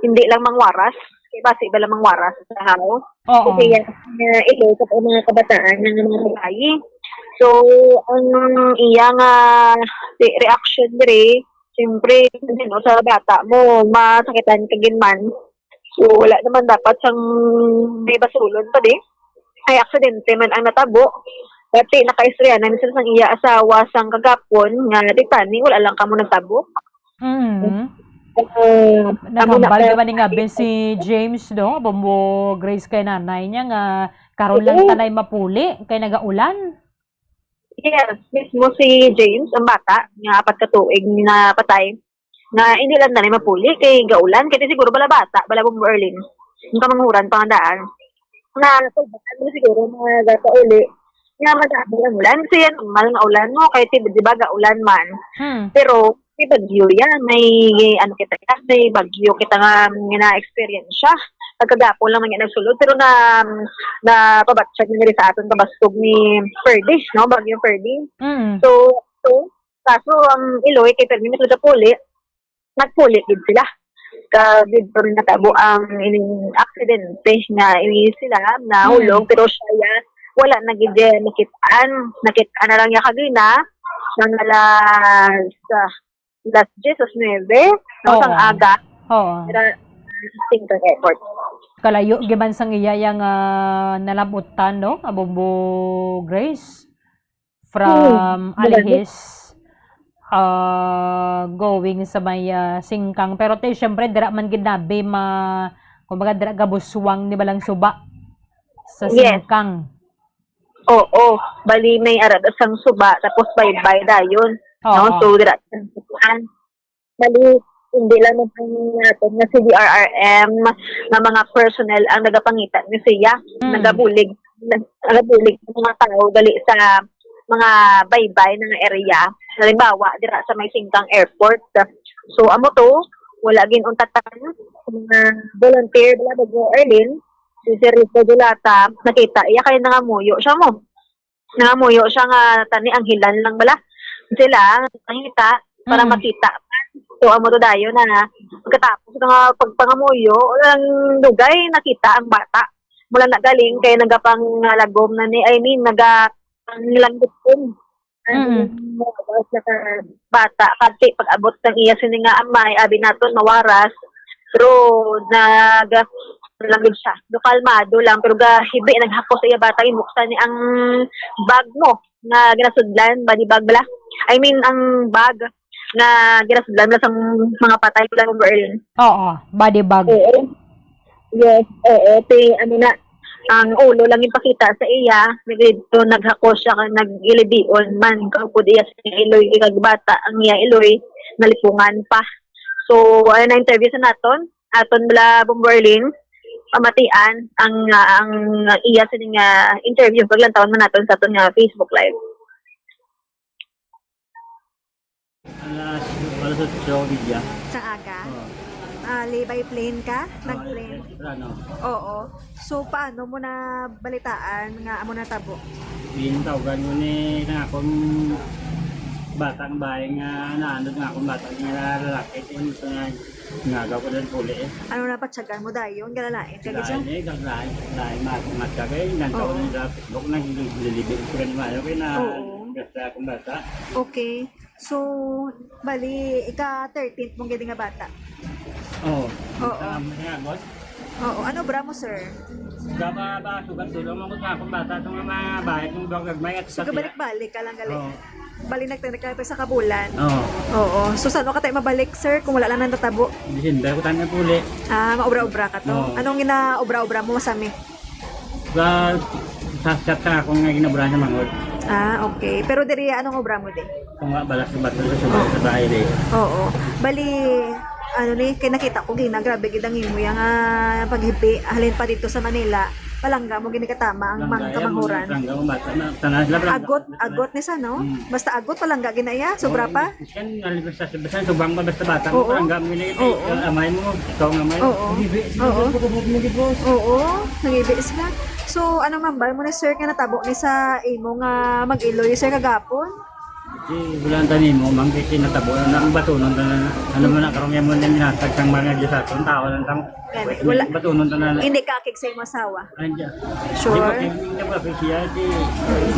hindi lang mangwaras. Kay basi ba lang mangwaras sa haw? Oo. Kasi yan, nga ilo sa mga kabataan nga mga babayi. So, ang iya nga re-, reaction diri, siyempre, you know, sa bata mo, masakitan ka gid man. So, wala naman dapat sang may basulon pa di. Ay, aksidente man ang natabo. Dati, nakaistorya na sila sang iya asawa sang kagapon nga, "Di tani, wala lang kamo nagtabo." Mm. Ah, amo na Naghambal ka, ka ba ni nga, Ben, si James, no? Bombo Grace, kay nanay niya nga karon lang Oo. tanay mapuli kay nagaulan. Yes, mismo si James, ang bata, nga apat ka tuig na patay, nga hindi lang na mapuli kay gaulan, kay siguro bala bata, bala Bombo Erlin. Yung kamanghuran pa nga daan. Na, kailangan mo siguro na gata uli. Nga madami ang ulan. Kasi yan, normal nga ulan mo, kay di, di ba, gaulan man. Hmm. Pero, may bagyo yan. May, ano kita yan, may bagyo kita nga, nga na-experience siya. Pagkagapon lang man yan nagsulod. Pero na, na pabatsyag na diri sa aton kabastog ni Ferdy, no? Bagyo Ferdy. Mm. So, so, kaso ang iloy kay permi na sila puli, nagpuli gid sila. Ka dito rin natabo ang ining aksidente nga ini sila nahulog, Mm. pero siya ya, wala na gid eh, nakit-an. Nakit-an na lang niya kagina, mga alas, ah, alas diyes, alas nuebe, no, Oo. sang aga. Oo. Pero, Singkang Airport. Kalayo giman sang iya yang, ah, nalabutan, no? Abombo Grace. From Hmm, Alihis, ah, going sa may, ah, Singkang. Pero te, syempre, dira man gid nabi ma-, kumbaga, dira gabuswang ni balang suba sa Yes. Singkang. Oo, bali may arad sang suba, tapos baybay dayon. Oo. No? So, dira, Bali, hindi lang man ang naton nga C D R R M nga mga personnel ang nagapangita ni siya. Mm. Nagabulig, nagabulig ang mga tawo gali sa mga baybay nga area. Halimbawa, dira sa may Singkang Airport. So, amo to, wala gin untatan sa mga volunteer, bala, Bagyo Erlin, si Sir Rico Dulata, nakita iya kay nangamuyo siya mo. Nangamuyo siya nga tani ang hilan lang bala sila nakita para Mm. makita. So, amo to dayon na pagkatapos nga pagpangamuyo, ang dugay nakita ang bata. Mula na galing kay nagapangalagom na ni, I mean, naga-, ang langgutom. Ang Mm. mga bata, kasi pag-abot ng iya sini nga amay, abi naton mawaras, pero nag-, ano lang gid siya, do kalmado lang, pero gahibi, naghakos sa iya bata, inuksan ni ang bag mo nga ginasudlan, body bag bala. I mean, ang bag nga ginasudlan bala sang mga patay bala, Bombo Erlin. Oo, body bag. Oo. Yes, oo. Ti, ano na, ang ulo lang yung pakita sa iya, nagdito, naghakos siya, nag-ilibion man, kaupod iya sa iloy, kag bata, ang iya iloy, nalipungan pa. So, ay na-interview sa naton, aton bala Bombo Erlin, pamatian ang, ah, ang iya sa nga interview, paglantawon man naton sa aton nga Facebook Live. Alas, alas otso y media. Sa aga? Oo. Ah, lay by plane ka? Nag-plane? Ano? Oo. So, paano mo na balitaan nga amo na tabo? Pintawagan mo ni nga akong bata nga bahay nga naanod nga akong bata nga lalaki. Kung ito nga, nga ko din puli eh. Ano na patsagan mo dayon? Galalain ka gid siya? Lain eh, lain, lain, mas, mas kagay, nang Oo. taon na sa Facebook, naglilibig ko rin mayo, kaya na, Oo. Basta akong bata. Okay. So, bali, ika thirteenth mong gid nga bata. Oo. Oo. Ang mga agos. Oo. Ano bra mo, sir? Gaba ba, sugat tulong mo sa akong bata, itong mga bahay, itong dog, gagmay at So, kabalik-balik ka lang gali. Oo. Bali, nagtanik ka sa kabulan. Oo. Oo. So, saan ka tayo mabalik, sir, kung wala lang nang tatabo? December ko tayo puli. Ah, maobra-obra ka to. Oo. Anong ginaobra-obra mo, Sami? Sa, sa shop sa akong nga ginabrahan sa Mangod. Ah, okay. Pero diri, anong obra mo di? Kung nga balas sa bato sa subay sa bahay di. Oo. Bali, ano ni, kay nakita ko gina, grabe gid ang imo yang ah, paghipi. Halin pa dito sa Manila, palangga mo gini katama ang mga Langga, kamanghuran. Langga, ang bata na, tanan sila, palangga. Agot, agot ni sa, no? Mm. Basta agot, palangga ginaya. Sobra Oo, pa. Iskan, nalibas sa basta, subang pa, basta bata mo, Oo. palangga mo gini, Oo. eh, amay mo, ikaw nga amay. Oo. Hindi, hindi, Oo. hindi, hindi, hindi, hindi, hindi, hindi, Oo, nangibi sila. So, ano man ba mo na, sir, nga natabo ni sa imo nga mag-iloy, sir, kagapon? Di, wala ang tanim mo, mang, kay kinatabo na ang batunon na, ano mo na, karong yan mo na minatag sang mga Diyos ato, ang tao lang sang, Gani, wala. Batunon na na. Hindi ka akig sa imo asawa? Ay, hindi. Sure? Di ba, kay, hindi ba, kay siya, di,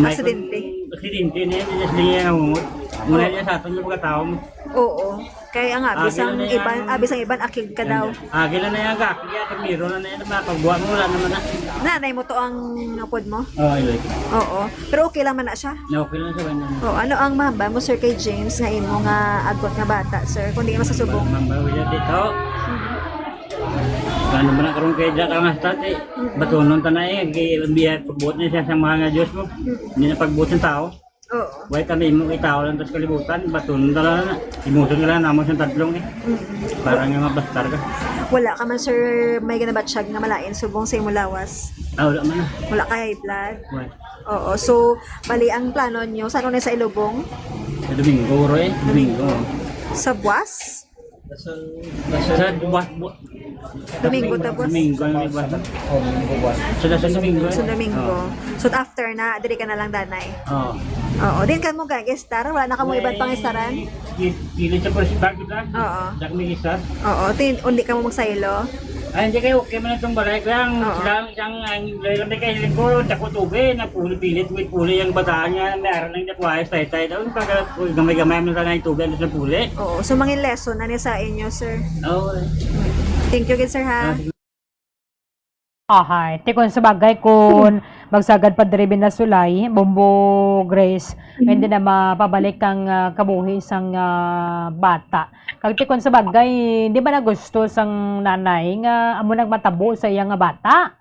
may Aksidente. Aksidente na yun, di niya silingi ang hungod. Muna Oo. niya sa aton yung pagkatao mo. Oo. Kay ang abi sang iban, abi sang iban akig ka daw. Agi na na yan, gaki, ya, primero na na yan, mga pagbuha mo, wala naman na. Nanay mo to ang upod mo? Oo, iloy. Oo. Pero okay lang man na siya? Na okay lang sa kanya. Oh, ano ang mahambal mo, sir, kay James nga imo nga agot nga bata, sir? Kung di ka masusubong. Mahambal ko siya dito. Ano man ang karong kay Jack ang astat eh. Batunon ta na eh. Kay biya pagbuot na siya sa mga nga Diyos mo. Hindi na pagbuot ng tao. Oo. Why kami mo itaw lang tas kalibutan, baton na lang na. Imuson na lang namo sa tadlong eh. Mm-mm. Para nga mabastar ka. Wala ka man, sir, may ginabatsyag nga malain subong sa imo lawas? Ah, wala man na. Wala ka high blood? Why? Oo. So, bali ang plano nyo, sa ano na sa Ilubong? Sa Domingo, oro eh. Domingo. Sa buwas? Sa buwas, bu- Domingo ta, boss. Domingo ang iba. Oh, Domingo buwas. Sila sa Domingo. Sa Domingo. So, after na, diri ka na lang, danay. Oo. Oo. Din ka mo gag-estar? Wala na ka mo iban pang estaran? Pili sa first bag, di ba? Oo. Dak may isa. Oo. Tin, undi ka mo magsaylo? Ay, hindi kayo okay man itong balay. Kaya ang Oo. sila, ang, ang, ang, may kahiling ko, dako tubig, napuli-pilit, may puli ang bataan niya, may aral lang niya kuha, tay-tay daw. Pag, gamay-gamay mo lang ang tubig, ang puli. Oo. So, mangin lesson na ni sa inyo, sir. Oo. Thank you, good, sir, ha? Ah, sige. Ahay, ti kon sa bagay kon magsagad pa diri binasulay, Bombo Grace, mm. Hindi na mapabalik ang uh, kabuhi sang uh, bata. Kag ti kon sa bagay, di ba na gusto sang nanay nga amo nagmatabo sa iya nga bata?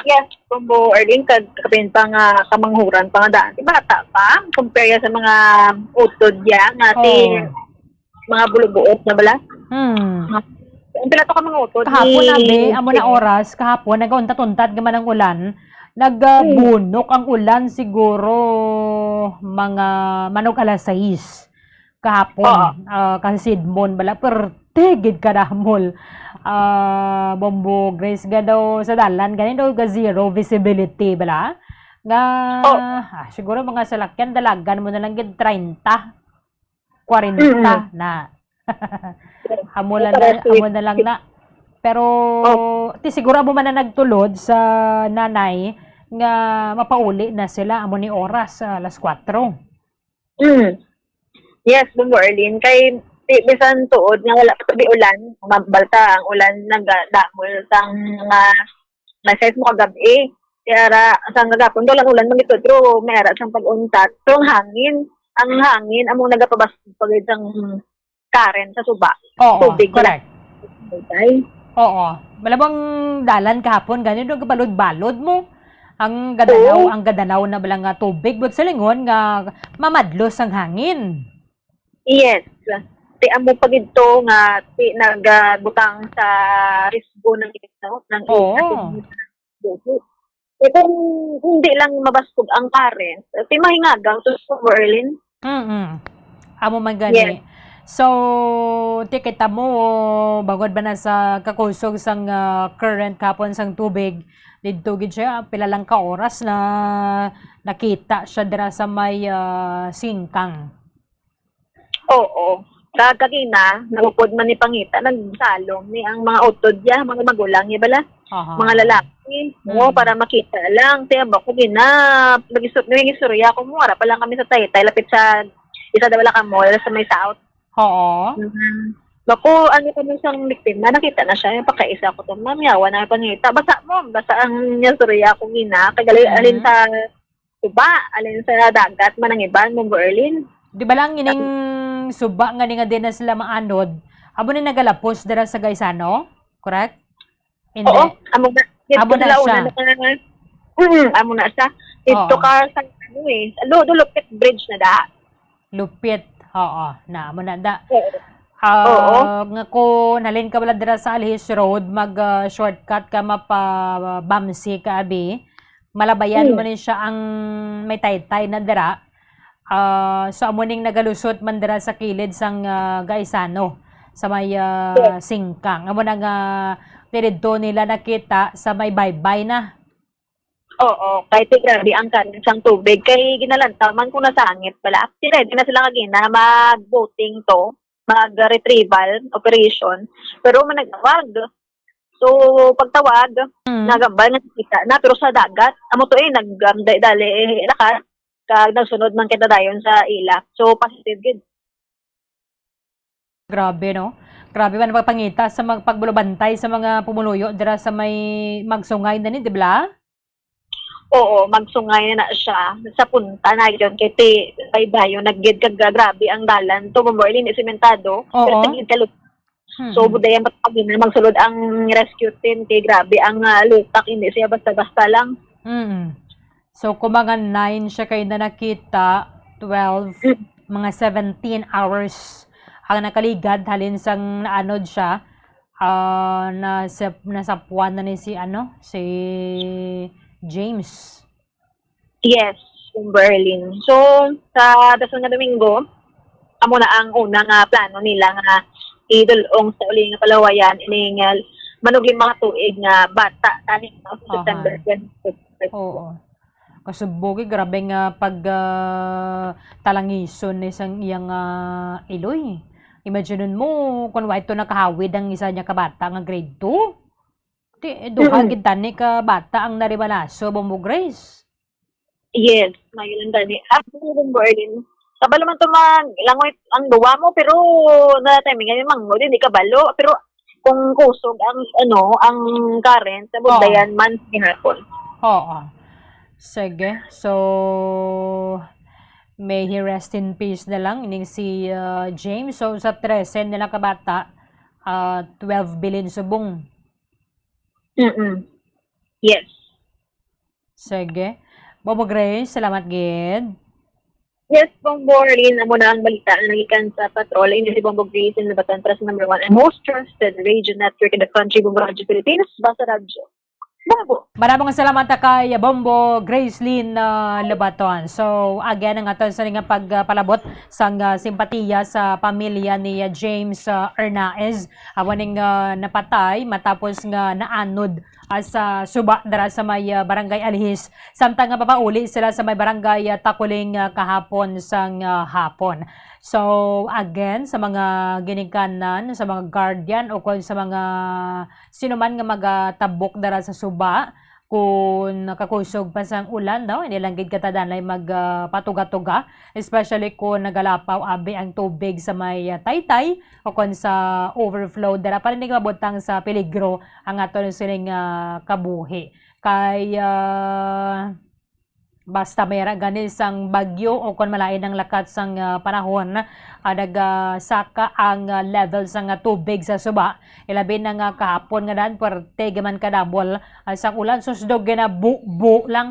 Yes, Bombo Arlene, kag kapin pa nga kamanghuran pa nga daan. Di bata pa, compare sa mga utod ya nga oh. Si mga bulubuot na bala. Hmm. Ang pila to ka mga utod kahapon ni abi, amo na oras, kahapon nagauntat-untat gaman ang ulan. Nagbunok ang ulan siguro mga manog alas sais kahapon. Uh, kasi sidmon bala, perti gid kadamol. Uh, Bombo Grace ga daw sa dalan, gani daw ga zero visibility bala. Nga, oh. Ah, siguro mga salakyan, dalagan mo na lang gid treinta. kwarenta na. Amo lang na, amo na lang na. Pero oh. Ti siguro amo man na nagtulod sa nanay nga mapauli na sila amo ni oras sa alas kuwatro. Mm. Yes, Bombo Arlene. Kay ti, bisan tuod nga wala pa di ulan, mabalta ang ulan nagdamol sang mga May size mo kagabi. Kaya ra, sa gagapon, daw lang ulan man ito, pero may ara sang pag-untat. Pero ang hangin, ang hangin, among nagapabas pag sang current sa suba. Oo, tubig correct. Ay. Oo. Malabang dalan kahapon, ganyan, doon kabalod-balod mo. Ang gadanaw, Oo. Ang gadanaw na bala nga tubig, but sa lingon nga mamadlos ang hangin. Yes. Ti amo pa gid to nga ti nagabutang sa risgo ng, ng Oo. Buhi. Eh, kung hindi lang mabaskog ang current, eh, ti mahingagaw to, Merlin. Mm-mm. Amo man gani. Yes. So, ti kita mo, bangod ba na sa kakusog sang, ah, current kahapon sang tubig, didto gid siya, pila lang ka oras na nakita siya dira sa may, ah, singkang. Oo. Ka-, kagina, naupod man ni pangita, nagsalom ni ang mga utod niya, mga magulang niya bala. Aha. Mga lalaki, oo, Mm. para makita lang. Kaya ba, kagina, nag-isu-, nag-istorya ko mo, ara pa lang kami sa Taytay, lapit sa isa daw wala ka mall sa may South. Oo. Mm. Naku, ano kami sang biktima, nakita na siya, yung pagkaisa ko to, "Ma'am, yawa na yung pangita." Basa mo, basa ang niya istorya ko gina, kay gali-, Mm. alin sa suba, alin sa dagat man ang iban, Ma'am Berlin. Di ba lang ining suba nga ni nga di na sila maanod, amo ni nagalapos dira sa Gaisano? Correct? Hindi. Oo, amo na. Amo na siya. Mm, amo na siya. Dito Oo. ka sa, ano eh, Lu-, Lupit Bridge na da. Lupit. Oo, na, amo na da. Oo. Ah, Oo. Nga kung halin ka wala dira sa Alhis Road, mag, ah, shortcut ka, mapa-Bamsi ka, abi. Malabayan Hmm. mo ni siya ang may Taytay na dira. Ah, so, amo ning nagalusot man dira sa kilid sang, ah, Gaisano, sa may, ah, Yes. Singkang. Amo na nga, didto nila nakita sa may baybay na. Oo, kay ti grabe ang current sang tubig. Kay ginalantaw man kung nasangit pala. Actually, ready na sila kagina mag-boating to, mag-retrieval operation. Pero man nagawag. So, pagtawag, Mm. nagambal nga kita na, pero sa dagat, amo to eh, nag-, um, dali-dali eh, lakat, kag nagsunod man kita dayon sa ila. So, positive gid. Grabe, no? Grabe man ang pagpangita sa mag-, pagbulabantay sa mga pumuluyo dira sa may Magsungay na ni, di ba? Oo, Magsungay na na siya. Sa punta na yun, kay ti, baybayon na gid, kag grabe ang dalan. To, Bombo, hindi simentado. Oo. Pero tigid ka, Mm. So, budayan pa kami na magsulod ang rescue team kay grabe ang, ah, lutak, hindi siya basta-basta lang. Mm. So, kung mga nine siya kayo na nakita, twelve, Mm. mga seventeen hours ang nakaligad, halin sang naanod siya, ah, nasa-, nasapuan na ni si, ano, si James. Yes, in Berlin. So, sa dason nga Domingo, amo na ang una nga plano nila nga idul-ong sa uli nga palawayan ining, ah, manuglim mga tuig nga bata tani, no, sa Aha. September twenty-six. Oo. Kasubo, grabe nga pag, ah, talangison ni sang iyang, ah, iloy. Imagine mo kung wa ito nakahawid ang isa niya ka bata nga grade two. Ti, eh, duha Mm. gid tani ka bata ang narimalaso, Bombo Grace. Yes, mayo lang tani. Ah, Bombo Erlin. Kabalo man to mag-, langoy ang duwa mo, pero na timing nga mango, di, di kabalo. Pero kung kusog ang, ano, ang current, sa Oo. Bundayan man gihapon. Oo. Sige. So, may he rest in peace na lang ining si, ah, James. So, sa trese nila ka bata, ah, twelve bilin subong. Mm-mm. Yes. Sige. Bombo Grace, salamat gid. Yes, Bombo Arlene, amo na ang balita na nagikan sa Patrol. Ini si Bombo Grace, in Nabatan, Press number one and most trusted radio network in the country, Bombo Radyo Pilipinas, Basta Radyo. Bombo! Maraming salamat kay Bombo Grace Lynn, ah, Lobaton. So, again, ang aton sa nga pagpalabot sang, ah, simpatiya sa pamilya ni, ah, James, ah, Arnaez. Amo ning, ah, napatay matapos nga naanod, ah, sa suba dira sa may, ah, Barangay Alihis. Samtang nga papauli sila sa may Barangay, ah, Takuling, ah, kahapon sang, ah, hapon. So, again, sa mga ginikanan, sa mga guardian, o kung sa mga sino man nga magatabok dira sa suba, kung nakakusog pa sang ulan, no? Hindi lang gid katadanay mag, ah, patuga-tuga, especially kung nagalapaw abi ang tubig sa may, ah, taytay o kung sa overflow dira, para hindi mabutang sa peligro ang aton sining, ah, kabuhi. Kay, ah, basta may ra gani sang bagyo o kon malain ang lakat sang, ah, panahon, ah, nagasaka ang, ah, level sang, ah, tubig sa suba. Ilabi na nga kahapon nga dan, puwerte man kadabol, ah, sang ulan, sus, daw ginabubo lang.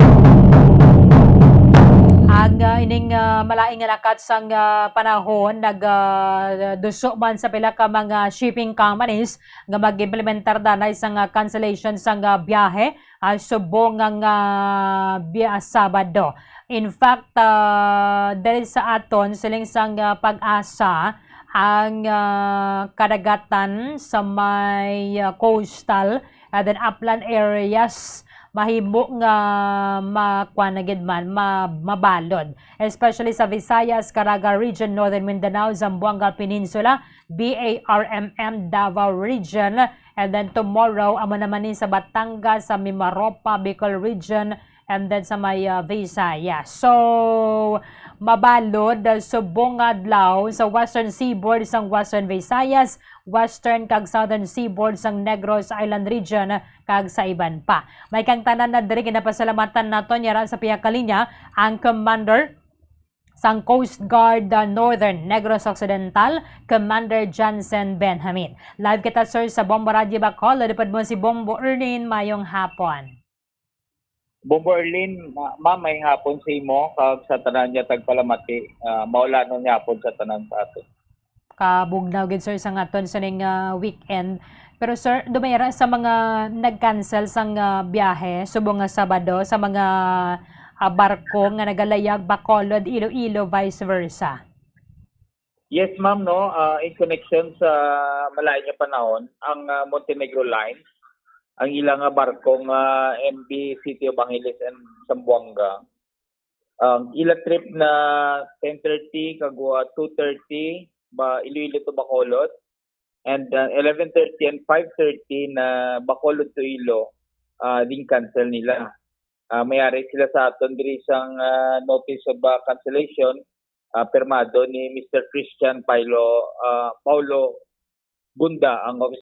Ang, ah, ining, ah, malain nga lakat sang, ah, panahon, nag, ah, duso man sa pila ka mga shipping companies nga mag-implementar danay sang, ah, cancellation sang, ah, biyahe, ah, subong nga, ah, biya-, Sabado. In fact, ah, diri sa aton, siling sang, ah, PAGASA, ang, ah, kadagatan sa may, ah, coastal and then upland areas mahimo nga makuan na gid man, ma-, mabalod, especially sa Visayas, Caraga Region, Northern Mindanao, Zamboanga Peninsula, B A R M M, Davao Region, and then tomorrow amo naman ni sa Batangas, sa Mimaropa, Bicol Region, and then sa may, uh, Visayas. So, mabalod, uh, subong nga adlaw sa western seaboard sang Western Visayas, western kag southern seaboard sang Negros Island Region, kag sa iban pa. May kang tanan na diri ginapasalamatan naton yara sa pihak kalinya ang Commander sang Coast Guard, uh, Northern Negros Occidental, Commander Johnson Benjamin. Live kita, sir, sa Bombo Radyo Bacolod. Upod mo si Bombo Erlin, mayong hapon. Bombo Erlin, ma-, ma'am, may hapon sa imo kag sa tanan nga tagpalamati. Ah, maulanon nga hapon sa tanan sa aton. Kabugnaw gid, sir, sa aton sining, ah, weekend. Pero, sir, dumayra sa mga nag-cancel sang, ah, biyahe subong nga Sabado sa mga, ah, barko nga nagalayag Bacolod, Iloilo, vice versa. Yes, ma'am, no. Ah, in connection sa malain nga panahon, ang, ah, Montenegro Line, ang ila nga barko nga M V City of Angeles and Zamboanga, ang ila trip na ten thirty kag, ah, two thirty ba Iloilo to Bacolod, and, ah, eleven thirty and five thirty na Bacolod to Ilo, ah, din cancel nila. Ah, may ari sila sa aton diri sang, ah, notice of, ah, cancellation, ah, pirmado ni Mister Christian Paolo, ah, Paulo Gunda, ang